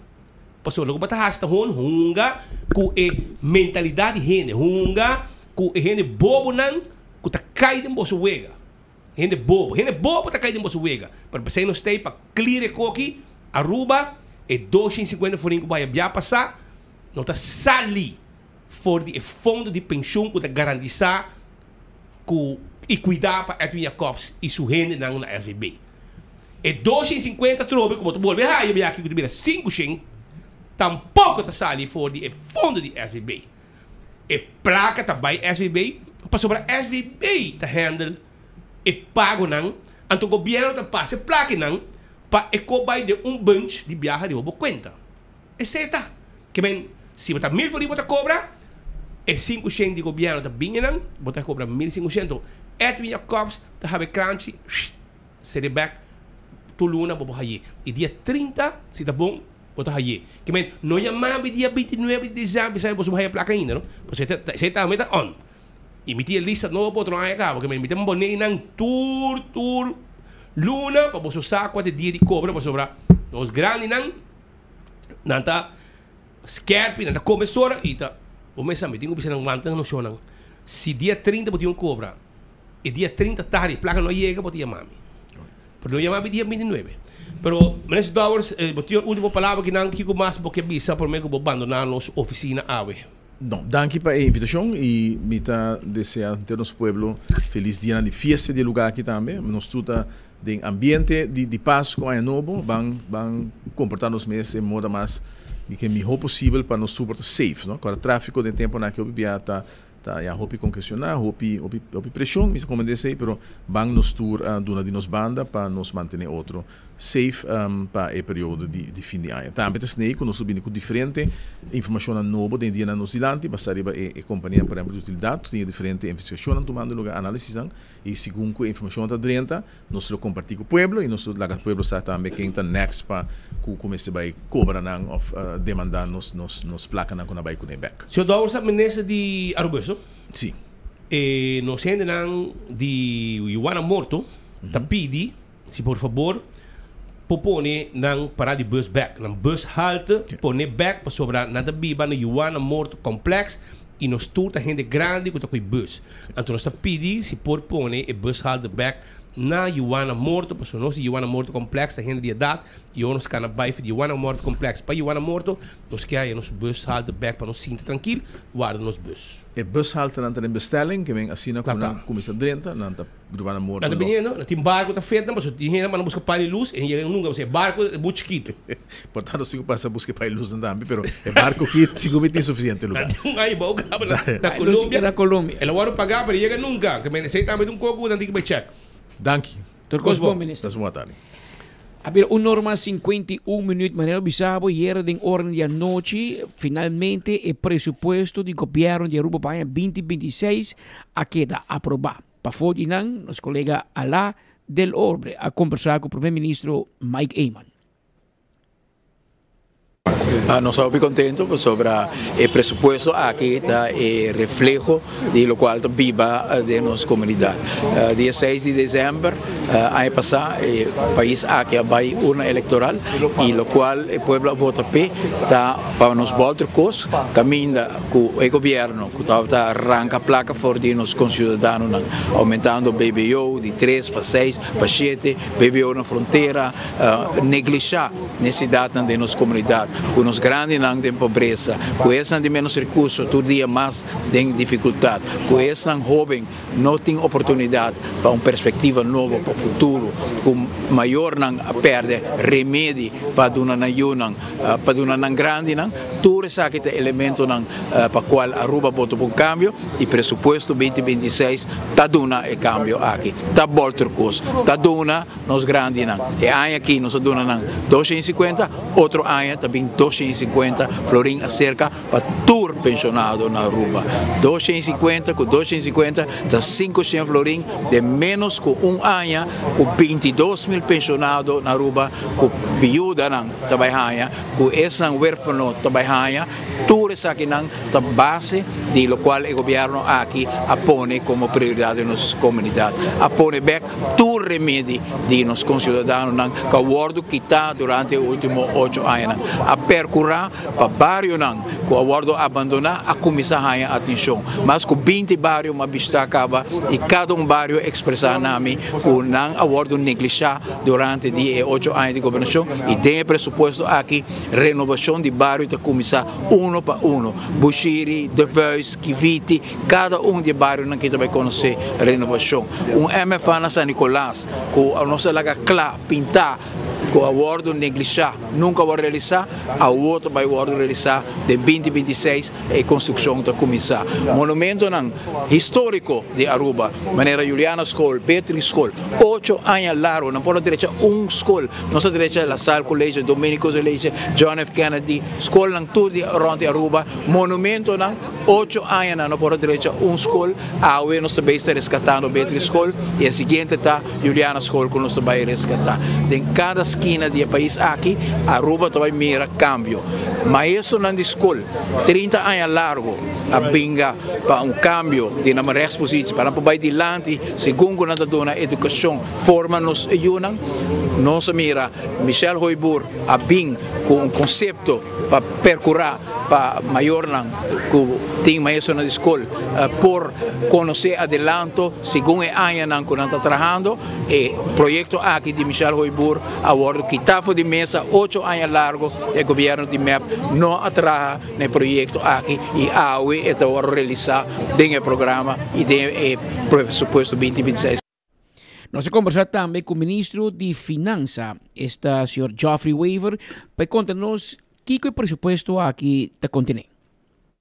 Pasobra loke bo ta hasi ta hon hunga ku e mentalidat di hende, hunga ku e hende bobonan ku ta kai den boso wega. Hende bobo, hende bobo ta kai den boso wega. Pero p'esei nos ta ei pa clear e koki, Aruba, e 250 florin ku bo haya bia pasá no ta sali. for di e fondo di penshun ku ta garantisa ku i kuida pa Edwin Jacobs i su hendenan na SVB. E 250 trobe ku bo ta bolbe haya biaha ku ta bira 500 tampoko ta sali for di e fondo di SVB. E plaka ta bai SVB pasobra SVB ta handle e pagonan anto gobièrnu ta pasa e plakinan pa e ko bai den un bunch di biaha riba bo kuenta. Esei ta. Ke men, si bo ta mil florin bo ta kobra, e 500 di gobièrnu ta bini nan, bo ta kobra 1500. Edwin Jacobs ta habi e kranchi, sere bèk tur luna bo por haye. I dia 30, si ta bon, bo ta haye. Ke men, no yama mi dia 29 di desèmber bisa mi boso por haya plaka ainda, no. Pasobra esei tambe ta on. I mi tin e lista nobo pa otro aña kaba. Ke men, mi ta pone nan tur tur luna pa boso sa kua ta e dia di kobra, pasobra nos grandinan. Nan ta skerpi, nan ta kome sora i ta bo mesa mi tin ku bisa nan wanta nan noshonnan. Si dia 30 bo tin un kobra, e dia 30 tardi e plaka no a yega bo ta yama mi. Pero no yama mi dia 29. Pero Minister Dowers, bo tin un ultimo palabra kinan kiko mas bo ke bisa prome ku bo bandona nos ofisina awe? No, danki pa e invitashon i mi ta desea henter nos pueblo felis dianan di fiesta di e lugar aki tambe. Nos tur ta Den ambiente di di Pasco Aña Nobo ban ban comporta nos mes den moda mas di ke miho posibel pa nos tur por ta safe no. Kora trafico den temponan aki hopi bia ta. Ta ya hopi congestioná, hopi hopi hopi presion, mi sa comprende esey, pero ban nos tur duna di nos banda pa nos mantene otro safe pa e periodo di di fin di aña. Tambe ta snei cu nos lo bini cu diferente informacionnan nobo den e dianan nos dilanti, basa riba e e companianan por ehempel di utilidad cu tin e diferente investigacionnan tumando lugar, analisisnan, y segun cu e informacion ta drenta Nos lo comparti cu pueblo y nos lo laga pueblo sa tambe ken ta next pa cu cu mester bay cobra nan of demanda nos nos nos placanan cu nan bay cune bek. Señor Dowers ta minister di Aruba eso? Si. E nos hendenan di Juana Morto ta pidi si por fabor por pone nan parada di bus bek, nan bus halte pone bek pasobra nan ta biba na Juana Morto complex y nos tur ta hende grandi cu ta coy bus. Anto nos ta pidi si por pone e bushalte bek na Juwana Morto, pasobra nos di Juwana Morto Complex ta hende di edad y ora nos cana bay for di Juwana Morto Complex pa Juwana Morto nos ke haya nos bushalte bek pa nos sinta trankil warda nos bus. E bushaltenan ta den bestelling, ke men asina cu nan cuminsa drenta nan ta Juwana Morto Nan ta lo. biniendo, nan tin barco ta fet nan pasobra tin hende nan busca pal di luz y yega nunca pasobra e barco ta bu chikito. Por tanto si cu pasa busca pal di luz nan tambe pero e barco aki sigur mi tin suficiente lugar. Nan tin un aña bou caba na Colombia. Na Colombia. El a worde paga pero e yega nunca. Ke men esey tambe ta un coco cu nan tin cu bay check. Danki. Tur cos bon minister. Tas un bon tardi. A bira un norma 51 minuut manera bisa bo yera den orden di anochi finalmente e presupuesto di gobierno di Aruba pa aña 2026 a keda aproba. Pafó di nan nos colega Alá del Orbe a combersa cu Primer Ministro Mike Eman. Nos ta hopi contento pasobra e presupuesto aki ta e refleho di locual ta biba den nos comunidad. Dia seis di december aña pasa e pais aki a bay urna electoral y locual e pueblo a vota p'e ta pa nos bolter cos caminda cu e gobierno cu tabata ranca placa for di nos conciudadanonan aumentando BBO di tres pa seis pa shete, BBO na frontera. Neglishá nesidatnan den nos komunidat, ku nos grandinan den pobresa, ku esnan di ménos rekurso tur dia mas den difikultat, ku esnan hóben no tin oportunidat pa un perspektiva nobo pa futuro, ku mayornan a pèrdè remedi pa duna nan yunan, pa duna nan grandinan, tur esaki ta elementonan pa kual Aruba bota pa un kambio i presupuesto binti 26 ta duna e kambio aki, ta bòlter kos, ta duna. Nos grandinan. E aña aki nos a duna nan 250, otro aña ta bin 250 florin acerca pa tur pensionado na Aruba. 250 cu 250 ta 500 florin den menos cu un aña cu 22 mil pensionado na Aruba cu viudanan ta bay haña, cu esnan huerfano ta bay haña. Tur esakinan ta base di locual e gobierno aki a pone como prioridad den nos comunidad. A pone bek tur remedi di nos conciudadanonan cu a wordo kita durante e ultimo ocho añanan. A percura pa barionan cu a wordo abandona a cuminsa haña atencion. Mas cu binti bario m'a bishita caba y cada un bario expresa na mi cu nan a wordo neglisha durante di e ocho aña di gobernacion y den e presupuesto aki renobacion di bario ta cuminsa uno pa uno. Bushiri, De Vuist, Kiviti, Kada un di e barionan ki ta bai konosé renovashon. Un MFA na San Nicolas ku nos a laga kla, pintá, ku a wòrdu neglishá, nunka a wòrdu realisá, awor ta bai wòrdu realisá den binti 26 e konstrukshon ta kuminsá. Monumentonan históriko di Aruba, manera Juliana School, Beatrix School, ocho aña largu nan por a drecha un skol. Nos a drecha La Salle College, Dominico College, John F. Kennedy, skolnan tur di rònt di Aruba, monumentonan. Ocho aña nan no por a drecha un skol, awe nos ta bay sta reskatando Beatriz Skol y e siguiente ta Juliana Skol ku nos ta bay reskata. Den kada skina di e pais aki Aruba ta bay mira kambio. Maestronan di skol 30 aña largo a binga pa un kambio di nan rechtspositie pa nan por bay dilanti segun ku nan ta duna edukashon forma nos yunan. Nos a mira Michel Hooyboer a bin ku un konsepto pa percura pa mayornan cu tin maestronan di scol por conoce adelanto segun e añanan cu nan ta trahando. E proyecto aki di Michel Hooyboer a wordo kita for di mesa ocho aña largo e gobierno di mep no a traha na e proyecto aki y awe e ta wordo realisa den e programa y den e presupuesto binti 26. Nos a kombersá tambe ku ministro di Finansa, esta señor Geoffrey Wever, pa e konta nos kiko e presupuesto aki ta kontené.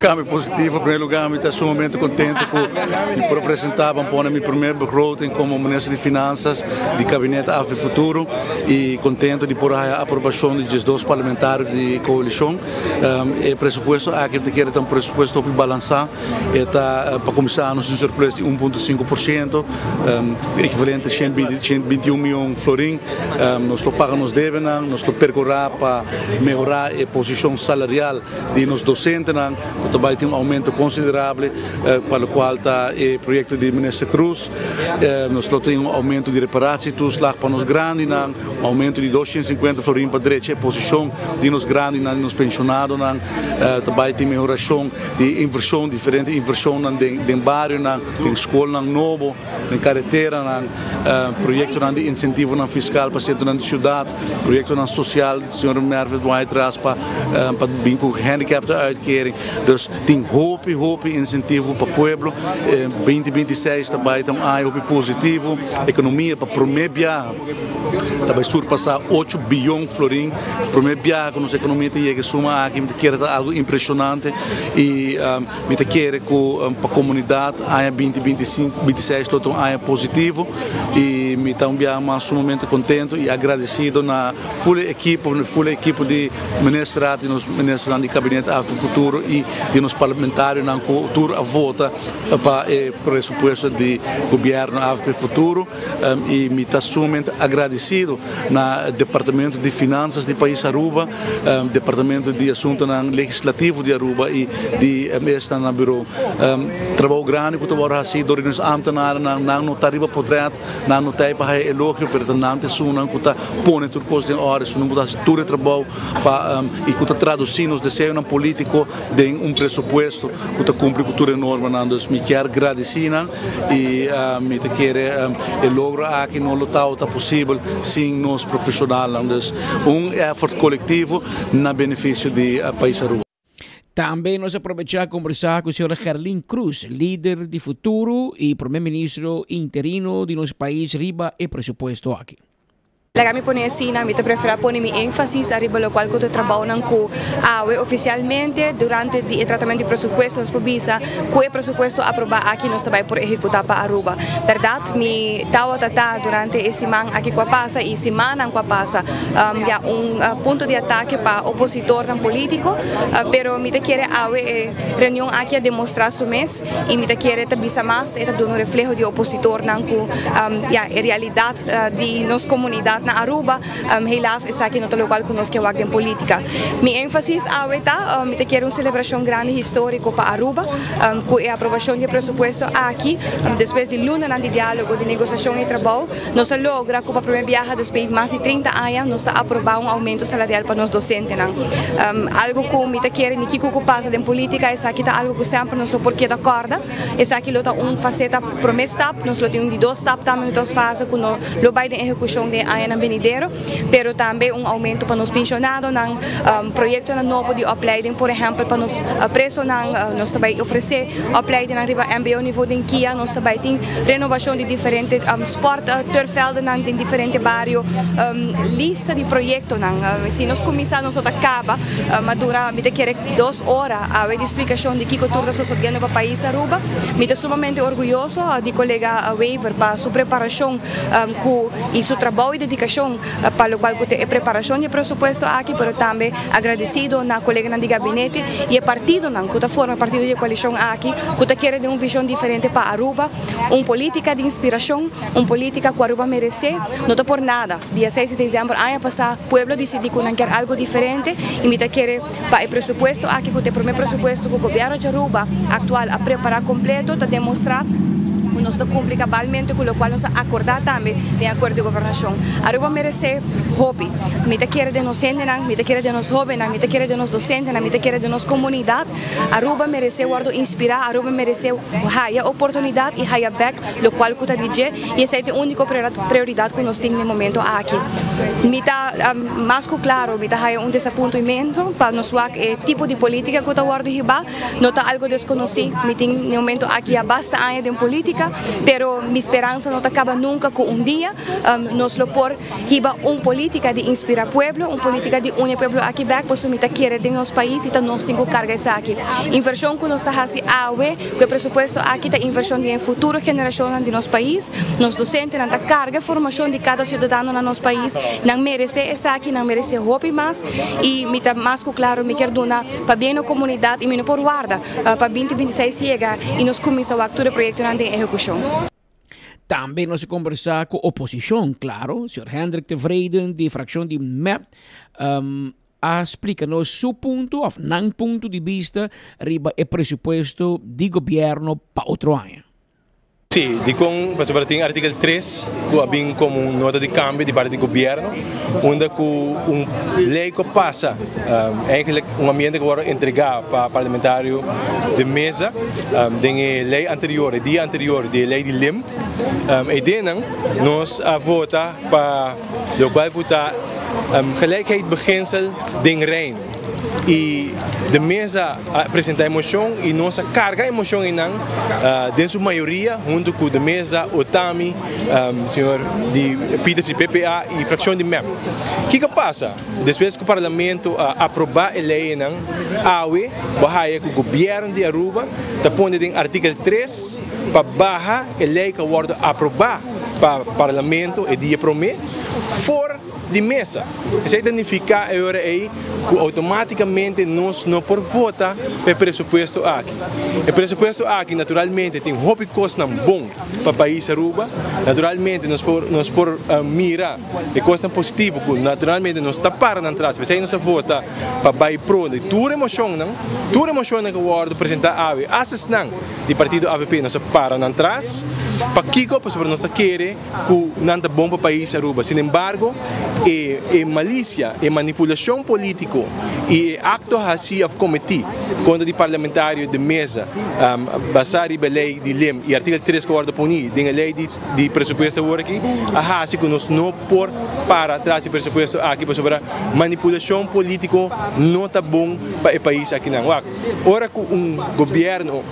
Cambio positivo, en primer lugar, mi ta sumamente contento cu mi por presenta pa pone mi prome begroting como minister di Finanzas di Gabinete AVP Futuro y contento di por haya aprobacion di 12 parlamentario di coalicion. E presupuesto aki mi ta kere ta un presupuesto hopi balansa. E ta pa cuminsa nos un surplus di 1.5%, equivalente 121 miyon florin. Nos lo paga nos debenan, nos lo percura pa mehora e posicion salarial di nos docentenan, cu ta bay tin un aumento considerable pa locual ta e proyecto di Minister Croes. Nos lo tin un aumento di reparatietoeslag pa nos grandinan, un aumento di 250 florin pa drecha e posicion di nos grandinan, di nos pensionadonan. Ta bay tin mehoracion di inversion, diferente inversionnan den barionan, den scolnan nobo, den careteranan, proyectonan di incentivonan fiscal pa centronan di ciudad, proyectonan social, señor Mervin White-Ras pa pa bin cu gehandicaptenuitkering. Dus tin hopi hopi incentivo pa pueblo. 2026 ta bay ta un aña hopi positivo. Economia pa prome biaha ta bay surpasa 8 biyon florin. Prome biaha cu nos economia ta yega e suma aki, mi ta kere ta algo impresionante y mi ta kere cu pa comunidad aña 2026 lo ta un aña positivo y mi ta un biaha mas sumamente contento y agradecido na full equipo, full equipo di ministerraad, di nos ministernan di Gabinete AVP Futuro y di nos parlamentarionan cu tur a vota pa e presupuesto di Gobierno AVP Futuro y mi ta sumamente agradecido na Departamento di Finanzas di Pais Aruba, Departamento di Asuntonan Legislativo di Aruba y di esnan na bureau. Trabou grandi cu ta worde haci door di nos ambtenarennan, nan no ta riba potret, nan no ta ey pa haya elogio, pero ta nan ta esunnan cu ta pone tur cos den orde, esunnan cu ta haci tur e trabou pa y cu ta traduci nos deseonan politico den un presupuesto cu ta cumpli cu tur e normanan. Dus mi kier gradici nan y mi ta kere e logro aki no lo tabata posibel sin nos profesionalnan. Dus un effort colectivo na beneficio di pais Aruba. Tambe nos a probecha conversa cu señora Gerlin Croes, lider di Futuro y Prome Ministro interino di nos pais riba e presupuesto aki. Laga mi pone asina, mi ta preferá pone mi énfasis ariba lokual ku ta trabounan ku awe ofisialmente durante di e tratamentu di presupuesto nos por bisa ku e presupuesto aprobá aki nos ta bai por ehekutá pa Aruba. Bèrdat mi tawata ta durante e siman aki ku a pasa i simannan ku a pasa ya un punto di atake pa opositornan polítiko, pero mi ta kere awe e reunion aki a demostrá su mes i mi ta kere ta bisa mas e ta duna un refleho di opositornan ku ya e realidat di nos comunidad na Aruba, helaas esaki no ta locual cu nos ke wak den politica. Mi enfasis awe ta, mi ta kier un celebracion grandi historico pa Aruba, cu e aprobacion di e presupuesto aki, despues di lunanan di dialogo, di negociacion y trabou, nos a logra cu pa primer biaha despues di mas di 30 aña nos ta aproba un aumento salarial pa nos docentenan. Algo cu mi ta kere ni kico cu pasa den politica, esaki ta algo cu semper nos lo por keda corda. Esaki lo ta un faceta prome stap, nos lo tin un di dos stap tambe, un di dos fase cu no lo bay den ehecucion den e añanan benidero, pero tambe un aumento pa nos pensionadonan, proyectonan nobo di opleiding por ehempel pa nos presonan, nos ta bay ofrece opleidingnan riba mbo nivo den kia, nos ta bay tin renovacion di diferente sport turfveldennan den diferente bario, lista di proyectonan, si nos cuminsa nos no ta caba, ma dura mi ta kere dos ora awe di splicacion di kico tur ta sosodiendo pa pais Aruba. Mi ta sumamente orguyoso di colega Wever pa su preparacion cu y su trabou y dedicacion pa locual cu ta e preparacion di e presupuesto aki, pero tambe agradecido na coleganan di gabinete y e partidonan cu ta forma e partido di e coalicion aki cu ta kere den un vision diferente pa Aruba, un politica di inspiracion, un politica cu Aruba merece, no ta por nada. Dia 6 di december aña pasa pueblo a dicidi cu nan kier algo diferente y mi ta kere Pa e presupuesto aki cu ta e prome presupuesto cu Gobierno di Aruba actual a prepara completo ta demostra cu nos ta cumpli cabalmente cu locual nos a acorda tambe den acuerdo di gobernacion. Aruba merece hopi. Mi ta kere den nos hendenan, mi ta kere den nos hobennan, mi ta kere den nos docentenan, mi ta kere den nos comunidad. Aruba merece wordo inspira, Aruba merece haya oportunidad y haya bek locual cu ta di dje y esey ta e unico prioridad cu nos tin den momento aki. Mi ta mas cu claro, mi ta haya un desapunto inmenso pa nos wak e tipo di politica cu ta wordo hiba, no ta algo desconoci, mi tin den momento aki ya basta aña den politica. polítika, pero mi speransa no ta kaba nunka ku un dia nos lo por hiba un polítika di inspirá pueblo, un polítika di uni e pueblo aki bèk, pasobra mi ta kere den nos pais i ta nos tin ku karga esaki. Invershon ku nos ta hasi awe ku e presupuesto aki ta invershon den e futuro generashonnan di nos pais. Nos dosentenan ta karga e formashon di kada siudadano na nos pais. Nan meresé esaki, nan meresé hopi mas i mi ta mas ku klaro mi kier duna pabien na komunidat i mi no por warda pa binti 26 yega i nos kuminsá wak tur e proyektonan den ehekushon. Tambe nos a kombersá ku oposishon, klaro, señor Hendrik Tevreden di frakshon di mep a splika nos su punto òf nan punto di bista riba e presupuesto di gobièrnu pa otro aña. Sí, dikon? Pasobra tin artikel 3 ku a bin komo un nota di kambio di parti di gobièrnu, unda ku un lei ku a pasa, eigenlik un ambiente ku a wòrdu entregá pa parlamentario de Meza den e lei anterior, e dia anterior di e lei di lim, eidenan nos a vota pa lokual ku ta gelijkheidbeginsel den Reino. I de Meza a presenta e mocion y nos a carga e mocion eynan den su mayoria hunto cu de Meza, Otami, señor di Pieters di PPA y fraccion di mep. Kico a pasa? Despues cu Parlamento a aproba e ley eynan, awe bo haya cu gobierno di Aruba ta pone den artikel 3 pa baha e ley cu a wordo aproba pa Parlamento e dia prome for di mesa. Esei ta nifiká e ora ei ku outomátikamente nos no por vota pa e presupuesto aki. E presupuesto aki naturalmente tin hopi kosnan bon pa pais Aruba. Naturalmente nos por nos por mira e kosnan positivo ku naturalmente nos ta para nan tras. P'esei nos a vota pa bai pro di tur e moshonnan, tur e moshonnan ku a wòrdu presentá awe, asta esnan di partido avp nos a para nan tras. Pakiko? Pasobra nos ta kere. Ku nan ta bon pa pais Aruba. Sin embargo, e e malicia, e manipulacion politico y e acto haci of cometi contra di parlamentario de Meza basa riba e ley di lim y artikel 3 cu a wordo poni den e ley di di presupuesto awor aki a haci cu nos no por para tras di presupuesto aki pasobra manipulacion politico no ta bon pa e pais akinan. Wak, ora cu un gobierno.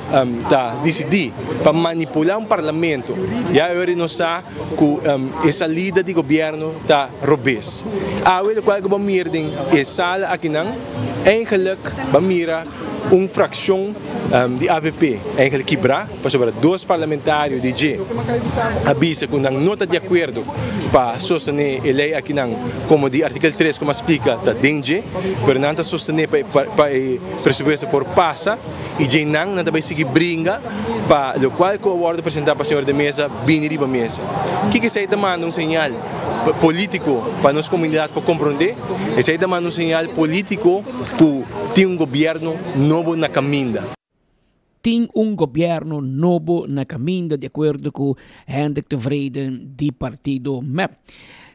Ta disidí pa manipulá un parlamento, ya e ora nos sa ku e salida di gobièrnu ta robes. Awe lokual ku bo mira den e sala akinan, eigenlik bo mira un frakshon di avp eigenlik kibrá, pasobra dos parlamentario di dje a bisa ku nan no ta di akuerdo pa sostené e lei akinan komo di artikel 3 komo a splika ta den dje, pero nan ta sostené pa e presupuesto por pasa. I djei nan, nan ta bai sigui bringa pa lokual ku a wòrdu presentá pa señor de Meza bini riba mesa. Kiko esei ta manda un señal polítiko pa nos komunidat por komprondé? Esei ta manda un señal polítiko ku tin un gobièrnu nobo na kaminda. Tin un gobièrnu nobo na kaminda, di akuerdo ku Hendrik Tevreden di partido mep.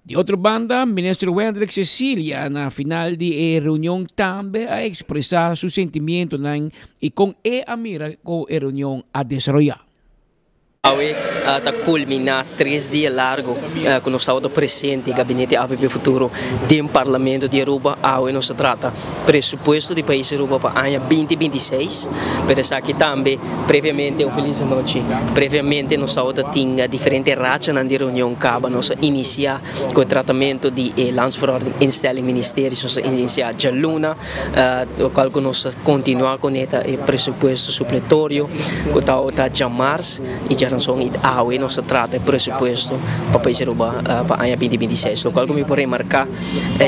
Di otro banda, Minister Wendrick Cecilia na final di e reunion tambe a expresa su sentimientonan y con e a mira con e reunion a desaroya. Awe ta culmina 3 dia largo cu nos tabata presente, Gabinete avp Futuro, den Parlamento di Aruba. Awe nos ta trata presupuesto di pais Aruba pa aña 2026, pero esaki tambe Previamente un feliz anochi. Previamente nos tabata tin diferente rachanan di reunion caba. Nos a inicia cu e tratamento di e Landsverordening Instelling Ministeries. Nos a inicia djaluna, locual cu nos a continua cune ta e presupuesto supletorio cu tabata djamars y djaranson y awe nos a trata e presupuesto pa pais Aruba pa aña 2026. Locual cu mi por remarca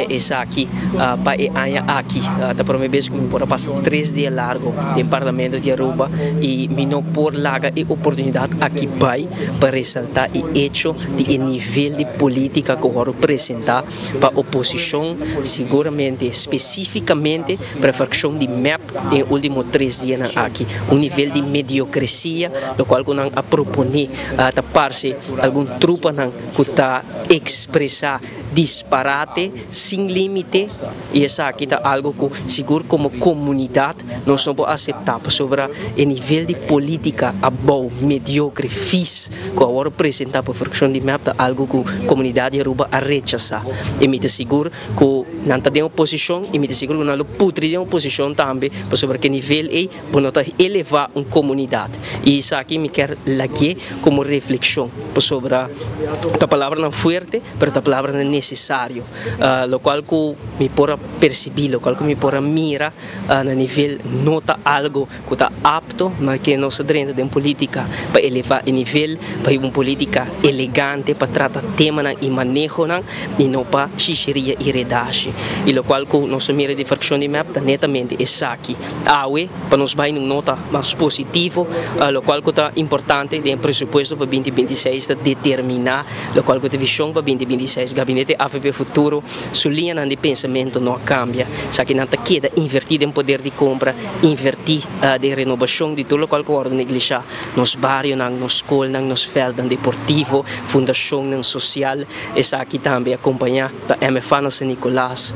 esaki pa e aña aki ta prome bes cu mi por a pasa 3 dia largo den Parlamento di Aruba y mi no por laga e oportunidad aki bay pa resalta e hecho di e nivel di politica cu worde presenta pa oposicion, siguramente specificamente pa e fraccion di mep den e ultimo 3 dianan aki. Un nivel di mediocrecia locual cu nan a propone ta parce algun trupanan cu ta expresa disparate sin limite y esaki ta algo cu sigur como comunidad nos no por acepta pasobra e nivel di politica abou, mediocre, vies cu a wordo presenta pa fraccion di mep ta algo cu comunidad di Aruba a rechasa y mi ta sigur cu. Nan ta den oposicion y mi ta sigur cu nan lo putri den oposicion tambe pasobra cu e nivel ey bo no ta eleva un comunidad. Y esaki mi kier lagu'e como reflexion pasobra ta palabranan fuerte pero ta palabranan necesario. Locual cu mi por a percibi, locual cu mi por a mira na nivel no ta algo cu ta apto, ma ke nos ta drenta den politica pa eleva e nivel, pa hiba un politica elegante, pa trata temanan y manehonan y no pa shishiria y redashi. Y locual cu nos a mira di fraccion di mep ta netamente esaki. Awe pa nos bay un nota mas positivo, locual cu ta importante den e presupuesto pa binti 26 ta determina locual cu ta vision pa binti 26. Gabinete avp Futuro su liñanan di pensamento no a cambia, esakinan ta keda inverti den poder di compra, Invertí den renobashon di tur lokual ku wòrdu neglishá, nos barionan, nos skolnan, nos vèldnan deportivo, fundashonnan sosial. Esaki tambe akompañá pa MFA na San Nicolas,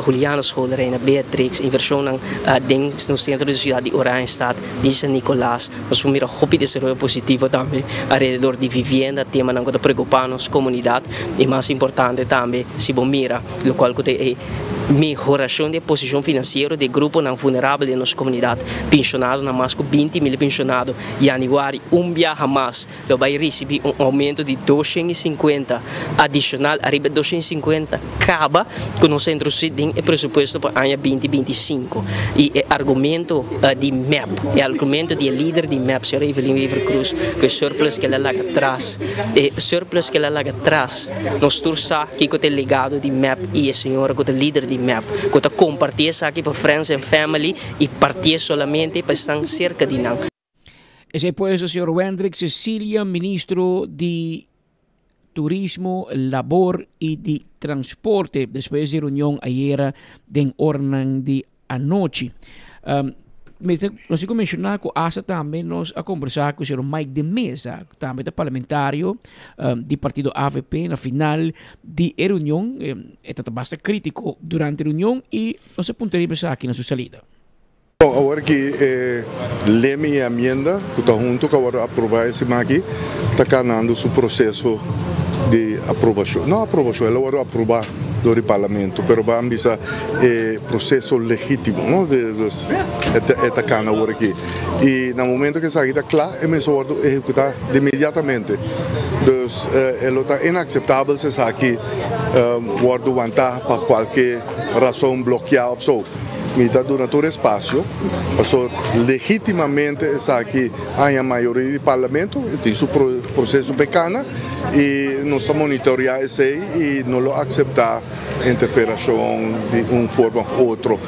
Juliana School, Reina Beatrix, invershonnan den nos sentro di siudat di Oranjestad, di San Nicolas. Nos por mira hopi desaroyo positivo tambe alrededor di vivienda, temanan ku ta preokupá nos komunidat i mas importante tambe si bo mira lokual ku ta e Mehorashon di e posishon finansiero di e gruponan vulnerabel den nos komunidat. Penshonadonan, mas ku 20.000 penshonado, yanüari un biaha mas lo bai risibí un oumento di 250 adishonal ariba e 250 kaba ku nos a introdusí den e presupuesto pa aña 2025. I e argumento di mep, e argumento di e lider di mep, señora Evelyn Wever-Croes, ku e surplus ku el a laga tras, e surplus ku el a laga tras, Nos tur sa kiko ta e legado di mep y e señora cu ta lider di mep, cu ta comparti esaki pa friends and family y partié solamente pa esnan cerca di nan. Esei pues señor Wendrick Cecilia, ministro di Turismo, Labor y di Transporte, despues di reunion ayera den oranan di anochi. Mester nos tin ku menshoná ku asta tambe nos a kombersá ku señor Mike de Meza, ku tambe ta parlamentario di partido avp na final di e reunion. E ta ta basta krítiko durante e reunion i nos a puntra riba esaki na su salida. Bon, awor ki e lemi i amienda ku ta huntu ku a wòrdu aprobá e siman aki ta kanando su proseso di aprobashon. No aprobashon, el a wòrdu aprobá dor di parlamento, pero ban bisa e proceso legitimo, no? Dus e ta cana awor aki. Y na momento cu esaki ta cla, e mester wordo ehecuta de inmediatamente. Dus e lo ta inaceptabel si esaki wordo wanta pa cualke razon blokia of so. Mi ta duna tur espacio, pasobra legitimamente esaki haña mayoria di parlamento, e tin su proceso p'e cana y nos ta monitorea esey y no lo acepta Interferashon di un forma of otro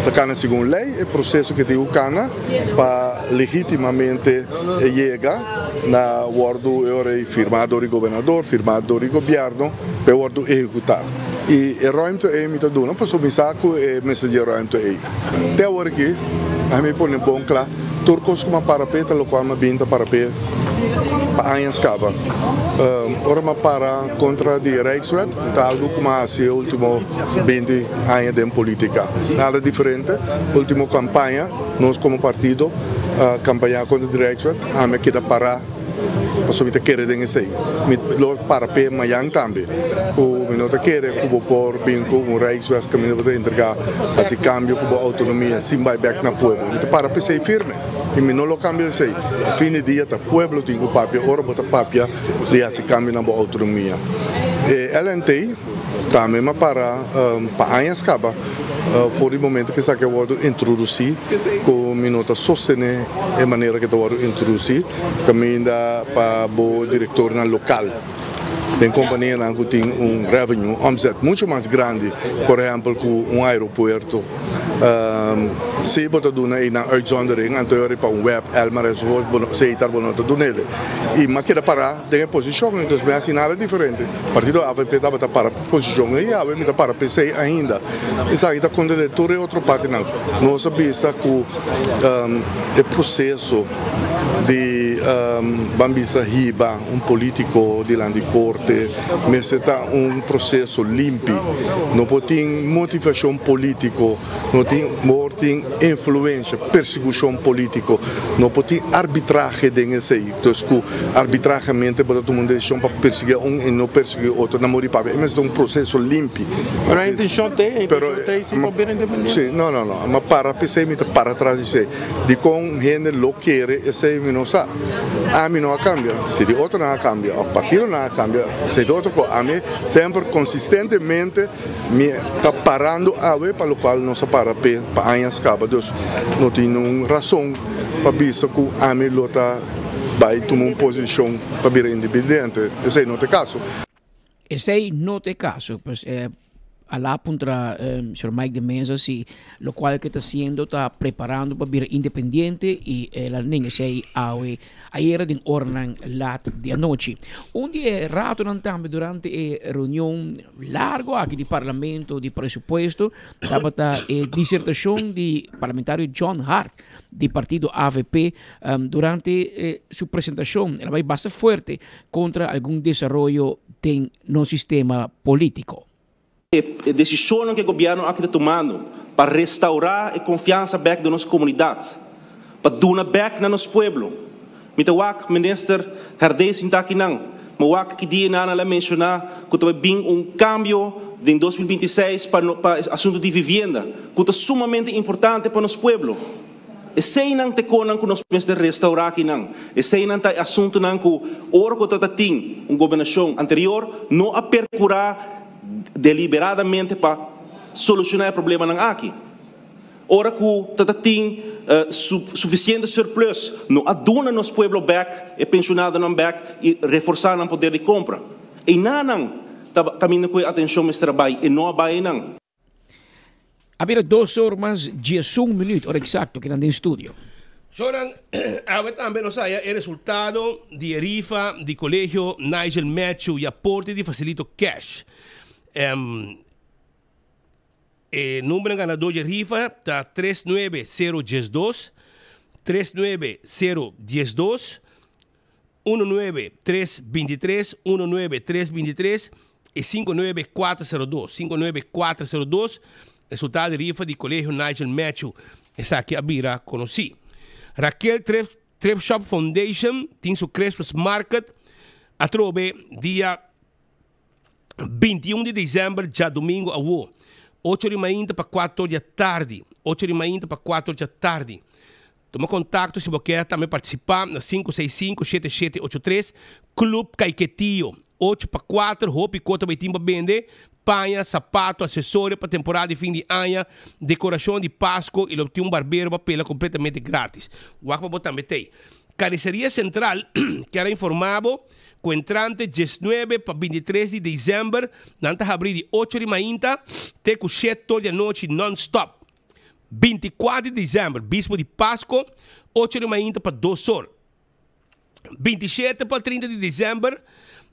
ta kana segun lei, e proseso ke tin ku kana pa legitimamente yega na wòrdu e ora ei firmá dor di gobernador, firmá dor di gobièrnu pa e wòrdu ehekutá. I e ruimte ei mi ta duna pasobra mi sa ku e mester di e ruimte ei. Te awor aki a mi pone bon kla tur kos ku mi a para p'e ta lokual mi a bin ta para p'e pa añas kaba. Ora mi a para kontra di Rijkswet ta algu ku mi a hasi e ultimo 20 aña den politika. Nada diferente. Ultimo kampaña nos komo partido a kampañá kontra di Rijkswet, ami a keda para. Pasobra mi ta kere den esei. Mi lo para p'e mañan tambe. Ku mi no ta kere ku bo por bin ku un Rijkswet kaminda bo ta entrega hasi kambio ku bo outonomia sin bai bèk na pueblo. Mi ta para p'esei firme i mi no lo kambia esei. Fin di dia ta pueblo tin ku papia ora bo ta papia di hasi kambio na bo outonomia. E LNT tambe mi a para pa añas kaba. For di momento ku esaki a wòrdu introdusí ku mi no ta sostené e manera ku ta wòrdu introdusí kaminda pa bo direktornan lokal den kompanianan ku tin un revenue, un omzet muchu mas grandi por ehèmpel ku un aeropuerto. Si bo ta duna einan uitzondering anto e ora pa un web, Elmar enzovoort bo no Setar bo no ta dun'e. I mi a keda pará den e posishon entonces mi a hasi nada diferente. Partido avp tabata para. Posishon ei awe mi ta para p'esei ainda. Esaki ta konta den tur e otro partinan. Nos a bisa ku e proseso di. ban bisa hiba un politico dilanti corte mester ta un proceso limpi, no por tin motivacion politico, no tin por tin influencia, persecucion politico, no por tin arbitrahe den esey, dus cu arbitrahamente bo ta tuma un decision pa persigui un y no persigui otro, na muri papia, e mester ta un proceso limpi. Pero e intencion t'e, e intencion t'e si pa bira independiente? Si, no, no, no, ma para p'esey mi ta para tras di esey. Dikon hende lo kere esei mi no sa. Ami no a kambia, si di otronan a kambia òf partidonan a kambia esei ta otro kos. Ami semper konsistentemente mi ta parando awe pa lokual nos a para p'e pa añas kaba. Dus no tin ningun rason pa bisa ku ami lo ta bai tuma un posishon pa bira independiente. Esei no ta e kaso. Esei no ta e caso, pues eh, a la puntra eh, señor Mike de Meza si locual que ta haciendo ta preparando pa bira independiente y el a nenga esei awe ayera den oranan laat di anochi. Un di e ratonan tambe durante e reunion largo aki di parlamento di presupuesto tabata e disertacion di parlamentario John Hart di partido avp durante su presentacion el a bay basta fuerte contra algun desaroyo den nos sistema politico. E decisionnan cu e gobierno aki ta tumando pa restaura e confiansa bek den nos comunidad, pa duna bek na nos pueblo. Mi ta wak Minister Herdé sinta akinan, mi wak ki dia nan a menciona cu ta bay bin un cambio den 2026 pa pa asunto di vivienda, cu ta sumamente importante pa nos pueblo. Eseinan ta e konan ku nos mester restaurá akinan. Eseinan ta e asuntunan ku ora ku ta tin un gobernashon anterior no a perkurá deliberadamente pa solushoná e problemanan aki. Ora ku ta tin sufisiente surplus no a duna nos pueblo bèk, e penshonadonan bèk i reforsá nan poder di kompra. Einanan ta kaminda ku e atenshon mester a bai e no a bai einan. A bira dos or mas diesun minuut, ora exacto, kinan den studio. Shonan, awe tambe nos haya e resultado di e rifa di Colegio Nigel Matthew y aporte di Facilito Cash. E numbernan ganador di e rifa ta tres nuebe sero diesdos, tres nuebe sero diesdos, Uno nuebe tres bintitres, uno nuebe tres bintitres i sinku nuebe kuater sero dos, sinku nuebe kuater sero dos, resultado di rifa di Colegio Nigel Matthew. Esaki a bira konosí. Raquel Thrift Thrift Shop Foundation tin su Christmas Market atrobe dia 21 di december djadumingu awo, ocho di mainta pa kuater di atardi, ocho di mainta pa kuater di atardi. Tuma kontakto si bo kier tambe partisipá na 565 7783 Club Caiquetio, ocho pa kuater, hopi kos ta bai tin pa bende, paña, sapato, asesorio pa temporada di fin di aña, dekorashon di Pasko i lo tin un barbero pa pela kompletamente gratis. Wak pa bo tambe t'ei. Carniceria Central kier a informá bo ku entrante diesnuebe pa bintitres di desèmber nan ta habrí di ocho di mainta te ku shete di anochi nònstòp. Bintikuater di desèmber, bispo di Pasko, ocho di mainta pa dos or. Bintishete pa trinta di desèmber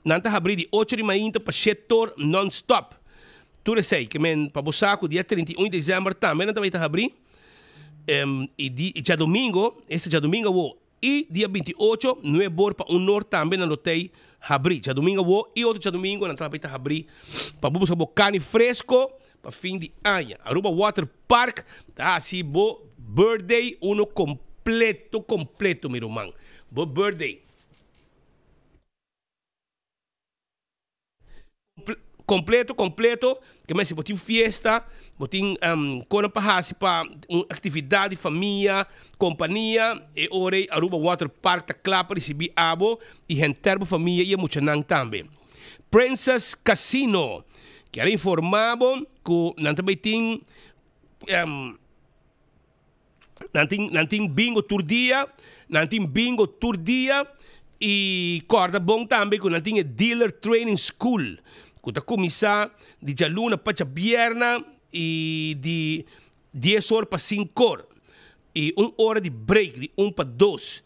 nan ta habrí di ocho di mainta pa shete or nònstòp. Tur esei ke men pa bo sa ku dia 31 di desèmber tambe nan ta bai ta habrí. I di djadumingo, esta djadumingo awo i dia 28, nuebe or pa un or tambe nan lo tei habrí. Djadumingo awo i otro djadumingo nan ta bai ta habrí pa bo buska bo karni fresko pa fin di aña. Aruba Water Park ta hasi bo birthday uno kompleto kompleto mi ruman. Bo birthday. Completo completo ke men si bo tin fiesta bo tin kona pa hasi pa un actividad di famia compania e ora ei Aruba Water Park ta kla pa ricibi abo y henter bo famia y e muchanan tambe. Princess Casino kier a informa bo cu nan ta bay tin Nan tin, nan tin bingo tur dia, nan tin bingo tur dia y corda bon tambe cu nan tin e Dealer Training School cu ta cuminsa di djaluna pa djabierna y di dies or pa cinco or y un ora di break di un pa dos.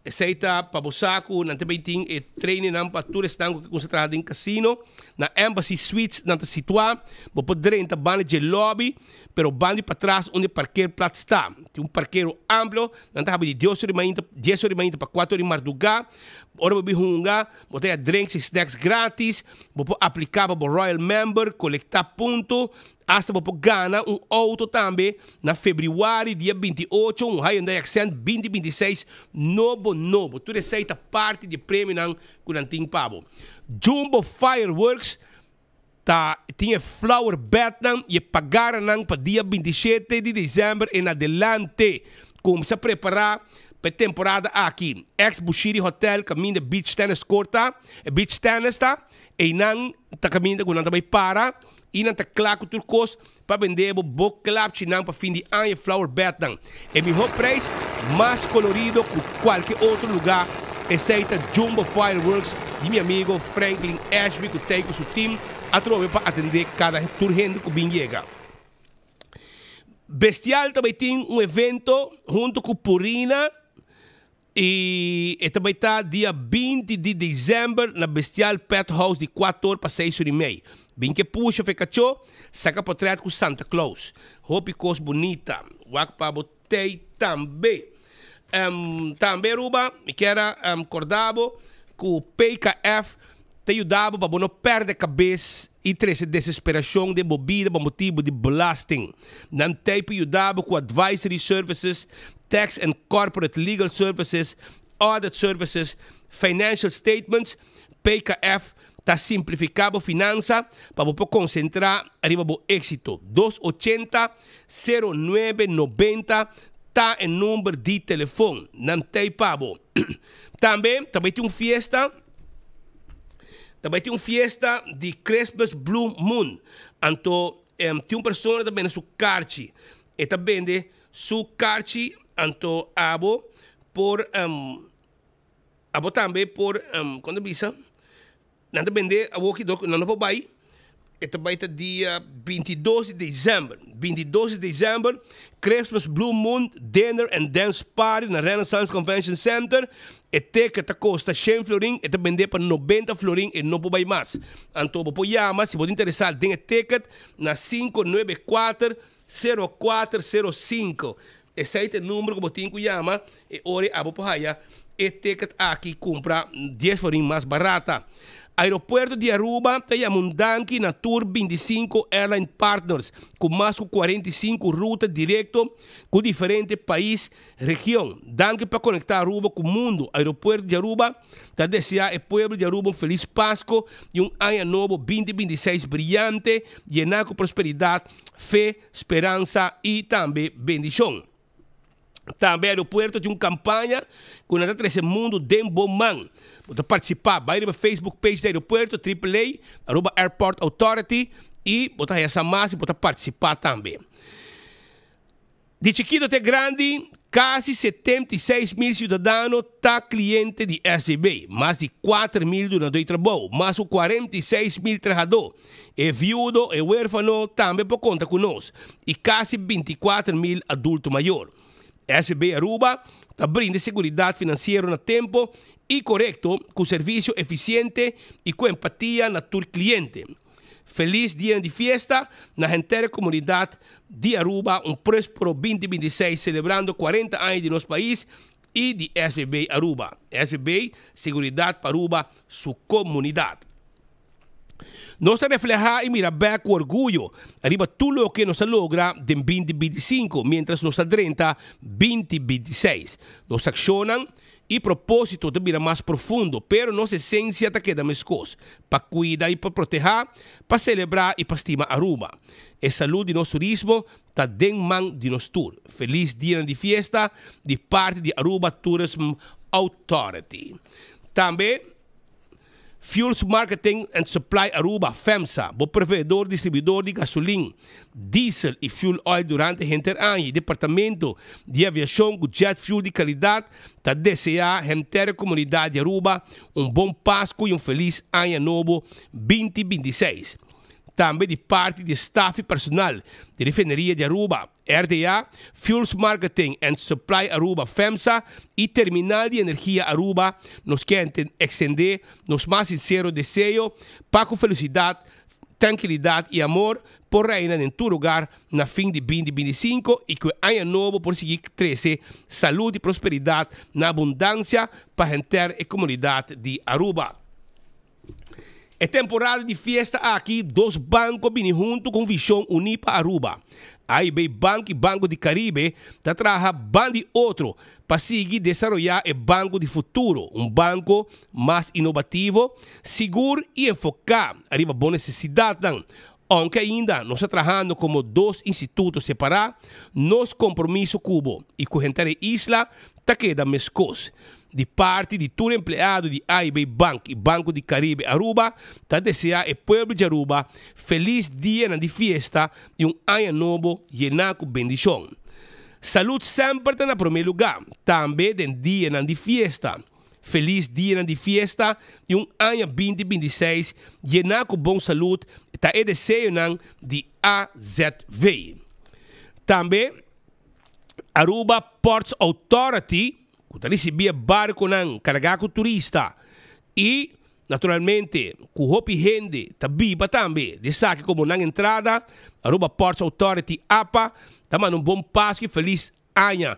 Esei ta pa bo sa ku nan ta bay tin e trainingnan pa tur esnan ku ke kumsa traha den casino. Na Embassy Suites nan ta situá. Bo por drenta banda dje lobby, pero banda di patras unda e parkeerplaats ta. Tin un parkero amplio. Nan ta habri di dios ora di mainta, dies ora di mainta pa kuater ora di mardugá. Ora bo bin hunga, bo ta haya drinks i snacks gratis. Bo por apliká pa bo Royal Member, kolektá punto. Asta bo por gana un auto tambe na febrüari dia 28, un Hyundai Accent 2026 nobo nobo. Tur esei ta parti di e premionan ku nan tin pa bo. Jumbo Fireworks ta tin e flower bednan i e pagaranan pa dia 27 di desèmber en adelante. Kumsa prepará pa e temporada aki. Ex Bushiri Hotel kaminda Beach Tennis Court ta, Beach Tennis ta, einan ta kaminda ku nan ta bai para. I nan ta kla ku tur kos pa bende bo bo klapchinan pa fin di aña flower bednan. E mihó preis, mas kolorido ku kualke otro lugá, esei ta Jumbo Fireworks di mi amigo Franklin Ashby ku tei ku su team atrobe pa atendé kada tur hende ku bin yega. Bestial ta bai tin un evento huntu ku Purina. I e ta bai ta dia 20 di december na Bestial Pet House di kuator pa seis ora i mei. Bin ke pusha of e kachó, saka potret ku Santa Claus. Hopi kos bunita. Wak pa bo tei tambe. Tambe Aruba, mi kier a korda bo ku PKF ta yuda bo pa bo no pèrdè kabes i trese desesperashon den bo bida pa motibu di belasting. Nan t'ei pa yuda bo ku advisory services, tax and corporate legal services, audit services, financial statements. PKF ta simplifiká bo finansa pa bo por konsentrá riba bo éksito. 280 09 90 ta e number di telefon. Nan t'ei pa bo. Tambe ta bai tin un fiesta. Ta bai tin un fiesta di Christmas Blue Moon. Anto tin un persona ta bende su karchi. E ta bende su karchi anto abo por abo tambe por kon ta bisa nan ta bende awoki dor ku nan no por bai. E ta bai ta dia 22 di december. 22 di december, Christmas Blue Moon Dinner and Dance Party na Renaissance Convention Center. E ticket ta kosta 100 florin, e ta bende pa 90 florin, e no por bai mas. Anto bo por yama si bo ta interesa den e ticket na 594 0405. Esei ta e number ku bo tin ku yama e ora ei abo por haya e ticket aki kumpra dies florin mas barata. Aeropuerto di Aruba ta yama un danki na tur 25 airline partners ku mas ku 45 ruta direkto ku diferente pais region. Danki pa konektá Aruba ku mundu. Aeropuerto di Aruba ta deseá e pueblo di Aruba un felis Pasko i un aña nobo 2026 briyante yená ku prosperidat, fe, speransa i tambe bendishon. Tambe aeropuerto tin un kampaña ku nan ta trese mundu den bo man. Bo ta partisipá, bai riba Facebook page di aeropuerto, Triple A, Aruba Airport Authority, i bo ta haya sa mas i bo ta partisipá tambe. Di chikito te grandi, kasi 76 mil siudadano ta kliente di SVB. Mas di 4 mil dunadó di trabou, mas ku 46 mil trahadó. E viudo, e huérfano tambe por konta ku nos. I kasi 24 mil adulto mayor. SVB Aruba ta brinda seguridat finansiero na tempu i korekto ku servisio efisiente i ku empatia na tur kliente. Felis dia di fiesta na henter komunidat di Aruba, un próspero 2026 selebrando 40 aña di nos pais i di SVB Aruba. SVB, seguridat pa Aruba, su komunidat. Nos ta reflehá i mira bèk ku orguyo riba tur loke nos a logra den 2025 miéntras nos ta drenta 2026. Nos akshonnan i propósito ta bira mas profundo, pero nos esensia ta keda meskos, pa kuida i pa protehá, pa selebrá i pa stima Aruba. E salú di nos turismo ta den man di nos tur. Felis dianan di fiesta di parti di Aruba Tourism Authority. Tambe Fuels Marketing and Supply Aruba, FEMSA, bo proveedor distribuidor di gasolin, diesel i fuel oil durante henter aña i Departamento di Aviashon ku jet fuel di kalidat ta deseá henter e komunidat di Aruba un bon Pasku i un felis Aña Nobo 2026. Tambe di parti di staf y personal di Refineria di Aruba, RDA, Fuels Marketing and Supply Aruba, FEMSA, y Terminal di Energia Aruba, nos kier extende nos mas sincero deseo pa cu felicidad, trankilidad y amor por reina den tur hogar na fin di binti binti sinku y cu e aña nobo por sigui trece salud y prosperidad na abundancia pa henter e comunidad di Aruba. E temporada di fiesta aki dos banco a bini hunto cu un vision uni pa Aruba. AIB Bank y Banco di Caribe ta traha ban di otro pa sigui desaroya e banco di futuro, un banco mas innovativo, sigur y enfoca ariba bo necesidadnan. Aunke ainda nos ta trahando como dos instituto separa, nos compromiso cu bo y cu henter e isla ta keda mescos. Di parti di tur empleado di AIB Bank y Banco di Caribe Aruba ta desea e pueblo di Aruba feliz dianan di fiesta y un aña nobo yena cu bendicion. Salud semper ta na prome luga, tambe den dianan di fiesta. Feliz dianan di fiesta y un aña binti bintiseis yena cu bon salud ta e deseonan di AZV. Tambe Aruba Ports Authority cu ta ricibi e barconan carga cu turista y naturalmente cu hopi hende ta biba tambe di esaki como nan entrada, Aruba Ports Authority, apa, ta manda un bon Pascu y feliz aña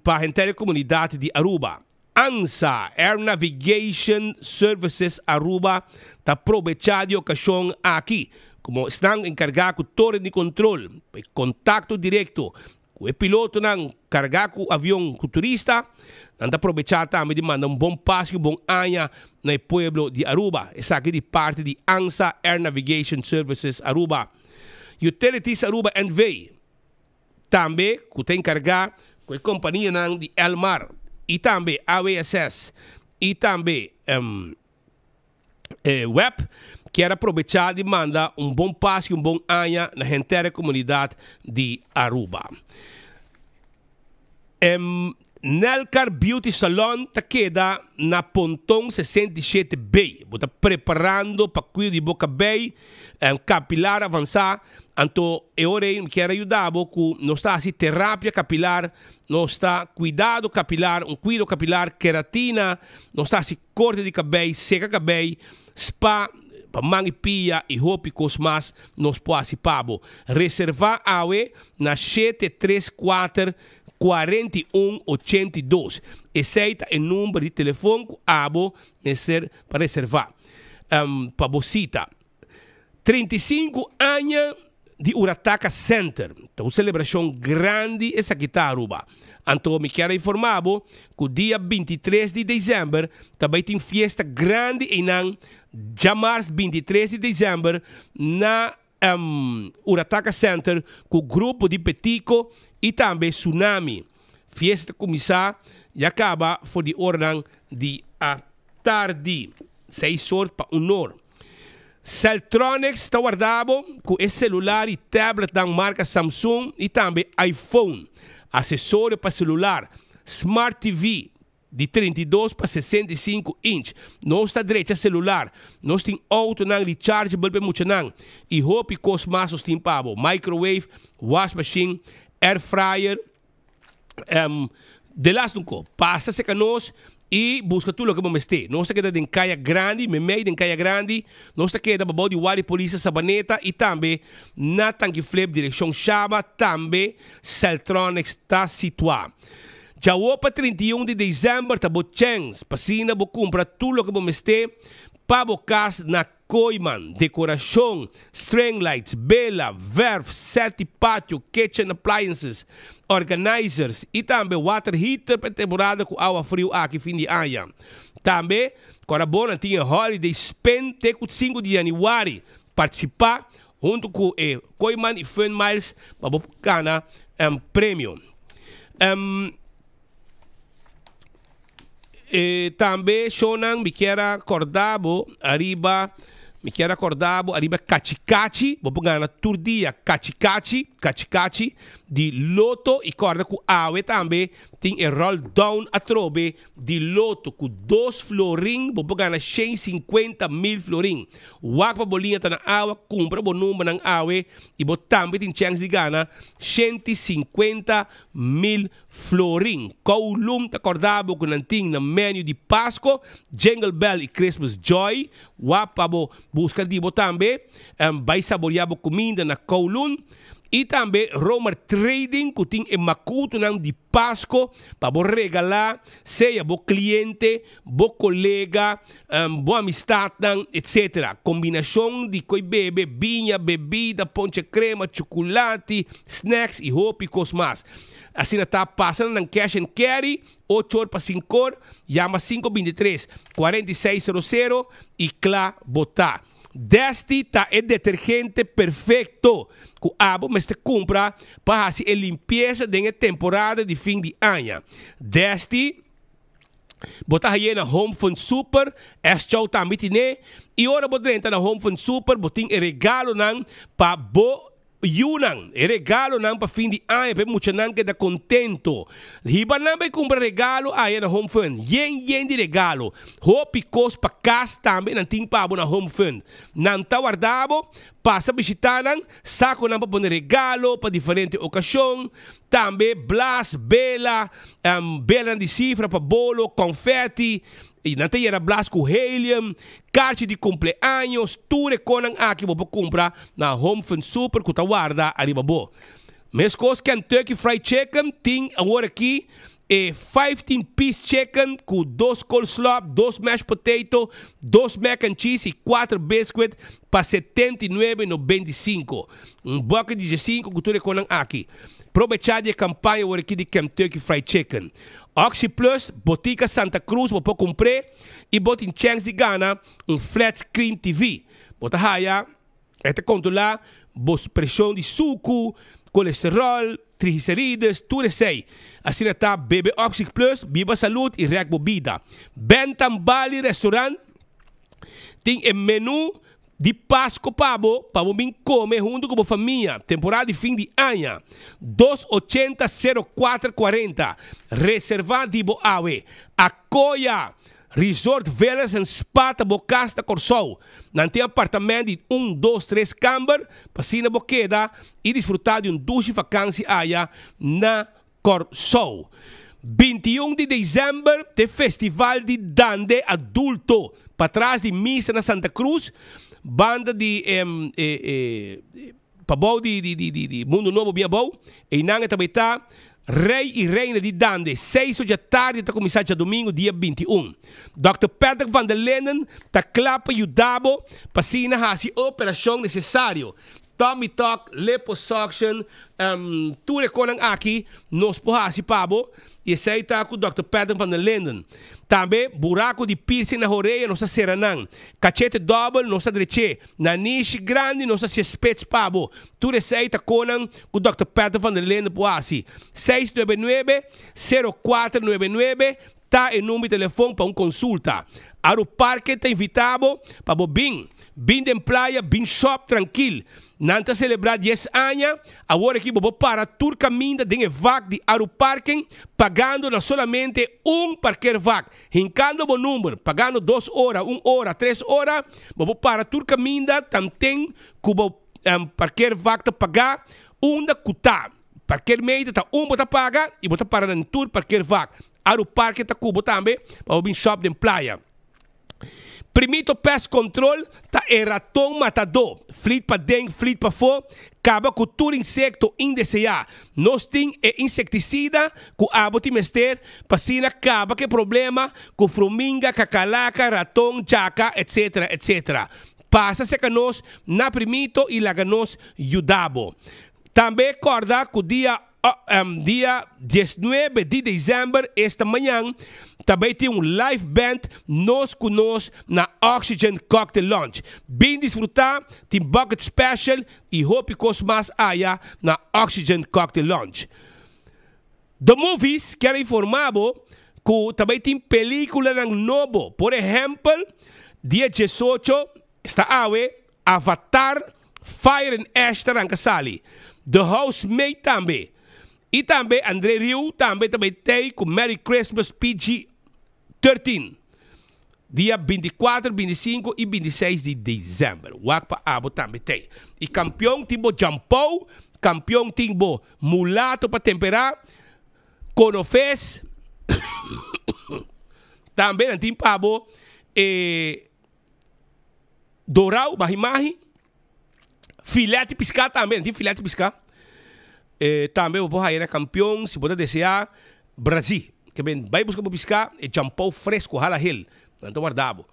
pa henter e comunidad di Aruba. ANSA, Air Navigation Services Aruba, ta probecha di ocasion aki como esnan encarga cu toren di control pa e contacto directo cu e pilotonan carga cu avion cu turista. Nan ta probecha tambe di manda un bon Pascu y un bon aña na e pueblo di Aruba. Esaki di parti di ANSA, Air Navigation Services Aruba. Utilities Aruba NV. Tambe cu ta encarga cu e companianan di Elmar y tambe AWSS y tambe web kier a probecha di manda un bon pas y un bon aña na henter e comunidad di Aruba. Nelcar Beauty Salon ta keda na Ponton 67 B. Bo ta preparando pa cuido di bo cabey, capilar avansa, anto e ora ey mi kier a yuda bo cu nos ta haci terapia capilar, nos ta cuidado capilar, un cuido capilar, keratina, nos ta haci corte di cabey, seca cabey, spa pa man y pia y hopi cos mas nos por haci pa bo. Reserva awe na shete tres kuater 41 82. Esei ta e number di telefon ku abo mester pa reserva pa bo sita. 35 aña di Urataka Center. Ta un selebrashon grandi esaki ta Aruba. Anto mi kier a informa bo ku dia 23 di december ta bai tin fiesta grandi einan djamars 23 di december na Urataka Center ku grupo di Petico i tambe Tsunami. Fiesta ta kuminsá i a kaba for di oranan di atardi, seis or pa un or. Celtronics ta warda bo ku e selular i tabletnan marka Samsung i tambe iPhone, asesorio pa selular, Smart TV, Di 32 pa 65 inch. Nos ta drecha celular. Nos tin autonan rechargeable pa e muchanan. Y hopi cos mas nos tin pa bo. Microwave, wash machine, air fryer, de las un co. Pasa cerca nos y busca tur loke bo mester. Nos ta keda den Caya Grandi, memey den Caya Grandi. Nos ta keda pabou di Wari Polis na Sabaneta y tambe na Tanki Flip direccion Shaba tambe Celtronics ta situa. Djawo pa 31 di december ta bo chens pa asina bo cumpra tur loke bo mester pa bo cas na Kooyman, decoracion, string lights, bela, verf, set di patio, kitchen appliances, organizers y tambe water heater pa e temporada cu awa friu aki fin di aña. Tambe cora bo nan tin e holiday spend te cu sinku di januari. Participa hunto cu e Kooyman y Fun Miles pa bo gana premio. Tambe shownan mi kier a corda bo ariba mi kier a corda bo ariba Kachikachi bo por gana tur dia Kachikachi. Kachi Kachi di Lotto y corda cu awe tambe tin e roll down atrobe di Lotto cu dos florin bo por gana 150 mil florin. Wak pa bo liña ta na awa, cumpra bo numbernan awe y bo tambe tin chance di gana 150 mil florin. Kowloon ta corda bo cu nan tin na menu di Pasco, Jingle Bell y Christmas Joy. Wak pa bo busca di bo tambe. Bai saborea bo cuminda na Kowloon. Y tambe Romer Trading cu tin e macutonan di Pasco pa bo regala sea bo cliente, bo colega, bo amistadnan, etc. Combinacion di coy bebe, biña, bebida, ponche crema, chuculati, snacks y hopi cos mas. Asina ta pasa na nan cash and carry ocho or pa cinco or, yama cinco bintitres, 46 sero sero y cla bo ta. Desti ta e detergente perfecto cu abo mester cumpra pa haci e limpieza den e temporada di fin di aña. Desti bo ta haye na Home Fun Super, S Chow tambe tine, y ora bo drenta na Home Fun Super bo tin e regalonan pa bo Yunan, e regalonan pa fin di aña pa e muchanan keda kontento. Hiba nan bai kumpra regalo aya na Home Fund. Yen yen di regalo. Hopi kos pa kas tambe nan tin pa bo na Home Fund. Nan ta warda bo, pasa bishita nan, sakonan pa pone regalo pa diferente okashon. Tambe blas, bela, belanan di sifra pa bolo, konfèti. I nan ta yena blas ku helium, karchi di kumpleaños, tur e konan aki bo por kumpra na Home Fun Super ku ta warda ariba bo. Meskos Kentucky Fried Chicken tin awor aki e 15 piece chicken ku dos coleslaw, dos mashed potato, dos mac and cheese i kuater biscuit pa 79,95. Un bucket di diesinco ku tur e konan aki. Probechá di e kampaña awor aki di Kentucky Fried Chicken. Oxi Plus, Botica Santa Cruz bo por cumpr'é y bo tin chens di gana un flat screen TV. Bo ta haya e ta controla bo presion di sucu, colesterol, triglicerides, tur esey. Asina ta bebe Oxi Plus, biba salud y rek bo bida. Bentam Bali Restaurant tin e menu Di Pasko pa bo, pa bo bin kome huntu ku bo famia, temporada di fin di aña. Dos ochenta sero kuater kuarenta. Reservá di bo awe. Akoya Resort Villas and Spa ta bo kas na Kòrsou. Nan tin apartamènt di un, dos, tres kamber pa asina bo keda i disfrutá di un dushi fakansi aya na Kòrsou. 21 di desèmber t'e festival di Dande Adulto patras di misa na Santa Cruz, banda di e pabou di di Mundo Nobo bin abou. Einan e ta bai ta Rei i Reina di Dande. Seis or djatardi ta kuminsá djadumingu dia 21. Dòkter Patrick van der Linden ta kla pa yuda bo pa asina hasi e operashon nesesario. Tummy tuck, liposuction, tur e konan aki nos por hasi pa bo y esey ta cu Dòkter Patrick van der Linden. Tambe buraco di piercing na horea nos ta cera nan. Cachete dobel nos ta dreche. Nanishi grandi nos ta haci spits pa bo. Tur esey ta konan cu Dòkter Patrick van der Linden por hasi. Seis nuebe nuebe, sero kuater nuebe nuebe Ta e number di telefon pa un konsulta. Aru Parke ta invitá bo pa bo bin. Bin den playa, bin shop trankil. Nan ta selebrá dies aña, awor aki bo por para tur kaminda den e vak di Aru Parken pagando na solamente un parkeervak. Hinkando bo number, pagando dos ora, un ora, tres ora, bo por para tur kaminda tanten ku bo parkeervak ta pagá unda ku ta. Parkeermeter ta un bo ta paga y bo ta para na tur parkeervak. Aru Parke ta cubo tambe pa bo bin shop den playa. Primito Pest Control ta e raton matadó. Flit paden, flit pafó, caba cu tur insecto indeseá. Nos tin e insecticida cu abo tin mester pa asina caba cu e problema cu fruminga, cacalaca, raton, djaca, etc. Etc. Pasa cerca nos na Primito y laga nos yuda bo. Tambe kòrda ku dia dia diesnuebe di desèmber esta mañan ta bai tin un live band Nos ku Nos na Oxygen Cocktail Lounge. Bin disfrutá, tin bucket special i hopi kos mas aya na Oxygen Cocktail Lounge. The Movies kier informá bo ku ta bai tin pelíkulanan nobo, por ehèmpel dia diesocho esta awe Avatar, Fire and Ash ta ranka sali. The Housemaid tambe. I tambe André Rieu tambe ta bai tei ku Merry Christmas PG 13. Dia 24, 25 i 26 di december. Wak pa abo tambe tei. I kampion tin bo jampou, kampion tin bo mulato pa temperá, konofes, tambe nan tin pa bo e dorau, mahi mahi. Filet di piská tambe, nan tin filet di piská. E tambe bo por haya na Kampion si bo ta deseá Brazi. Ke ben bai buska bo piská, e champou fresku hala hel, nan ta warda bo.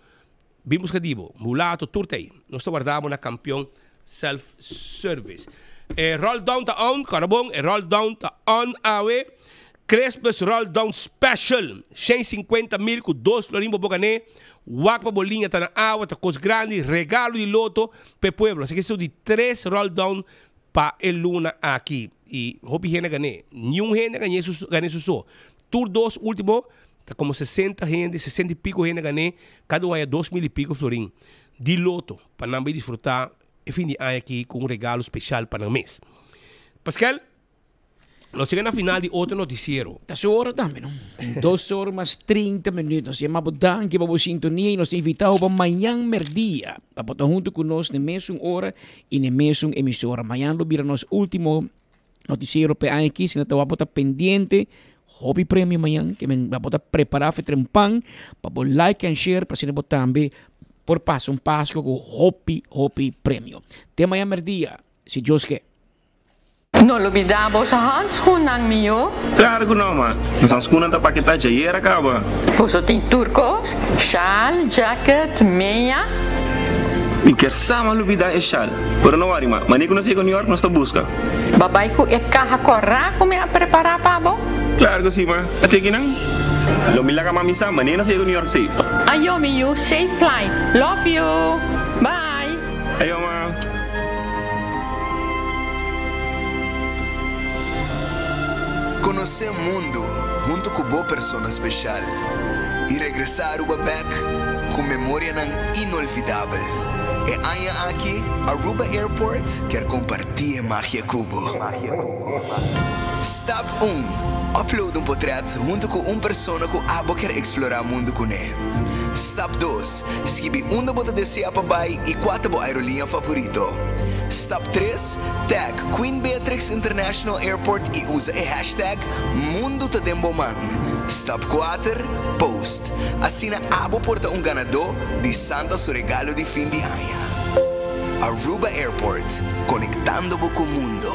Bin buska di bo, mulato tur ta ei. Nos ta warda bo na Kampion Self Service. E roll down ta on, kòrda bon, e roll down ta on awe. Christmas roll down special, 150 mil ku dos florin bo por gané. Wak pa bo liña ta na awa ta kos grandi, regalo di loto pa e pueblo. Así ke esei di tres roll down pa e luna aki. I hopi hende a gané. Niun hende a gañé su gané su so. Tur dos ultimo ta komo 60 hende, 60 i piko hende a gané, kada un haña 2000 i piko florin di loto pa nan bai disfrutá e fin di aña aki ku un regalo speshal pa nan mes. Paskel. Nos yega na final di otro noticiero. Ta su ora tambe, no? Tin dos ora mas 30 minuut. Nos yama bo danki pa bo sintonia y nos ta invita bo pa mañan merdia pa bo ta hunto cu nos na e mesun ora y na e mesun emisora. Mañan lo bira nos ultimo noticiero p'e aña aki, si no ta wak bo ta pendiente. Hopi premio mañan, ke men bo ta prepara fe trempan pa bo like and share pa asina bo tambe por pasa un Pasco cu hopi, hopi premio. Te mañan merdia, si Dios ke. No lubidá boso handschoennan, mihó. Claro cu no, ma. Nos handschoennan ta paketá djayer a caba. Boso tin tur cos, sjaal, jacket, meña. Mi kier sa ma lubidá e sjaal. Pero no worry, ma. Mane cu nos yega New York nos ta busca. Bo a bai cu e caha corá cu mi a prepará pa bo? Claro cu si, ma. A teki nan. Lo mi laga mami sa mane nos yega New York safe. Ayo, mi yu. Safe flight. Love you. Bye. Ayo, ma. Konosé mundu huntu ku bo persona speshal i regresá Aruba bèk ku memorianan inolvidabel. E aña aki Aruba Airport kier kompartí e magia ku bo. Stap un, Upload un potrèt huntu ku un persona ku abo kier eksplorá mundu kuné. Stap dos, Skibi unda bo ta desea pa bai i kua ta bo aeroliña favorito. Stap tres, Tag Queen Beatrix International Airport i usa e hashtag Mundu ta den bo man. Stap kuater, Post. Asina abo por ta un ganadó di Santa su regalo di fin di aña. Aruba Airport, konektando bo ku mundo.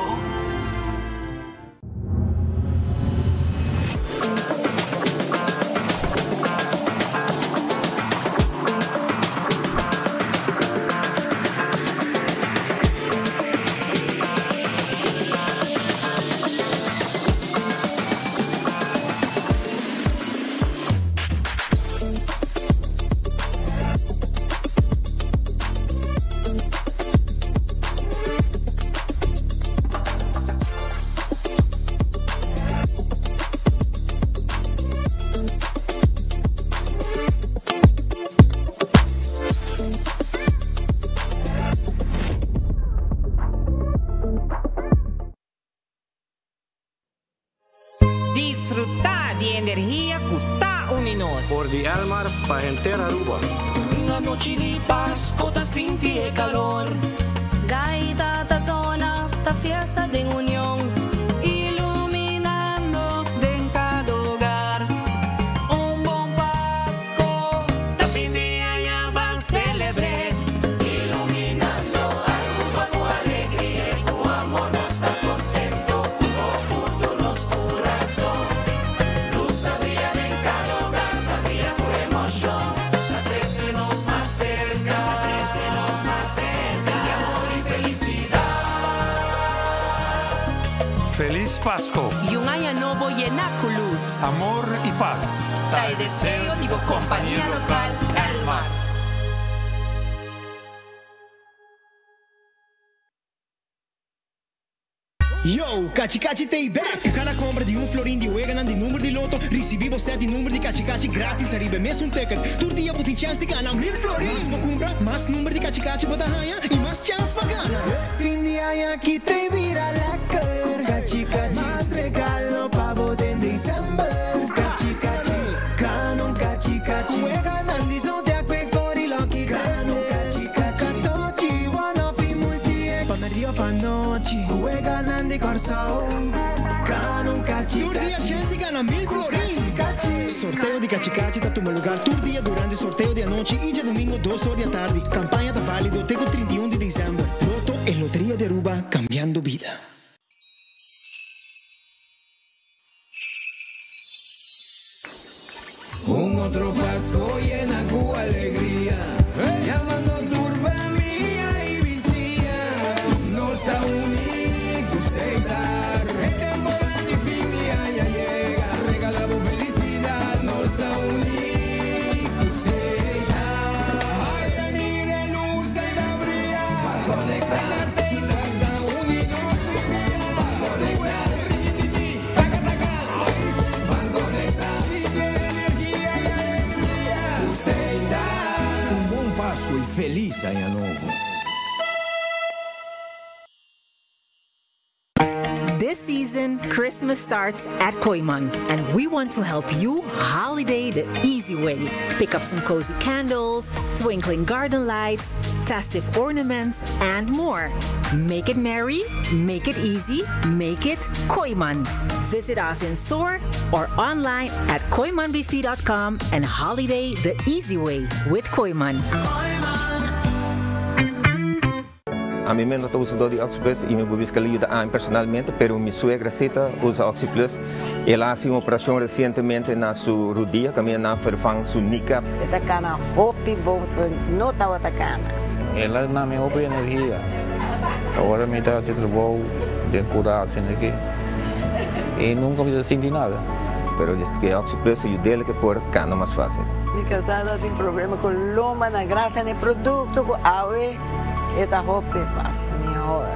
Disfrutá di e energia ku ta uni nos. For di Elmar pa henter Aruba. Un anochi di pas, bo ta sinti e calor. Gaita ta zona, ta fiesta den union. Iluminando den cada hogar. Un bon Pasco. Ta fin di aña, ban celebr'é. Iluminando Aruba cu alegria y cu amor. Nos ta contento cu bo hunto nos curazon. Luz ta bria den cada hogar, ta bria cu emocion. Ta trece nos mas cerca, ta trece nos mas cerca. Di amor y felicidad. Feliz Pasco! Y un aña nobo llena cu luz. Amor y paz. Ta e deseo di bo compania local Elmar. Yo, Cachi Cachi t'ey back! Cu cada compra di un florin di weganan di number di Lotto, ricibi bo set di number di Cachi Cachi gratis ariba e mesun ticket. Tur dia bo tin chance di gana mil florin! Mas bo cumpra, mas number di Cachi Cachi bo ta haya y mas chance pa gana! Fin di aña aki t'ey bira lekker! Cu Cachi Cachi, mas regalo pa bo den december! Cu Cachi Cachi, gana un Cachi Cachi! Cu weganan di Zodiac, Big Four y Lucky Grandes! Cu Catochi, One Off y Multi X! Pa merdia of anochi, cu weganan di Kòrsou, gana un Cachi Tur dia chens di gana mil florin! Sorteo di Cachi Cachi ta tuma lugar tur dia durante sorteo di anochi y djadumingo dos or di atardi. Campaña ta valido te cu 31 di december. Lotto e Loteria di Aruba, cambiando bida. Un otro Pasco yena cu alegria, Yamando tur famia y bisiña. Nos ta uni cu Setar. E temporada di fin di aña yega, Regala bo felicidad. Nos ta uni cu Setar. Haya mira e luz ei ta bria. Ban conecta. Setar ta uni nos tur dia. Ban conecta. Rikitiki, taka taka. Ban conecta. Sinti e energia y alegria cu Setar. Un bon Pasco y feliz aña nobo. This season, Christmas starts at Kooyman, and we want to help you holiday the easy way. Pick up some cozy candles, twinkling garden lights, festive ornaments, and more. Make it merry, make it easy, make it Kooyman. Visit us in store or online at kooymanbv.com and holiday the easy way with Kooyman. Ami mes no ta usador di Oxi Plus y mi por bisa cu el a yuda ami personalmente, pero mi suegra si ta usa Oxi Plus. El a haci un operacion recientemente na su rudia, caminda nan a vervang su kneecap. E ta cana hopi bon, no tabata cana. El a duna mi hopi energia. Ora mi ta haci trabou den cura asina aki y nunca mi ta sinti nada. Pero e Oxi Plus a yud'el ke por cana mas facil. Mi casada tin problema cu lomba na gracia na e producto cu awe. E ta hopi mas mihor.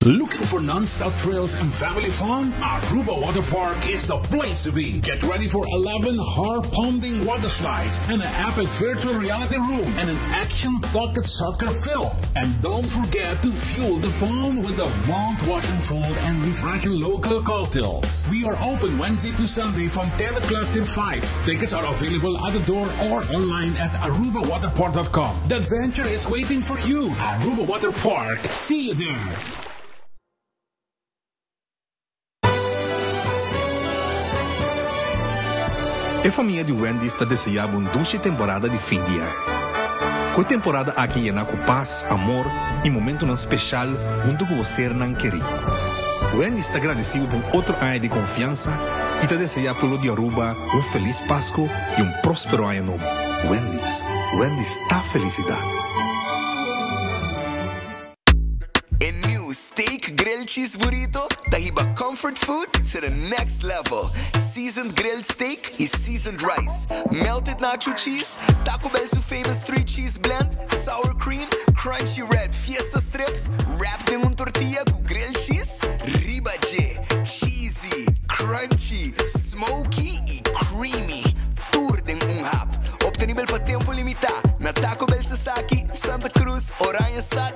Looking for non-stop thrills and family fun? Aruba Water Park is the place to be. Get ready for 11 heart-pounding water slides and an epic virtual reality room and an action-pocket soccer field. And don't forget to fuel the fun with the mouth-watering food and refreshing local cocktails. We are open Wednesday to Sunday from 10 o'clock till 5. Tickets are available at the door or online at arubawaterpark.com. The adventure is waiting for you. Aruba Water Park. See you there. E famia di Wendy's ta deseá bo un dushi temporada di fin di aña. Ku e temporada aki yená ku pas, amor i momentunan speshal huntu ku bo sernan kerí. Wendy's ta gradisí bo pa un otro aña di konfiansa i ta deseá pueblo di Aruba un felis Pasku i un próspero aña nobo. Wendy's, Wendy's ta felisidat. E new Steak Grilled Cheese Burrito ta hiba comfort food to the next level. Seasoned grilled steak y seasoned rice, melted nacho cheese, Taco Bell su famous three cheese blend, sour cream, crunchy red fiesta strips, wrapped den un tortilla cu grilled cheese riba dje. Cheesy, crunchy, smoky y creamy. Tur den un hap. Obtenibel pa tempo limita na Taco Bell Sasaki, Santa Cruz, Oranjestad.